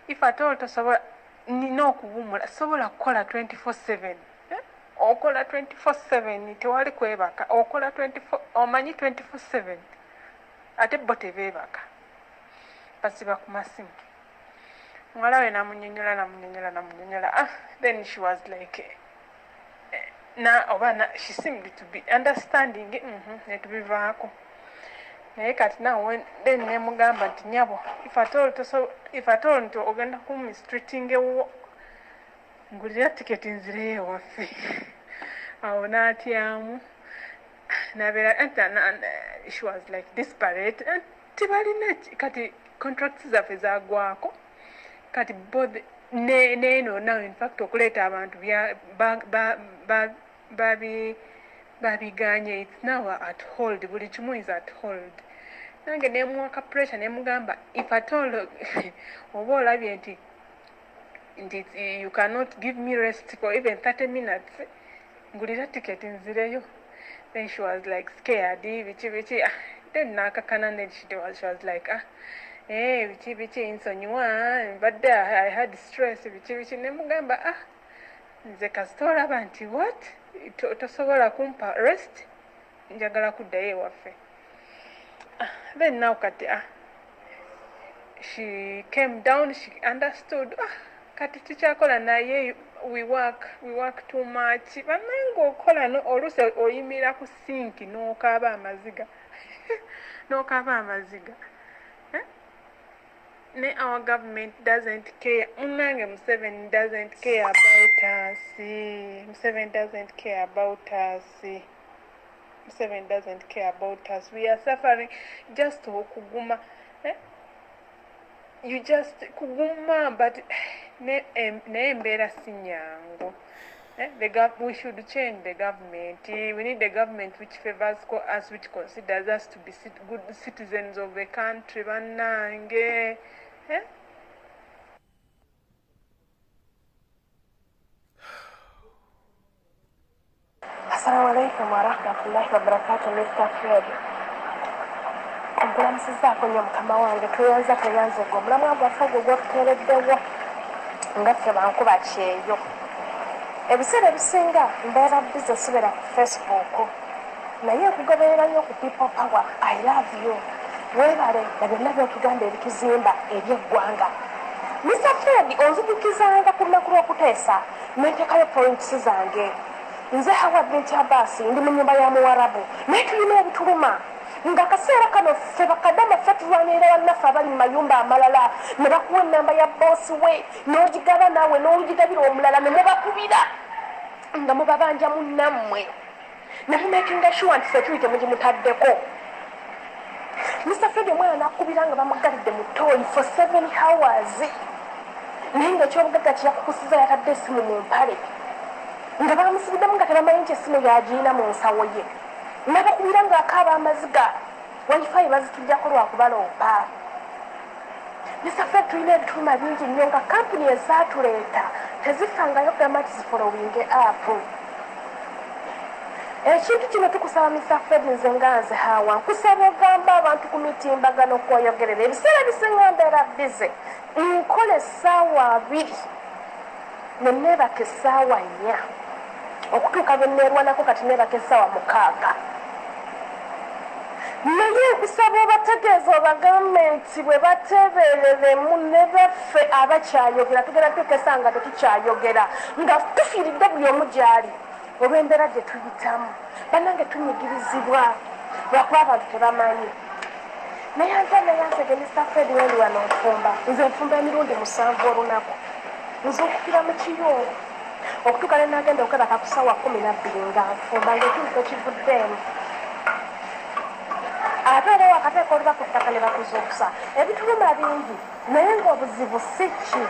if at all tosobola, nina okuwumula, sobola kukola 24/7, eh? Okola 24/7, tewali kwebaka, okola 24, omanyi 24/7, ate bo tebeebaka, basiba ku masimu. Muwala we n'amunnyonnyola n'amunnyonnyola n'amunnyonnyola. Ah, then she was like, eh, na oba na she seemed to be understanding, netubivaako. Naye kati nawe then nemugamba nti, nyabo, if at all if at all nti ogenda kumistreating ewuwo, ngulira tiketi nzireyo ewaffe. Awo n'atyamu nabeera, she was like desperate. Tebalina kati contracts zaffe zagwako kati both neeno now. In fact, okuleeta abantu babiganye. It's now at hold, buli kimu is at hold. Nange nemuwaka pressure, nemugamba, if at all oba olabye nti you cannot give me rest for even 30 minutes, ngulira ticket nzireyo. Then she was like scared, biki biki. Ah, then nakakana ne she was like, "Ah, eh, biki biki, nsonyiwa, mbadde I had stress," biki biki. Nemugamba, "Ah, nze kasita olaba nti what, tosobola kumpa rest, njagala kuddayo ewaffe." Ah, then now kati, ah, she came down, she understood. Ah, kati tukyakola naye we work too much. Bannange, okola no oluusi oyimirira ku sink n'okaaba amaziga, n'okaaba amaziga, eh? Ne our government doesn't care. Munnange, Museveni doesn't care about us. Museveni doesn't care about us. Museveni doesn't care about us. We are suffering just okuguma, eh? You just kuguma, but naye embeera si nyangu. Eh, we should change the government. We need a government which favors us, which considers us to be good citizens of the country. Bannange, eh? Assalamu alaikum warahmatullahi wabarakatu. Mr Fred, nkulamusizaako nnyo mukama wange. Tweyanza, tweyanze gwe omulamwa gwaffe ogwo gwotuteereddewo nga ffe bankuba kyeyo. Ebiseera ebisinga mbeera busy, sibeera ku Facebook, naye nkugoberera nnyo ku People Power. I love you, weebale na byonna byotugamba ebituzimba ebyeggwanga. Mr Fred, onzijukizanga ku lunaku lw'okuteesa nenteekayo points zange. Nze Hawa Binti Abasi, ndi mu nyumba ya Muwarabu, naye tulina ebituluma nga akaseera kano ffe bakadama ffe tulwanirira bannaffe abali mu mayumba amalala, ne bakuwa ennamba ya boosi we n'ogigaba naawe n'ogigabira omulala, ne mubakubira nga mubabanja munnammwe, ne mumakinga sure nti security mugimutaddeko. Mr Fred, omwana nakubira nga bamugalidde mu toilet for 7 hours, naye nga ekyobugagga kyeyakukusiza yatadde essimu mu mpale, nga bamusibiddemu nga tebamanyi nti essimu yagiina mu nsawo ye. Nabakubira ng'akaaba amaziga, WiFi bazitujjako lwakubaloopa. Mr Fred, tulina ebituluma bingi nnyo nga kampuni ezaatuleeta tezifangayo kugamba nti zifollowinge up ekintu kino. Tukusaba, Mr Fred, nze nga nze Hawa, nkusaba ogamba abantu ku mitimbagano kwoyogerera. Ebiseera bisinga mbeera busy, nkola essaawa 2 ne neebaka essaawa 4, okutuuka bwe neerwanako kati neebaka essaawa 6. Naye nkusaba obategeeza, obagambe nti bwe bateebereremu ne baffe abakyayogera, tugenda tuukesa nga tetukyayogera, nga tufiiridde buli omu gy'ali olw'embeera gye tuyitamu. Bannange, tunyigirizibwa lwakuba abantu tebamanyi. Naye nze nayanzege, Mr Fred, wendi wano nfumba, nze nfumba emirundi 7 olunaku. Nzuukukira mu kiyungu okutuuka ne nagenda okwebaka ku ssaawa 12 nga nfumba, ng'ekintu tekivuddeemu. Ate era wakateeka oluba ku ttaka ne bakuzuukusa. Ebituluma bingi, naye ng'obuzibu si ki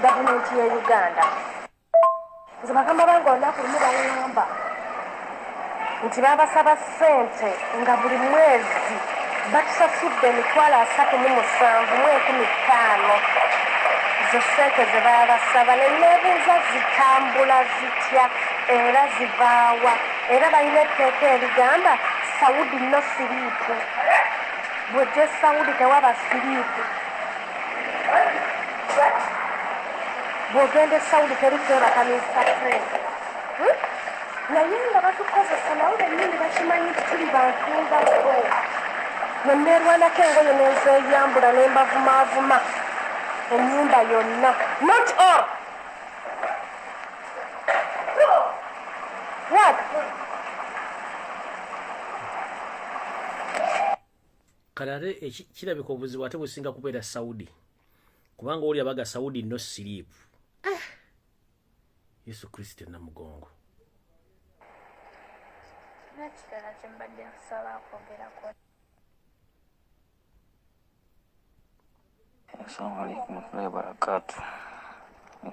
gavumenti ye Uganda. Nze bagamba bange olunaku lumu baŋŋamba nti babasaba ssente nga buli mwezi batusasudde 37,500. Zo ssente ze babasaba, ne neebuuza zitambula zitya era zivaawa? Era balina etteeka erigamba Saudi no slip. Bw'ojja Saudi tewaba slip. Bw'ogenda e Saudi teri kwebaka, Mr Fred. Naye nga batukozesa, nabo bennyini bakimanyi nti tuli bantu nga bo. Ne neerwanako engoye nenzeeyambula ne mbavumaavuma ennyumba yonna. Not all what. Kale ate kirabika obuzibu ate businga kubeera Saudi, kubanga oli abaga Saudi no sleep. Eh! Yesu Kristo namugongo. Sirina kirala kye mbadde nsaba kwogerako. Assalamu alaikum warahmatullahi wabarakatuh.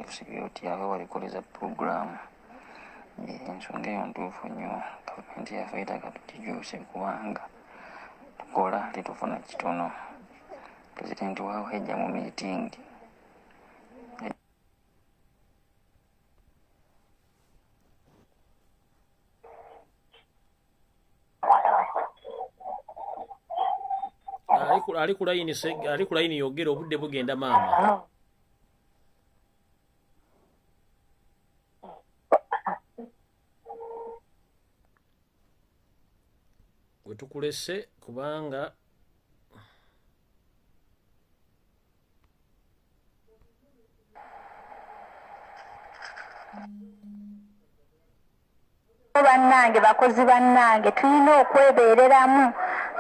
Security yawe walikoleza puroguramu ensonga eyo ntuufu nnyo. Gavumenti yaffe yeetaaga tugikyuse kubanga tukola tetufuna kitono. Pulezidenti waawe yajja mu miitingi. Ali ku layini, ali ku layini, yogera, obudde bugenda, maama. We tukulese kubanga Bannange, bakozi bannange, tulina okwebeereramu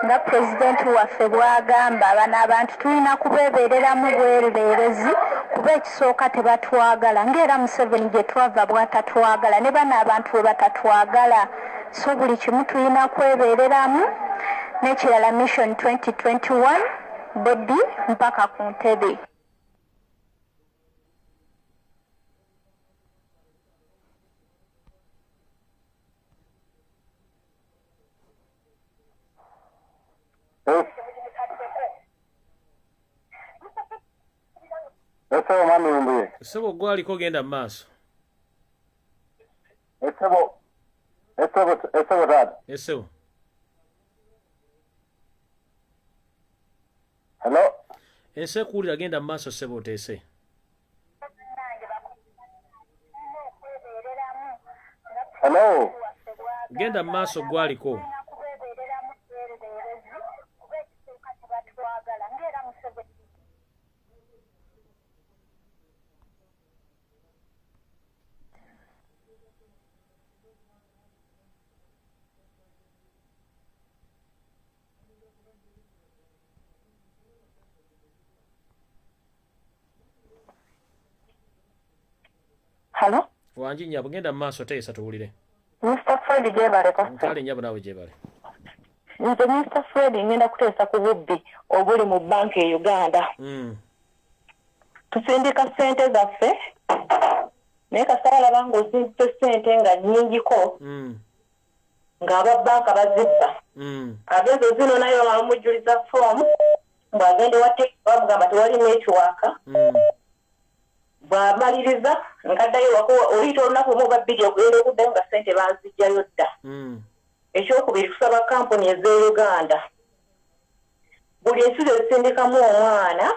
nga pulezidenti waffe bw'agamba. Bano abantu tulina kubeebereramu bwereerezi, kuba ekisooka tebatwagala, ng'era Museveni gye twava bw'atatwagala, ne bano abantu bwe batatwagala. So buli kimu tulina kwebeereramu. N'ekirala, Mission 2021, Bobi mpaka ku ntebe. Esebo, mwami Lumbuye. Ssebo, gwaliko, genda mu maaso. Esebo, esebo, esebo taata. Esebo. Hello. Ensi ekuwulira, genda mu maaso ssebo, oteese. Hello. Genda mu maaso, gwaliko. Hello? Wangi nnyabo, genda mu maaso, teesa tuwulire. Mr. Fred, gyebaleko. Kale nnyabo, naawe gyebale. Nze Mr. Fred ngenda kuteesa ku bubbi obuli mu banka e Uganda. Tusindika ssente zaffe, naye kasita balaba ng'osindise ssente nga nnyingiko, ng'aba banka bazibba. Agenze zino naye bamala omujjuliza foomu, bw'agenda ewa bamugamba tewali network. Bw'amaliriza nkaddayo wako, oyita olunaku lumu oba bbiri, ogenda okuddayo nga ssente baazijjayo dda. Ekyokubiri, tusaba kampuni ez'e Uganda, buli ensi zezisindikamu omwana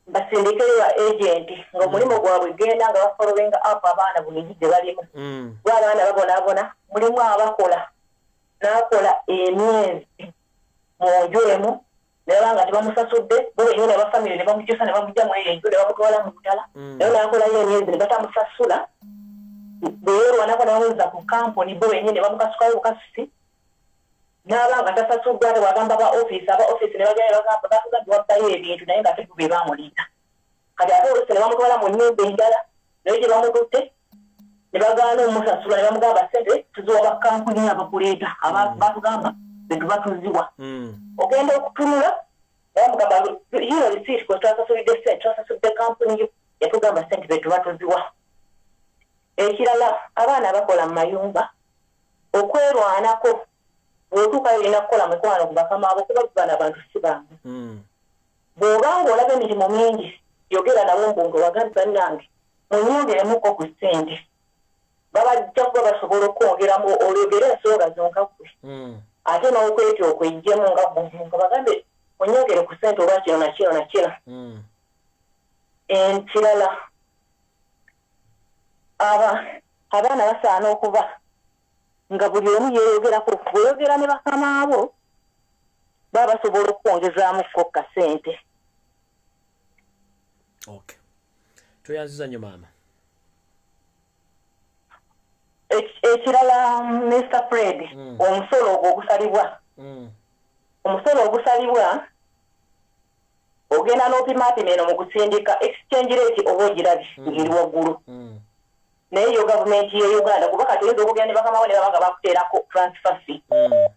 basindikeyo ba agent, ng'omulimu gwabwe genda nga bafollowinga up abaana buli nsi gye balimu. Kuba abaana babonaabona, mulimu abakola n'akola emyezi mu nju emu, ne baba nga tebamusasudde, bo bennyini aba famire ne bamukyusa ne bamuggya mu eyo enju ne bamutwala mu ndala, naye n'akolayo emyezi ne batamusasula. Bwe yeerwanako n'amuwuliza ku kampuni, bo bennyini ne bamukasukayo bukasusi, n'aba nga tasasuddwa. Ate bw'agamba aba ofiisi, aba ofiisi ne bagenda ne bagamba batugambye wabbayo ebintu, naye nga ate bo be baamuleeta. Kati ate oluusi ne bamutwala mu nnyumba endala, naye gye bamututte ne bagaana omusasula, ne bamugamba ssente tuziwa bakampuni abakuleeta, batugamba be tuba tuziwa. Ogenda okutunula bamugamba yino receipt kwe twasasulidde ssente, twasasudde kampuni yo, yatugamba ssente be tuba tuziwa. Ekirala, abaana bakola mu mayumba, okwerwanako bw'otuukayo olina kukola mukwano ku bakama abo, kuba bano abantu si bangu. Bw'oba ng'olaba emirimu mingi, yogera nabo mbunge, wagambe bannange munyongeremuko ku ssente, babajja kuba basobola okwongeramu. Oyogere ensonga zonka ggwe, ate n'okwetya okweggyemu nga ggwe, nga bagambe munyongere ku ssente oba kino na kino na kino. Ekirala, abaana basaana okuba nga buli omu yeeyogerako. Bw'oyogera ne bakama abo, baba basobola okwongezaamuko kasente. Okay, tweyanziza nnyo maama. Ekirala, Mr. Fred, omusolo ogwo ogusalibwa, omusolo ogusalibwa, ogenda n'opimaapima eno mu kusindika, exchange rate oba ogirabye ng'eri waggulu. Naye yo gavumenti ye Uganda, kuba kati oyinza okugenda ne bakama bo ne baba nga bakuteerako transfer fee,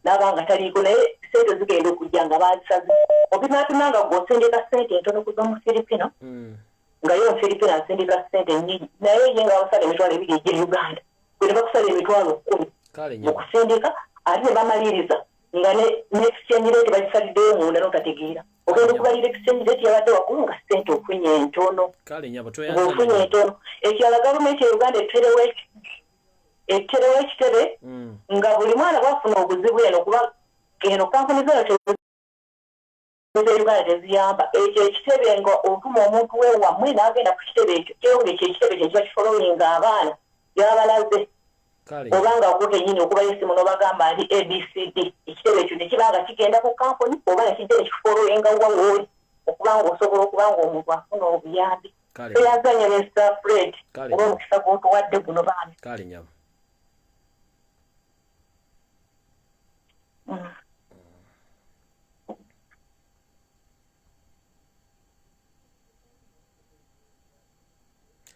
n'aba nga taliiko, naye sente zigenda okujja nga bazisaze. Opimaapima nga gw'osindika sente entono kuva mu Filipino, nga yo Filipino asindika sente nnyingi, naye ye nga basala 20,000 egye Uganda, gwe ne bakusala 10,000 mu kusindika, ate ne bamaliriza nga ne exchange rate bagisaliddeyo munda n'otategeera. Ogenda okubalira exchange rate yabadde waggulu nga ssente ofunye entono. Ng'ofunye entono. Ekirala, gavumenti ya Uganda eterewo ekitebe nga buli mwana bwafuna obuzibu eno, kuba eno kampuni zeno Uganda teziyamba. Ekyo ekitebe nga otuma omuntu we wammwe n'agenda ku kitebe ekyo, kyeyo nga ekyo ekitebe kye kiba kifollowinga abaana gy'abalaze, oba nga gwe kennyini okubayo essimu n'obagamba nti ABCD, ekitebe ekyo ne kiba nga kigenda ku kampuni oba ne kijja ne kifollowinga wa w'oli, okuba nga osobola okuba nga omuntu afuna obuyambi. Tweyanza nnyo Mr. Fred olw'omukisa gw'otuwadde guno baana. Kale nyabo.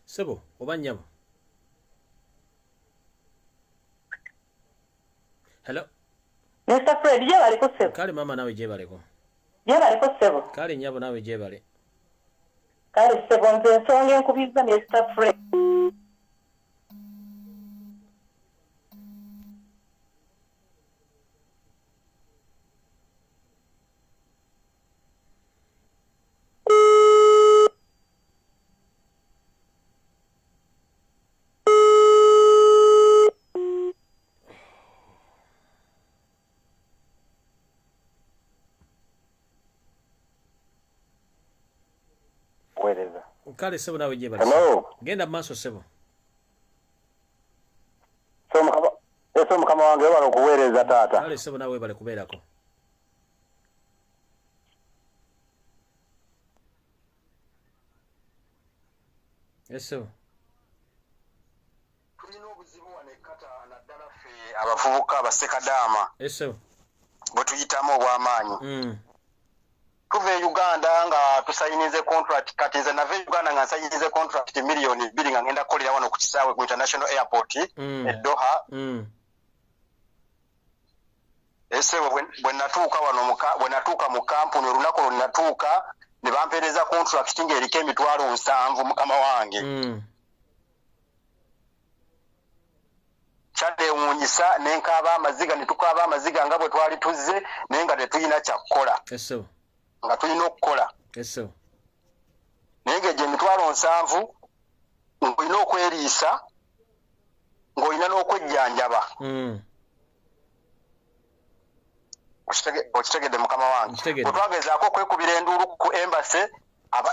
Sebo oba nyabo. Hello. Mr. Fred, gyebaleko ssebo. Kale mama, nawe gyebaleko. Gyebaleko ssebo. Kale nyabo, nawe gyebale. Kale ssebo, nze ensonga enkubizza, Mr. Fred. Weereza. Kale ssebo, nawe gyebale. Hello. Genda mu maaso ssebo. So mukama, eso mukama wange, webale okuweereza taata. Kale ssebo, nawe webale kubeerako. Ssebo. Tulina obuzibu wano ekkata, naddala ffe abavubuka abasekadaama Ssebo. Bwe tuyitamu obw'amaanyi. Tuva e Uganda nga tusayinize contract. Kati nze nava e Uganda nga nsayinize contract 2 miliyoni nga ngenda kukolera wano ku kisaawe ku international airport e Doha. Esebo, bwe natuuka wano bwe natuuka mu kampuni, olunaku lwe natuuka ne bampeereza contract ng'eriko 70,000, mukama wange. Kyanneewuunyisa ne nkaaba amaziga, ne tukaaba amaziga nga bwe twali tuzze, naye nga tetulina kyakkola, nga tulina okukola, naye ng'egyo 70,000 ng'olina okweriisa, ng'olina n'okwejjanjaba. Okitegedde mukama wange? Nkitegedde. Bwe twagezaako okwekubira enduulu ku embassy, aba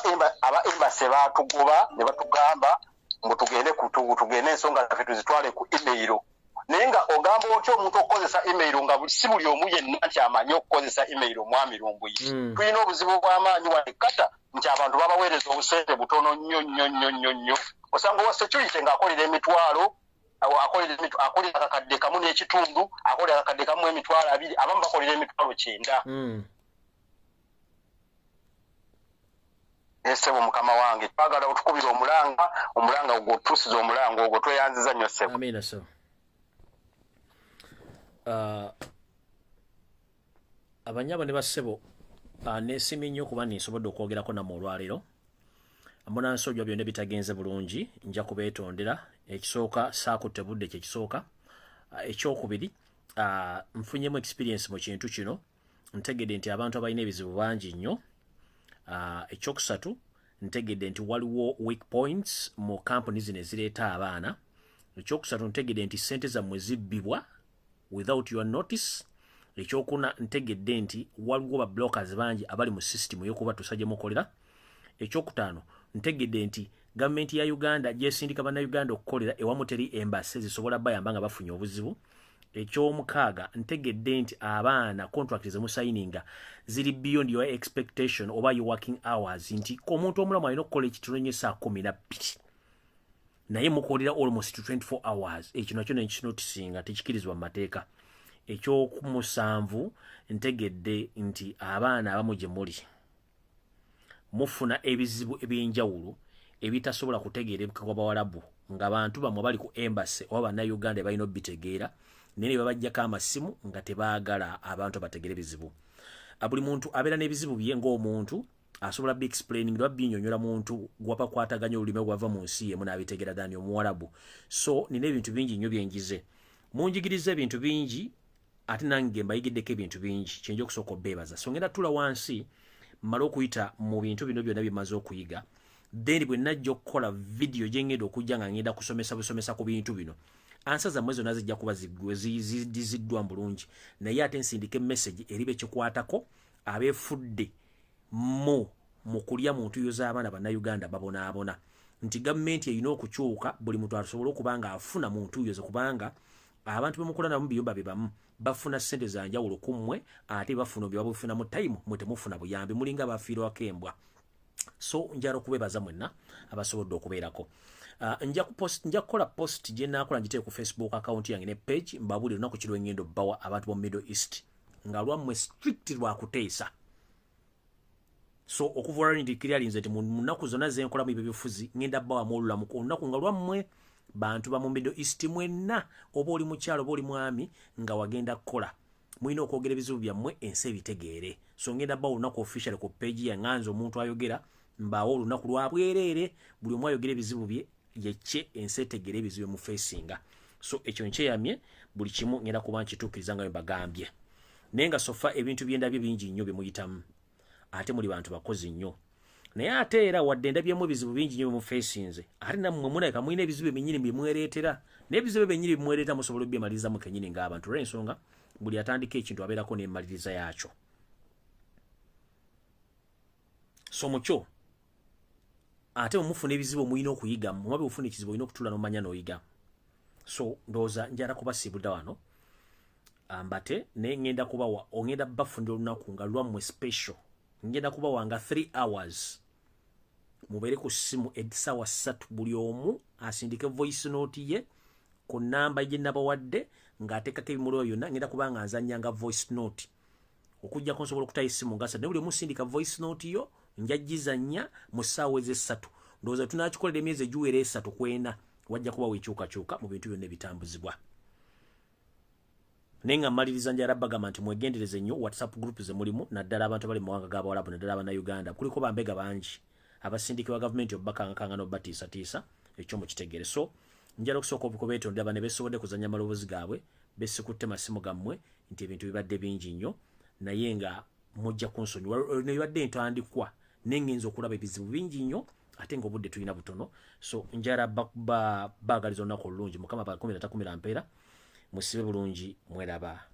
embassy baatugoba ne batugamba mbu tugende tugende ensonga zaffe tuzitwale ku email, naye nga ogamba otya omuntu okukozesa email nga si buli omu yenna nti amanyi okukozesa email, omwami Lumbuye? Tulina obuzibu bw'amaanyi wano ekkata nti abantu babaweereza obusente butono nnyo nnyo nnyo nnyo nnyo. Osanga owa security ng'akolera emitwalo awo, akolera 1,500, akolera 1,020, abamu bakolera 90,000. Esebo mukama wange, twagala otukubira omulanga, omulanga ogwo otuusiza omulanga ogwo. Tweyanziza nnyo ssebo. Amiina ssebo. Abanyabo ne bassebo, neesiimye nnyo okuba ninsobodde okwogerako nammwe olwaleero. Munansonyiwa byonna ebitagenze bulungi, nja kubeetondera. Ekisooka, saakutte budde, kyekisooka. Ekyokubiri, nfunyemu experience mu kintu kino, ntegedde nti abantu abalina ebizibu bangi nnyo. Ekyokusatu, ntegedde nti waliwo weak points mu kampuni zino ezireeta abaana. Ekyokusatu, ntegedde nti sente zammwe zibbibwa without your notice. Ekyokuna, ntegedde nti waliwo ba blockers bangi abali mu system ey'okubatuusa gye mukolera. Ekyokutaano, ntegedde nti gavumenti ya Uganda gyesindika bannayuganda okukolera ewamu teri embassy zisobola bayamba nga bafunye obuzibu. Ekyomukaaga, ntegedde nti abaana contract zemusayininga ziri beyond your expectation oba your working hours, nti omuntu omulamu alina okukola ekitono nnyo saa 12, naye mukolera almost 24 hours. Ekyo nakyo nekinotisinga tekikirizibwa mu mateeka. Ekyokumusanvu, ntegedde nti abaana abamu gye muli mufuna ebizibu ebyenjawulo ebitasobola kutegeerekebwa bawalabu. nga bantu bamwe bali ku embassy oba bannayuganda balina obitegeera, naye ne babajjako amasimu nga tebaagala abantu bategeere bizibu. Buli muntu abeera n'ebizibu bye ng'omuntu asobola bi explaining oba binyonyola muntu gwapakwataganya olulimi gwava mu nsi emu n'abitegeera dani omuwarabu. So nina ebintu bingi nnyo byenjize, munjigiriza ebintu bingi, ate nange mbayigiddeko ebintu bingi, kyenja okusooka obbeebaza. So ngenda tula wansi mmale okuyita mu bintu bino byonna byemaze okuyiga, then bwe najja okukola vidiyo gye ngenda okujja nga ngenda kusomesa busomesa ku bintu bino, ansa zammwe zonna zijja kuba zidiziddwa bulungi. Naye ate nsindika emessage eri bekikwatako abeefudde mu kulya mu ntuuyo z'abaana bannayuganda babonaabona, nti gavumenti erina okukyuka, buli muntu asobole okuba nga afuna mu ntuuyo ze, kubanga abantu bemukola nabo mu biyumba bye bamu bafuna ssente za njawulo ku mmwe, ate bafuna bye babufuna mu tayimu, mwe temufuna buyambi, mulinga bafiirwako embwa. So njala okubeebaza mwenna abasobodde okubeerako. Nja kukola post gye naakola ngiteeke ku Facebook account yange ne page, mbabuulire olunaku ki lwe ngenda obbawa abantu b'omu Middle East nga lwammwe strict lwakuteesa. So okuva olwali ndikiryalinze nti mu nnaku zonna ze nkolamu ebyobufuzi ngenda bbawamu olulamu olunaku nga lwammwe bantu ba mu Middle East mwenna, oba oli mukyalo oba oli mwami nga wagenda kukola, mulina okwogera ebizibu byammwe ensi ebitegeere. So ngenda bbawa olunaku official ku page yange, nze omuntu ayogera mbaawo olunaku lwa bwereere, buli omu ayogera ebizibu bye yekye ensi etegeere ebizibu bimufeesinga. So ekyo nkyeyamye, buli kimu ngenda kuba nkituukiriza nga bwe mbagambye. Naye nga sofa ebintu byendabye bingi nnyo bye muyitamu, ate muli bantu bakozi nnyo. Naye ate era wadde ndabyemu ebizibu bingi nnyo bimufeesinze, ate nammwe mulabika mulina ebizibu ebyennyini bye mwereetera, n'ebizibu ebyennyini bye mwereeta musobola obyemalirizamu kennyini ng'abantu, olw'ensonga buli atandika ekintu abeerako n'emmaliriza yaakyo. So mukyo ate bwe mufuna ebizibu mulina okuyiga, muba bwe ofuna ekizibu olina okutuula n'omanya n'oyiga. So ndowooza njala kubasiibudda wano mbate, naye ngenda kubawa, ogenda bafunira olunaku nga lwammwe special, ngenda kubawa nga 3 hours mubeere ku ssimu essaawa 3, buli omu asindike voice note ye ku namba gye nabawadde ng'ateekako ebimuliro byonna. Ngenda kuba nga nzannyanga voice note, okujjako nsobola okutayo essimu nga 3, naye buli omu sindika voice note yo, nja gizannya mu ssaawa ez'essatu. Ndowooza tunaakikolera emyezi egiwera 3 ku 4, wajja kubawo enkyukakyuka mu bintu byonna ebitambuzibwa. Naye nga mmaliriza njala bagamba nti mwegendereze nnyo WhatsApp group ze mulimu, naddala abantu abali mu mawanga g'Abawalabu, naddala Abannayuganda. Kuliko bambega bangi abasindikibwa gavumenti obbakangakanga n'obbatiisatiisa, ekyo mukitegeere. So njala okusooka okubeetondera bane besobodde kuzannya amaloboozi gaabwe, besikutte masimu gammwe, nti ebintu bibadde bingi nnyo, naye nga mujja kunsonyiwa, nebibadde entandikwa, naye ngenza okulaba ebizibu bingi nnyo ate ng'obudde tulina butono. So njala baagaliza olunaku olulungi, Mukama bakumira takumira mpeera, musibe bulungi, mweraba.